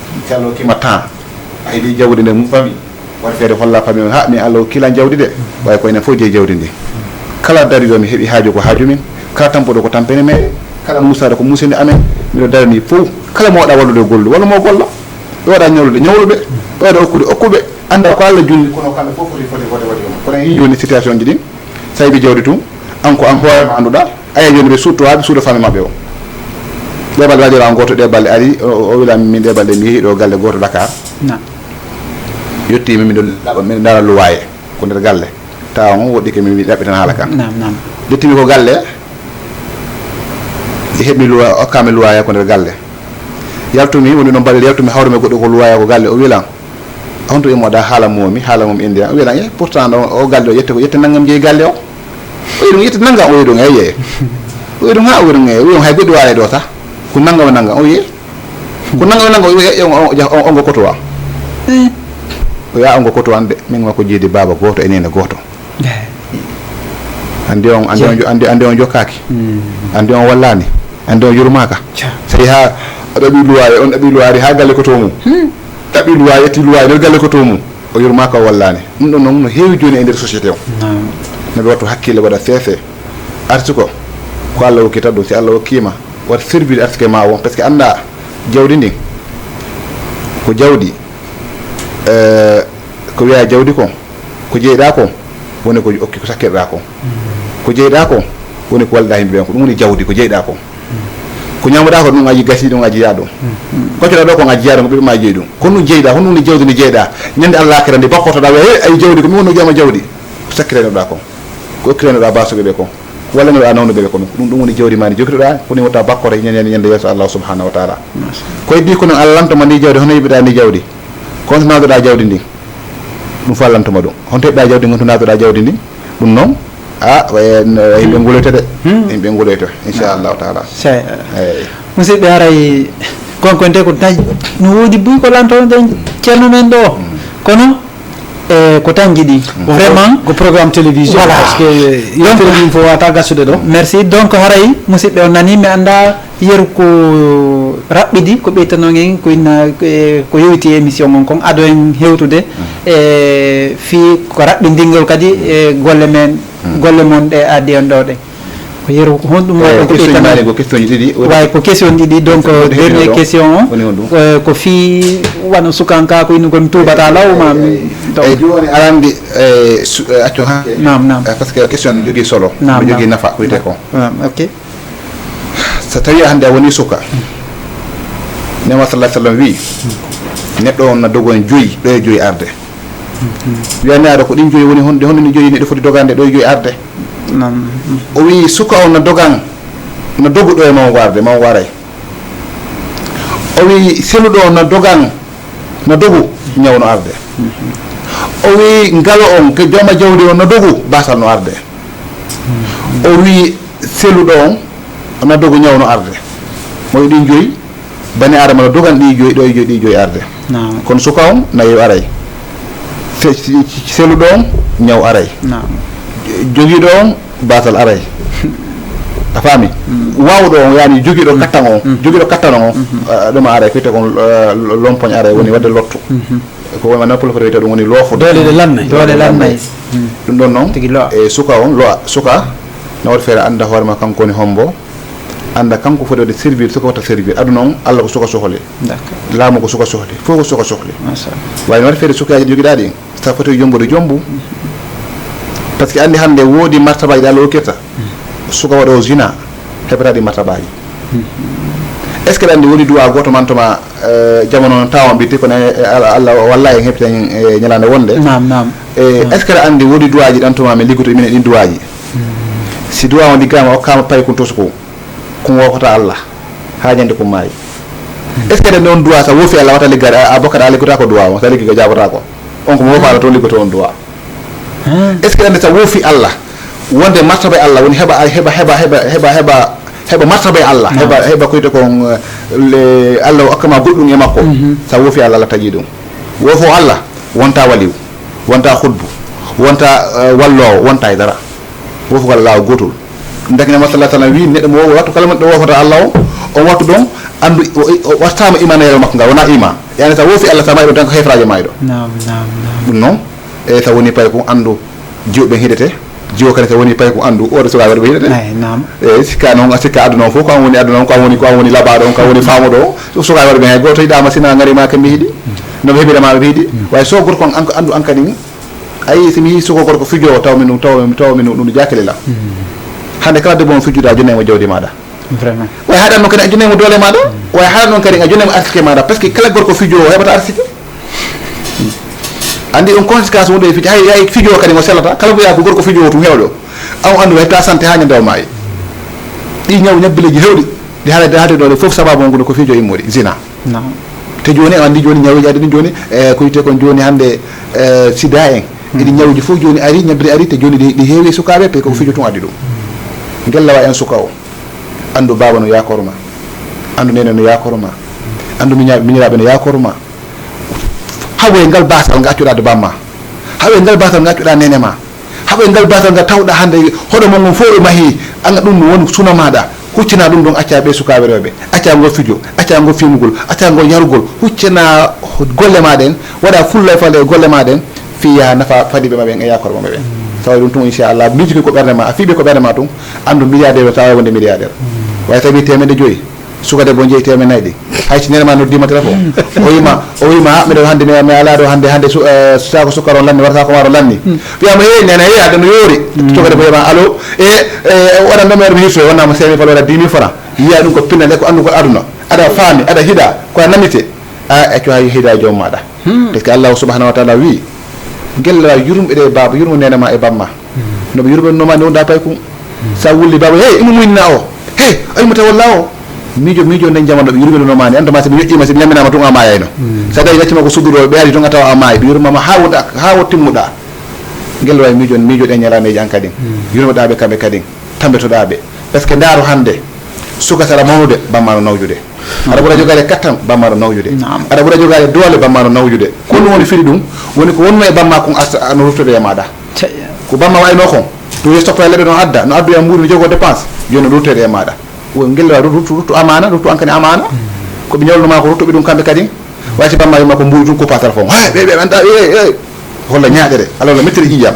Si Allah hokkii ma temps, a heɓii jawdi nden, famille, waɗ feere holla famille on, ha, min Allah hokkii lan jawdi de, ɓay ko enen fof jeyi jawdi ndi. Kala dariiɗo mi heɓii haaju ko haaju min, kala tampuɗo ko tampere meɗen, kala muusaaɗo ko muusani amen, miɗo daranii fof. Kala mo waɗa wallude gollu, wallu mo golla. Ɓe waɗa ñawlude, ñawlu ɓe. Ɓe waɗa okkude, okku ɓe. Annda ko Allah junni, kono kamɓe fof foti, foti, foti, foti. Kono en yii jooni situation ji ɗin, so a heɓii jawdi tun, an ko an hoore ma annduɗaa, a yii jooni ɓe suuɗto haa ɓe suuɗa famille maɓɓe o. Ɗee balɗe radio lan gooto, ɗee balɗe ari, o, o, o wiila min ɗee balɗe mi yehi ɗo galle gooto Dakar. Naam. Yettii mi, miɗo ɗaɓɓa, miɗo ndaara luwaaye ko nder galle. Tawa on woɗɗike mi, mi ɗaɓɓitan haala kan. Naam, naam. Yettimi ko galle, ɓe heɓmi luwa, okkaami luwaaye ko nder galle. Yaltumi, woni ɗon balɗe, yaltumi hawrumi goɗɗo ko luwaaye ko galle, o wiila, Honto immoɗa haala moomi, haala moomi indi an. O wiya lan, "Eh, pourtant ɗo, o galle ɗo, yette ko, yette nanngam jeyi galle o." O wiya ɗum, "Yette nanngam?" O wiya ɗum, "Eyye." O wiya ɗum, "Ha?" O wiya ɗum, "Eyye." O wiya ɗum, "Hay goɗɗi waɗa ɗo sah. Ko nanngam e nanngam." O wiya, "Ko nanngam e nanngam?" O wiya, "Eh, on, on, on, on ko koto wa." O wiya, "On ko koto an de, min ma ko jeydi baaba gooto e neene gooto." Andi on, andi on, andi, andi on jokkaaki. Andi on wallaani. Andi on yurmaaka. Tawi ha ɗaɓi luwaare, on ɗaɓi luwaare ha galle ko to mum. Ɗaɓi luwaare, yetti luwaare nder galle ko to mum. O yurmaaka, o wallaani. Ɗum ɗon noon no heewi jooni e nder société o. No ɓe wattu hakkille, waɗa seese. Arti ko, ko Allah hokkita ɗum, si Allah hokkiima, waɗa servir artike ma o, parce que annda jawdi ndin ko jawdi, eh, ko wiya jawdi ko, ko jeyɗa ko, woni ko okki ko sakkirɗa ko. Ko jeyɗa ko, woni ko walliɗa yimɓe ɓen ko. Ɗum woni jawdi, ko jeyɗa ko. Ko ñamuɗa ko, ɗum aji gasi, ɗum aji yaɗo. Ko coɗa ɗo ko aji yaɗo, ko ɓiɓɓe ma jeyi ɗum. Kono ɗum jeyɗa, honɗum woni jawdi ndi jeyɗa? Ñande Allah akira ndi bakkotoɗa, wiya, "Hey, ay jawdi, ko mi woni jooma jawdi." Ko sakkiranoɗa ko. Ko okkiranoɗa basuɓe ɓe ko. Wallanoɗa nawnuɓe ɓe ko. Ɗum, ɗum woni jawdi ma ndi jogitoɗa, ko ni wota bakkore ñande, ñande yeeso Allah subhanahu wa taala. Ko heddi ko noon Allah lantoma ndi jawdi, hono yiɓiɗa ndi jawdi? Ko honto nawdoɗa jawdi ndi? Ɗum fof lantuma ɗum. Honto heɓɗa jawdi, honto nawdoɗa jawdi ndi? Ɗum noon, a, en, eh, yimɓe nguloyta de. Yimɓe nguloyta, inchallahu taala. Sey. Eyyi. Musidɓe, haray konko nde ko dañ, no woodi buy ko lantoɗen ceerno men ɗo. Kono, eh, ko tan jiɗi. Vraiment. Ko programme télévision, voilà. Parce que yewtere ɗum fof wata gasude ɗo. Merci. Donc, haray, musidɓe, on nani, mi annda yeru ko raɓɓiɗi, ko ɓeytanon en, ko inna, eh, ko yowiti e émission on kon, ado en hewtude, eh, fii ko raɓɓinɗingol kadi, eh, golle men, golle mon ɗe addi on ɗo ɗe. Ko yeru, ko honɗum waɗi ko question ɓeytanon? Ko question ɗiɗi. Way ko question ɗiɗi, donc, question ɗiɗi, dernière question o, woni honɗum? Eh, ko fii wano sukanka ko innugol mi tuubata law ma mi, donc. Eyyi, jooni aɗa anndi, eh, su-, eh, accu ha. Naam, naam. Eh, parce que question ne jogii solo, naam, ne jogii nafa, ko wiyetee ko. Naam, ok. So tawii hannde a wonii suka, Neema sallallahu alaihi wasallam wiyi, neɗɗo on na dogo en joyi, ɗo e joyi arde. Wiyani aɗa ko ɗin joyi woni honde, honde ni joyi neɗɗo foti dogande ɗo e joyi arde? Naam. O wiyi suka on na dogan, na dogu ɗo e mawngo arde, mawngo aray. O wiyi seluɗo on na dogan, na dogu ñaw no arde. O wiyi ngalo on, ke jooma jawdi on na dogu, basal no arde. O wiyi seluɗo on, na dogu ñaw no arde. Mo wiyi ɗin joyi, bani Adama no dogan ɗi joyi, ɗo e joyi, ɗi joyi arde. Naam. Kono suka on, nayi aray. Se-, se-, seluɗo on, ñaw aray. Naam. Jogiiɗo on, basal aray. A faami? Mm. Waawɗo on, yani jogiiɗo kattan on, jogiiɗo kattan on, ah, ɗum aray, ko wiyetee kon, ah, lompoñ aray, woni waɗde lottu. Ko wona pullo foti wiyetee ɗum woni loofude. Doole ɗe lannay. Doole lannay. Ɗum ɗon noon, tigi lo'a. E suka on, lo'a, suka, na waɗi feere annda hoore ma kanko woni hombo, annda kanko foti waɗde servir, suka wata servir. Aduna on, Allah ko suka sohli. D'accord. Laamu ko suka sohli. Fof ko suka sohli. Machallah. Waawi no waɗi feere sukaaji ɗi jogiɗaa ɗin, sa foti jombude jombu. Parce que anndi hannde woodi martabaaji ɗi Allah hokkirta. Suka waɗoowo zina, heɓataa ɗi martabaaji. Est-ce que aɗa anndi woodi du'a gooto mantoma, eh, jamanu on tawa on ɓitti kono, eh, Allah, Allah wallay en heɓta en, eh, ñalaande wonde? Naam, naam. Eh, naam. Est-ce que aɗa anndi woodi du'aaji ɗan tuma min liggoto minen ɗin du'aaji? Si du'a on liggaama okkaama paykun tosku, kun woofata Allah haa ñande kun maayi. Est-ce que aɗa anndi on du'a sa woofi Allah wata liggaade, a, a bokkat a liggotaako du'a on, sa liggi ko jaabotaako. On ko mo woofaano toon liggoto on du'a. Est-ce que aɗa anndi sa woofi Allah, wonde martaba e Allah woni heɓa, heɓa, heɓa, heɓa, heɓa, heɓa, heɓa martaba e Allah, heɓa, heɓa ko wiyetee kon, eh, le, Allah o okkama goɗɗum e makko. Sa woofi Allah, Allah taƴi ɗum. Woofo Allah, wonta waliw, wonta hudbu, wonta, eh, walloowo, wonta e dara. Woofugol Allah o gootol. Ndeke Neema sallallahu alaihi wasallam wi neɗɗo mo woowi wattu kala mo ɗo woofata Allah o, on wattu ɗon, anndu o, o, o wattaama iman e makko ngal, wona iman. Yani sa woofi Allah, sa maayi ɗo tan ko heferaajo maayi ɗo. Naam, naam, naam. Ɗum noon, e sa woni paykun, anndu jiwo ɓen hiɗete, jiwo kadi sa woni paykun, anndu o de suka waɗi ɓe hiɗete. Ay, naam. E sikka noon, a sikka aduna on fof, ko an woni aduna on, ko an woni, ko an woni laɓaaɗo on, ko an woni faamuɗo on. Suka waɗi ɓe hay gooto yiɗaama sina ngari ma kamɓe hiɗi. No ɓe heɓira ma ɓe hiɗi. Way so gorko on an, anndu an kadi, ayi, si mi yii suka gorko fijoowo, taw min ɗum, taw min, taw min ɗum, ɗum jaakele la. Hannde kala debbo mo fijjuɗa, jonnay mo jawdi maaɗa. Vraiment. Way haɗan noon kadi a jonnay mo doole maaɗa, way haɗan noon kadi a jonnay mo arsike maaɗa, parce que kala gorko fijoowo heɓata arsike. Anndi on conséquence wonde e fij-, hay, hay fijoowo kadi mo sellata, kala mbiya ko gorko fijoowo tum hewɗo. An anndu hay ta santé haa ñande o maayi. Ɗi ñaw ñabbileeji hewɗi, ɗi haala, ɗi haala ɗo fof sababu on ko fijo immori, zina. Naam. Te jooni, a anndi jooni ñawuuji addi ɗum jooni, e ko wiyetee kon jooni hannde, e sida en. Eɗi ñawuuji fof jooni ari, ñabbiri ari, te jooni ɗi, ɗi heewi e sukaaɓe, pe ko fijo tun addi ɗum. Ngella wa en suka o. Anndu baaba no yaakoro ma. Anndu neene no yaakoro ma. Anndu miña-, miñiraaɓe no yaakoro ma. Hawo e ngal baasal ngaccuɗaa de bamma. Hawo e ngal baasal ngaccuɗaa neene ma. Haɓa e ngal batal ngal tawɗa hannde hoɗo mon ngon fof ɓe mahi, anga ɗum no woni suna maɗa, huccina ɗum ɗon, acca ɓe sukaaɓe rewɓe, acca ngo fijo, acca ngo fimugol, acca ngo yarugol, huccina golle ma ɗen, waɗa fulla e falde e golle ma ɗen, fii yaha nafa fadiɓe ma ɓen e yakore maɓɓe ɓen. Tawa ɗum tun inchallah miiji ko ɓernde ma, a fiiɓe ko ɓernde ma tun, anndu milliardaire o tawa wonde milliardaire. Way tawi teemedde joyi. Suka debbo jeyi teemen nayi ɗi. Hay si neene ma noddiima téléphone. O wiima, o wiima, "Ah, miɗo hannde, mi, mi alaa ɗo hannde, hannde su-, eh, saako sukkar on lanni, wara saako maaro lanni." Wiyaama, "Hee, neene, hee, aɗa no yoori." Suka debbo wiyaama, "Allo, e, e, waɗan ɗo mi waɗa mi hirso, wonnaa mo cinq mille francs, waɗa dix mille francs." Yiya ɗum ko pinal, e ko anndu ko aduna. Aɗa faami, aɗa hiɗa, ko a namite. A, accu hay hiɗa e joom maɗa. Parce que Allahu subhanahu wa taala wi, "Ngella yurmo ɗe baaba, yurmo neene ma e bamma." No ɓe yurɓe no ma nde wonda paykun. Sa wulli baaba, "Hey, imo muynina o. Hey, ay mo tawalla o." Miijo, miijo nden jamanu ɓe yurɓe no ma ni. An to ma si ɓe yoƴƴima, si ɓe ñamminama tun a maayayno. Sa tawi gaccima ko sudduɗo, ɓe ari tun a tawa a maayi. Ɓe yurmama ha wonta, ha won timmuɗa. Ngel wawi miijo, miijo ɗen ñalameji an kadin. Yurmoɗa ɓe kamɓe kadin. Tambetoɗa ɓe. Parce que ndaaro hande, suka sara mawnude, bamma no nawjude. Aɗa ɓura jogaade kattan, bamma no nawjude. Naam. Aɗa ɓura jogaade doole, bamma no nawjude. Ko ɗum woni firi ɗum, woni ko wonno e bamma kon asta, no ruttode e maɗa. Cey. Ko bamma wayno kon, to yo soppa leɗɗe no adda, no addu e mbuuɗi, no jogoo dépense, jooni no ruttede e maɗa. Wo ngel wa ruttu, ruttu amaana, ruttu an kadi amaana. Ko ɓe ñawluno ma ko ruttu ɓe ɗum kamɓe kadi. Wayti bamma yumma ko mbuuɗi ɗum, kuppa téléphone. Hey, ɓe, ɓe, anta, ey, ey. Holla ñaaƴere, Allah no mettiri ƴiƴam.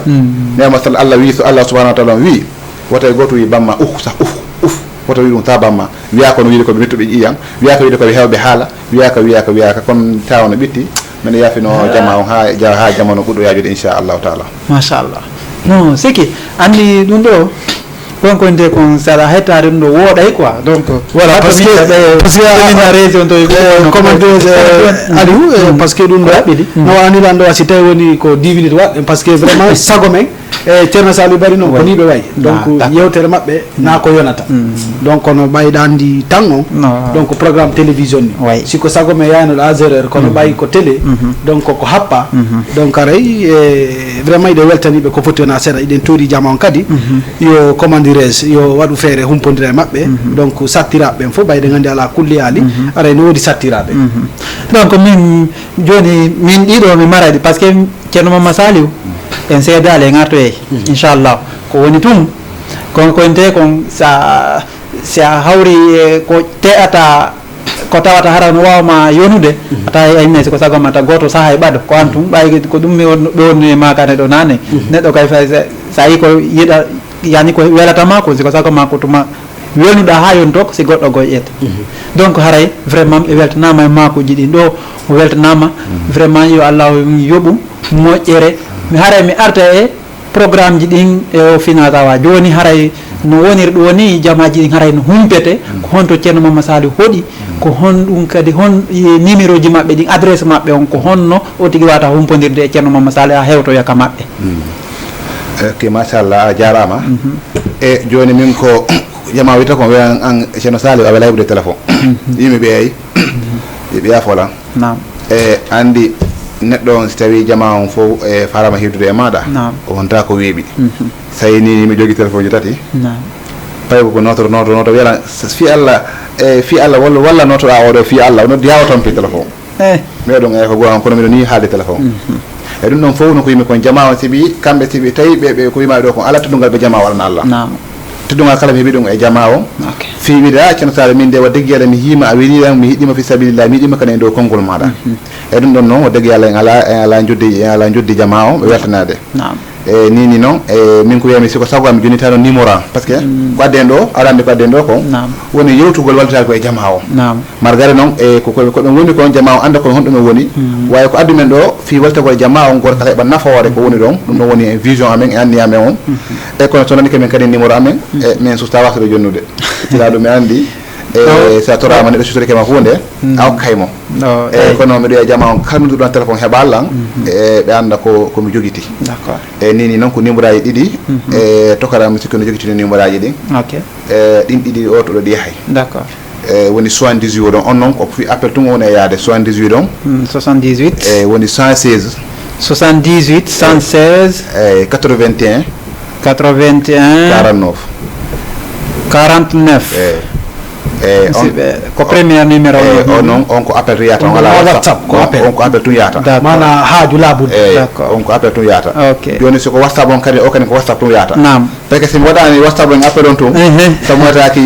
Nema sal Allah wi, so Allah subhanahu wa taala wi, wota e gooto wi bamma, uh, sa, uh, uh. Wota wi ɗum sa bamma. Wiya ko no wiide ko ɓe mettuɓe ƴiƴam. Wiya ko wiide ko ɓe hewɓe haala. Wiya ko, wiya ko, wiya ko, kon tawa no ɓitti. Mene yafino jama on ha, ja-, ha jamanu ɓuɗɗo yajude, inchallahu taala. Machallah. No, siki, anndi ɗum ɗo, kon ko nde kon sala hettade ɗum ɗo wooɗay quoi. Donc, voilà, parce que, ɓe, parce que, ɓe, na région to, eh, comment dire, eh, Aliou, eh, parce que ɗum ɗo, no anndi lan ɗo, si tawi woni ko dix minutes waɗ, parce que vraiment, sago men, e Ceerno Saliou Bari noon, ko ni ɓe wayi. Donc, yewtere maɓɓe, na ko yonata. Donc, kono ɓayɗa anndi tan on, donc, programme télévision ni. Si ko sago men yaynoɗo à zéro heure, kono ɓay ko télé, donc, ko happa. Donc, aray, e, vraiment, iɗen weltaniɓe ko foti wona seeɗa. Iɗen tuuri jama on kadi, yo, comment dirais-je, yo waɗu feere humpondira e maɓɓe. Donc, sattiraɓe ɓen fof, ɓayɗen anndi ala kulli haali, aray no woodi sattiraɓe. Donc, min, jooni, min ɗiɗo mi maraɗi, parce que Ceerno Mamma Saliou, en seedaali, en artoyay, inchallah. Ko woni tun, kon, kon te kon, sa, si a hawri e ko te'ata, ko tawata hara no waawa ma yonude, a tawa ay, mais si ko sago ma ta gooto saha e ɓado, ko an tun, ɓay ko ɗum mi won-, ɓe wonni e makane ɗo nane. Neɗɗo kay fay sa, sa yi ko yiɗa, yani ko welata ma ko, si ko sago ma ko tuma, welnuɗa ha yonto ko si goɗɗo goyƴete. Donc, haray vraiment mi weltanama e makuji ɗin ɗo, o weltanama. Vraiment, yo Allah yoɓu moƴƴere. Mi haray mi arta e programme ji ɗin e o finatawa. Joni haray no woniri ɗo ni, jamaji ɗin haray no humpete. Ko honto Ceerno Mamma Saliou hoɗi? Ko hon ɗum kadi, hon, e, numéro ji maɓɓe ɗin, adresse maɓɓe on, ko honno o tigi wata humpodirde e Ceerno Mamma Saliou ha hewtoya ka maɓɓe? Ok, machallah, a jarama. E joni min ko jama wita kon, wiyan an Ceerno Saliou, awa laybude téléphone. Yimɓe ɓe ay, ɓe ɓiya fola. Naam. E andi neɗɗo on, si tawi jama on fof e farama hirdude e maɗa, naam, o wonta ko weeɓi. Tawi ni mi jogi téléphone ji tati. Naam. Tawi ko noto, noto, noto, wiyata, fi Allah, e fi Allah, walla, walla notoɗa oɗo, fi Allah, o noddi ha o tampi téléphone. Eh. Mbiɗa ɗum, e ko goonga, kono mbiɗo ni haalde téléphone. E ɗum ɗon fof no ko yimɓe kon jama on siɓi, kamɓe siɓi, tawi ɓe, ɓe ko yima ɗo kon ala teddungal ɓe jama o alana Allah. Naam. Teddungal kala mi heɓi ɗum e jama o. Ok. Fi wiɗa, Ceerno Saliou, min de wa deggi Yalla mi yima a welilam, mi yiɗima fi sabilillah, mi yiɗima kadi e dow konngol maɗa. E ɗum ɗon noon, wa deggi Yalla en ala, en ala joddi, en ala joddi jama o, ɓe weltanade. Naam. E ni, ni noon, e min ko wiyami, siko sago am, mi jonnitano numéro am. Parce que ko adden ɗo, aɗa andi ko adden ɗo kon, naam, woni yewtugol, wallitagol e jama o. Naam. Margare noon, e ko, ko, ko ɗum woni kon, jama o anda kon honɗum en woni. Wawi ko addu men ɗo, fi wallitagol jama on, goto kala heɓa nafoore ko woni ɗon. Ɗum ɗon woni e vision amen, e anniya amen on. E kono so nani kamen kadi numéro amen, e min susta wasde jonnude. Sila ɗum mi andi, e sa torama neɗɗo sutore kema hunde, a hokkay mo. E kono miɗo wiya jama on, kala nodduɗo an téléphone heɓa lan, e ɓe anda ko, ko mi jogiti. D'accord. E ni, ni noon ko numéro aji ɗiɗi, e tokara mi sikki no jogiti numéro aji ɗin. Ok. E ɗin ɗiɗi o to ɗo ɗi yahay. D'accord. E woni soixante-dix-huit ɗon, on noon ko fi appel tun woni e yaade soixante-dix-huit ɗon. Hmm, soixante-dix-huit. E woni cent seize. Soixante-dix-huit, cent seize. E quatre-vingt-un. Quatre-vingt-un. Quarante-neuf. Quarante-neuf. E, e on, musidɓe, ko premier numéro e, on. On noon, on ko appel tun yahata, on alaa WhatsApp, ko on, appel. On ko appel tun yahata. D'accord. Mana haaju laaɓuɗo. E, d'accord. On ko appel tun yahata. Ok. Jooni, so ko WhatsApp on kadi, o kadi ko WhatsApp tun yahata. Naam. Parce que si mi waɗaani WhatsApp en appel on tun, ehe, so mi waɗaaki,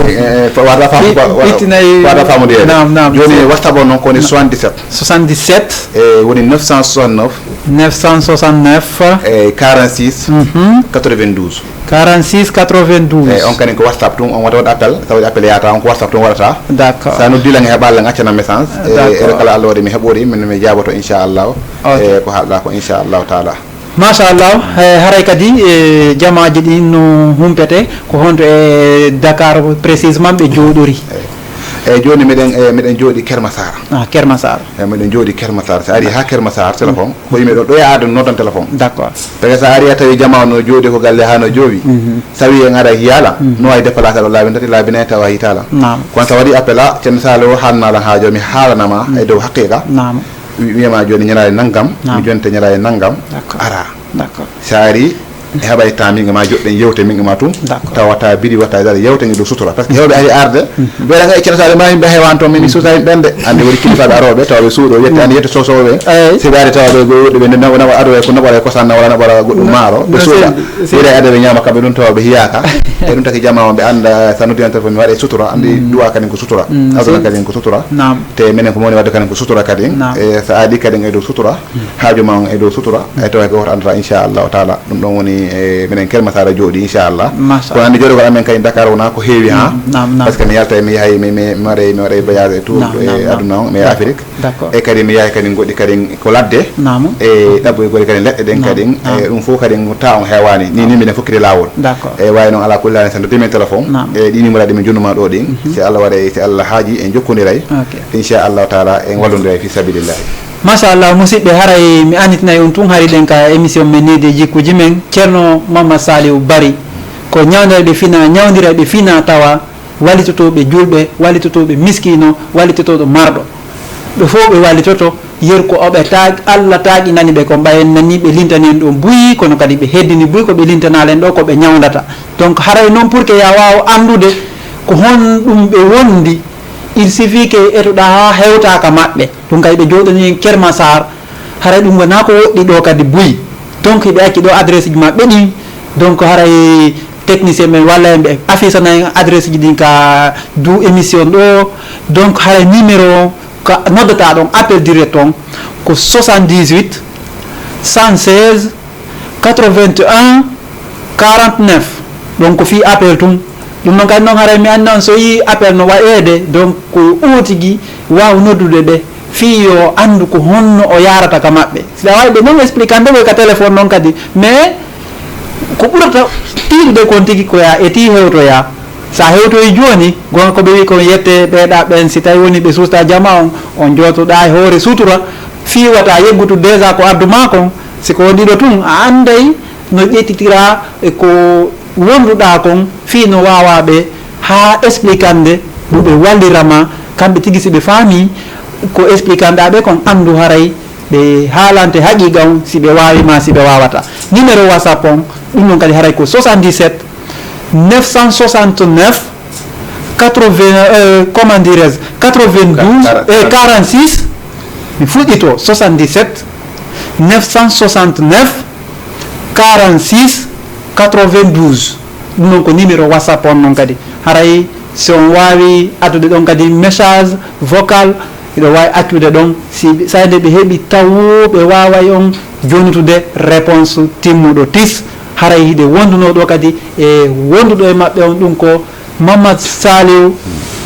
eh, eh, waɗa faamu, it-, wa-, wa-, ittinay, waɗa faamude. Naam, naam. Jooni, WhatsApp on noon ko woni soixante-dix-sept. Soixante-dix-sept. E woni neuf cent soixante-neuf. Neuf cent soixante-neuf. E quarante-six. Mhm. Quatre-vingt-douze. Quarante-six quatre-vingt-douze. E on kadi ko WhatsApp tun, on waɗa, waɗa appel, so waɗi appel yahata, on ko WhatsApp tun waɗata. D'accord. So a noddii lan e heɓaali lan, accan lan message. E, d'accord. E kala Allah waɗi mi heɓori, min mi jaaboto, inchallah. Ok. E ko haalɗaa ko, inchallahu taala. Machallah, e, haray kadi, e, jamaaji ɗin no humpete, ko honto e Dakar précisément ɓe jooɗori? Eyi. Eyi, jooni miɗen, e, miɗen jooɗi Kermassar. Ah, Kermassar. Eyi, miɗen jooɗi Kermassar. So a ari haa Kermassar, téléphone, ko yimɓe ɗo, ɗo yaade noddan téléphone. D'accord. Parce que so a ari a tawi jamaa no jooɗi ko galle haa no joowi. Mhm. So a wi en ara hiyaala, mhm, no waawi déplacé ɗo laabi tati, laabi nayi tawa hiitaala. Naam. Kono so a waɗi appel a, Ceerno Saliou haalna lan haaju, mi haalana ma, mhm, e dow haqiqa. Naam. Wi-, wiyama jooni ñalaande nanngam, naam, mi jonta ñalaande nanngam, d'accord, ara. D'accord. So a ari, heɓay temps min e ma joɗɗen yewte min e ma tun, d'accord, tawata biri watta dara yewten e dow sutura. Parce que hewɓe ari arde, mhm, mbeɗa nga e Ceerno Saliou ma yimɓe hewan toon, min mi suusa yimɓe ɓen de. Ande woni kilifaaɓe arooɓe, tawa ɓe suuɗo, yette, ande yette sosoɓe. Eyi. Si ɓe ari tawa ɓe go-, ɓe nawa, nawa aroya ko naɓora e kosan, nawa, naɓora goɗɗum maaro, ɓe suuɗa. Ɓeyda ade ɓe ñaama kamɓe ɗum tawa ɓe hiyaaka. E ɗum taki jamaa on ɓe annda, so a noddii lan téléphone mi waɗa e sutura, anndi, mm, du'a kadi ko sutura. Mm, aduna kadi ko sutura. Naam. Te minen ko mawni wadde kadi ko sutura kadi. Naam. E so a ari kadi e dow sutura, mm, haaju ma on e dow sutura, mm, e tawa ko woto anndata inchallahu taala. Ɗum ɗon woni e minen Kermassar jooɗi inchallah. Machallah. Kono anndi jooɗo ko amen kadi Dakar wona ko heewi ha. Mm, naam, naam. Parce que mi yalta mi yahay mi, mi, mi waɗay, mi waɗay voyage e tour, naam, e naam, naam, aduna on, mi yaha Afrique. D'accord. E kadi mi yahay kadi goɗɗi kadi ko ladde. Naam. E ɗaɓɓoygol kadi leɗɗe ɗen, naam, kadi, naam, e ɗum fof kadi ko temps on heewani. Ni, ni minen fokkiti laawol. D'accord. E waawi noon ala kulli haalin so noddi min téléphone. Naam. E ɗi numéro ɗi min jonnuma ɗo ɗin. Mhm. Si Allah waɗay, si Allah haaji en jokkondiray. Ok. Inchallahu taala en wallondiray fi sabilillahi. Machallah, musidɓe, haray mi annitinay on tun hari ɗen ka émission men ni de jikkuji men. Ceerno Mamad Saliou Barry ko ñawndirayɓe fina, ñawndirayɓe fina tawa, wallitotooɓe julɓe, wallitotooɓe miskiino, wallitotooɗo marɗo. Ɓe fof ɓe wallitoto, yeru ko oɓe taag-, Allah taaginani ɓe kon, ɓay en nani ɓe lintani en ɗon buy, kono kadi ɓe heddini buy ko ɓe lintanaali en ɗo, ko ɓe ñawndata. Donc, haray noon pour que ya waaw anndude ko honɗum ɓe wondi, il suffit que etoɗaa haa hewtaa ka maɓɓe. Ɗum kay ɓe jooɗani en Kermassar, haray ɗum wonaa ko woɗɗi ɗo kadi buy. Donc, hiɓe acci ɗo adresse ji maɓɓe ɗin. Donc, haray technicien ɓen walla en ɓe affichana en adresse ji ɗin ka du émission ɗo. Donc, haray numéro ka noddata ɗon appel direct on ko soixante-dix-huit, cent seize, quatre-vingt-un, quarante-neuf. Ɗon ko fii appel tun. Ɗum noon kadi noon haray mi anndi on so yii appel no waɗeede, donc ko o tigi waaw noddude ɓe fii yo anndu ko honno o yaarata ka maɓɓe. Si ɗa waawi ɓe noon expliquande ɓe ka téléphone noon kadi, mais ko ɓurata tiiɗude kon tigi ko ya e tii hewtoya. Sa hewtoyi jooni, gonga ko ɓe wi kon yette ɓeeɗa ɓen, si tawi woni ɓe suusta jama on, on jootoɗa e hoore sutura, fii wata yeggutu déjà ko addu ma kon, si ko wonɗiɗo tun, a annday no ƴettitira e ko wonduɗa kon, fii no waawa ɓe haa expliquande ɗo ɓe wallira ma, kamɓe tigi si ɓe faami ko expliquanɗa ɓe kon, anndu haray ɓe haalante haqiqa on, si ɓe waawi ma, si ɓe waawata. Numéro WhatsApp on, ɗum ɗon kadi haray ko soixante-dix-sept neuf cent soixante-neuf quatre-vingts, euh, comment dirais-je, quatre-vingt-douze et quarante-six. Mi fuɗɗito, soixante-dix-sept neuf cent soixante-neuf quarante-six quatre-vingt-douze. Ɗum noon ko numéro WhatsApp on noon kadi. Haray si on waawi addude ɗon kadi message vocal, hiɗo waawi accude ɗon. Si, so nde ɓe heɓi taw ɓe waaway on jonutude réponse timmuɗo tis. Haray hiɗe wondunoo ɗo kadi e wonduɗo e maɓɓe on, ɗum ko Mamad Saliou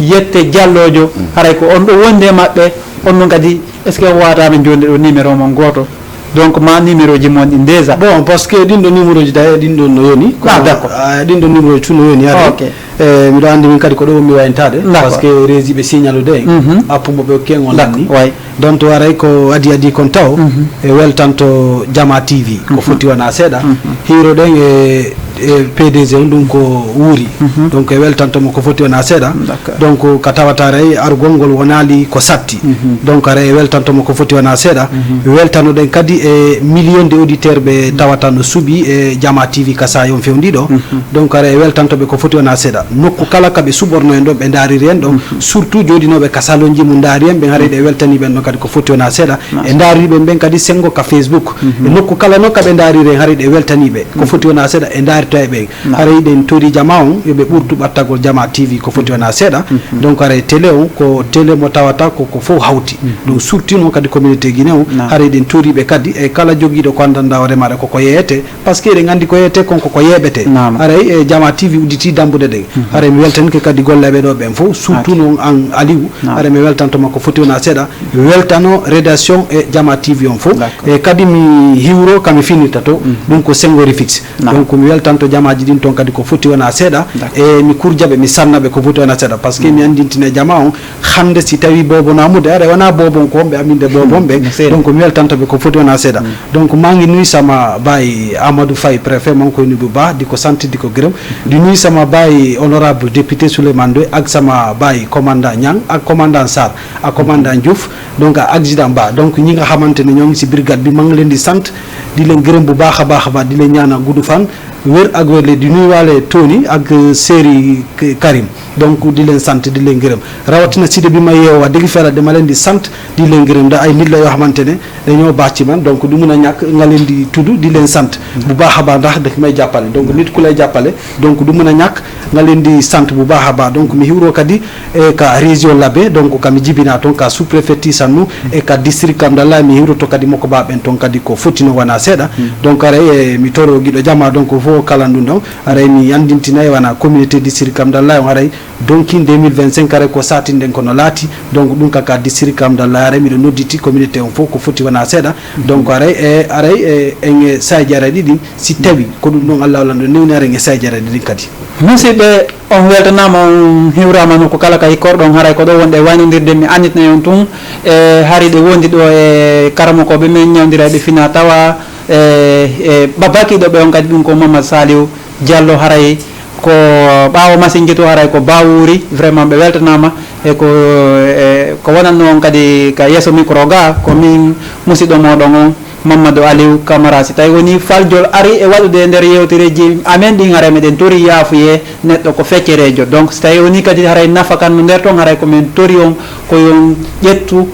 Yette Jallojo. Mm. Haray ko on ɗo wondi e maɓɓe, on noon kadi, est-ce que on waawata min jonnde ɗo numéro mon gooto? Donc, ma numéro ji mon ɗin déjà. Bon, parce que ɗin ɗo numéro ji tawi ɗin ɗo no yoni. Ah, d'accord. Ah, ɗin ɗo numéro ji tun no yoni, ari. Ok. Eh, miɗo anndi min kadi ko ɗo mi wayintaade. D'accord. Parce que régie ɓe signalude en. Mhm. Appu mo ɓe okken on. D'accord, anni. Way. Donc, to aray ko adi adi kon taw, mhm, e weltanto Jama T V. Ko, mhm, foti wona seeɗa. Mhm. Hiiroɗen e e P D G on, ɗum ko wuuri. Donc e weltanto mo ko foti wona seeɗa. Donc ka tawata aray argol ngol wonaali ko satti. Donc aray e weltanto mo ko foti wona seeɗa. Weltanoɗen kadi e million de auditeur ɓe tawata no suɓi e Jama T V ka saayon fewndi ɗo. Donc aray e weltanto ɓe ko foti wona seeɗa, nokku kala ka ɓe suɓorno en ɗon, ɓe ndaariri en ɗon, surtout jooɗinooɓe ka salonji mum ndaari en ɓen, haray ɗe weltani ɓen ɗon kadi ko foti wona seeɗa. E ndaariri ɓen ɓen kadi sengo ka Facebook, e nokku kala noon ka ɓe ndaariri en, haray ɗe weltani ɓe ko foti wona seeɗa, e ndaarito e ɓen. Haray ɗen tori jama on yo ɓe ɓurtu ɓattagol Jama T V ko foti wona seeɗa. Donc haray télé on ko télé mo tawata ko ko fof hawti. Donc surtout noon kadi communauté Guinée on, haray ɗen tori ɓe kadi e kala jogiiɗo ko anndanɗaa hoore maaɗa ko ko yeeyete, parce que eɗen anndi ko yeeyete kon ko ko yeeɓete. Haray e Jama T V udditi dambuɗe ɗen. Haray mi weltanike kadi golleeɓe ɗo ɓen fof, surtout noon an Aliou. Haray mi weltanto ma ko foti wona seeɗa, weltano rédaction e Jama T V on fof. E kadi mi hiwro ka mi finnirta to, ɗum ko Senghori Fix. Donc mi weltanto jamaaji ɗin toon kadi ko foti wona seeɗa. E mi kurja ɓe, mi sanna ɓe ko foti wona seeɗa, parce que mi anndintina jama on hannde si tawi boobo namude, aray wona boobo on ko wonɓe aminde boobo on ɓe. Donc mi weltanto ɓe ko foti wona seeɗa. Donc maa ngi nuyu sama baay Amadou Faye, préfet, maa ngi koy nuyu bu baax, di ko sant, di ko gërëm. Di nuyu sama baay honorable député Souleymane Ndoye ak sama baay commandant Niang ak commandant Sarr ak commandant Diouf, donc ak adjudant Ba, donc ñi nga xamante ne ñoo ngi si brigade bi, maa ngi leen di sant, di leen gërëm bu baax a baax a baax, di leen ñaanal gudd fan, wér ak wérle. Di nuyuwaale Tony ak Seri Karim, donc di leen sant, di leen gërëm, rawatina cité bi ma yeewoo, wax dëgg fa Yàlla dama leen di sant, di leen gërëm, ndax ay nit la yoo xamante ne dañoo baax ci man, donc du mun a ñàkk nga leen di tudd, di leen sant bu baax a baax, ndax daf may jàppale. Donc nit ku lay jàppale, donc du mun a ñàkk nga leen di sant bu baax a baax. Donc mi hiwroo kadi e ka région Labé, donc ka mi jibinaa toon, ka sous-préfecture Sannu, e ka district Kamdallah, mi hiwroto kadi mokko baaɓen toon kadi ko foti no wona seeɗa. Donc aray e mi toro giɗo jama, donc fof kala ɗum ɗon, aray mi anndintina e wona communauté district Kamdallah on, aray donc deux mille vingt-cinq aray ko satinɗen ko no laati. Donc ɗum kaka district Kamdallah, aray miɗo nodditi communauté on fof ko foti wona seeɗa. Donc aray e, aray e, en e sayji aray ɗiɗin, si tawi ko ɗum ɗon Allah wallan ɗo newni, aray en e sayji aray ɗiɗin kadi. Musidɓe, on weltanaama, on hiwraama nokku kala ka ikkorɗon. Haray ko ɗo wonɗe waynodirde, mi annditnay on tun e hari ɗe wondi ɗo e karamokooɓe men ñawdirayɓe fina tawa e, e babakiiɗo ɓe on kadi, ɗum ko Mamadou Saliou Diallo. Haray ko ɓaawo masinji to, haray ko bawuri, vraiment ɓe weltanaama e ko, e ko wonanno on kadi ka yeeso micro ga, ko min musiɗɗo mooɗon on, Mamadou Aliou Camara. Si tawi woni faljol ari e waɗude e nder yewtereeji amen ɗin, haray meɗen tori yaafuye, neɗɗo ko feccereejo. Donc si tawi woni kadi haray nafa kan no nder ton, haray ko men tori on ko yon ƴettu,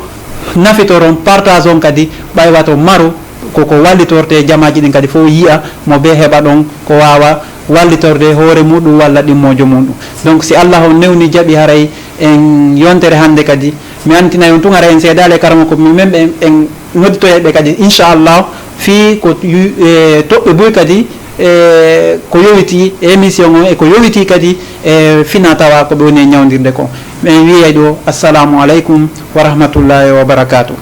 nafitoron, partage on kadi, ɓay wato maru, koko wallitorte jamaaji ɗin kadi fof yi'a mo be heɓa ɗon ko waawa wallitorde hoore muɗum walla ɗimmoojo muɗum. Donc si Allah on newni jaɓi, haray en yontere hannde kadi mi annditinayi on tun, haray en seedaali e karamoko min men ɓe en nodditoyay ɓe kadi inchallah, fii ko yu- e toɓɓe buy kadi e ko yowiti e émission on e ko yowiti kadi e fina tawa ko ɓe woni e ñawndirde kon. Min wiyay ɗo assalamu aleykum wa rahmatullahi wa barakatuh.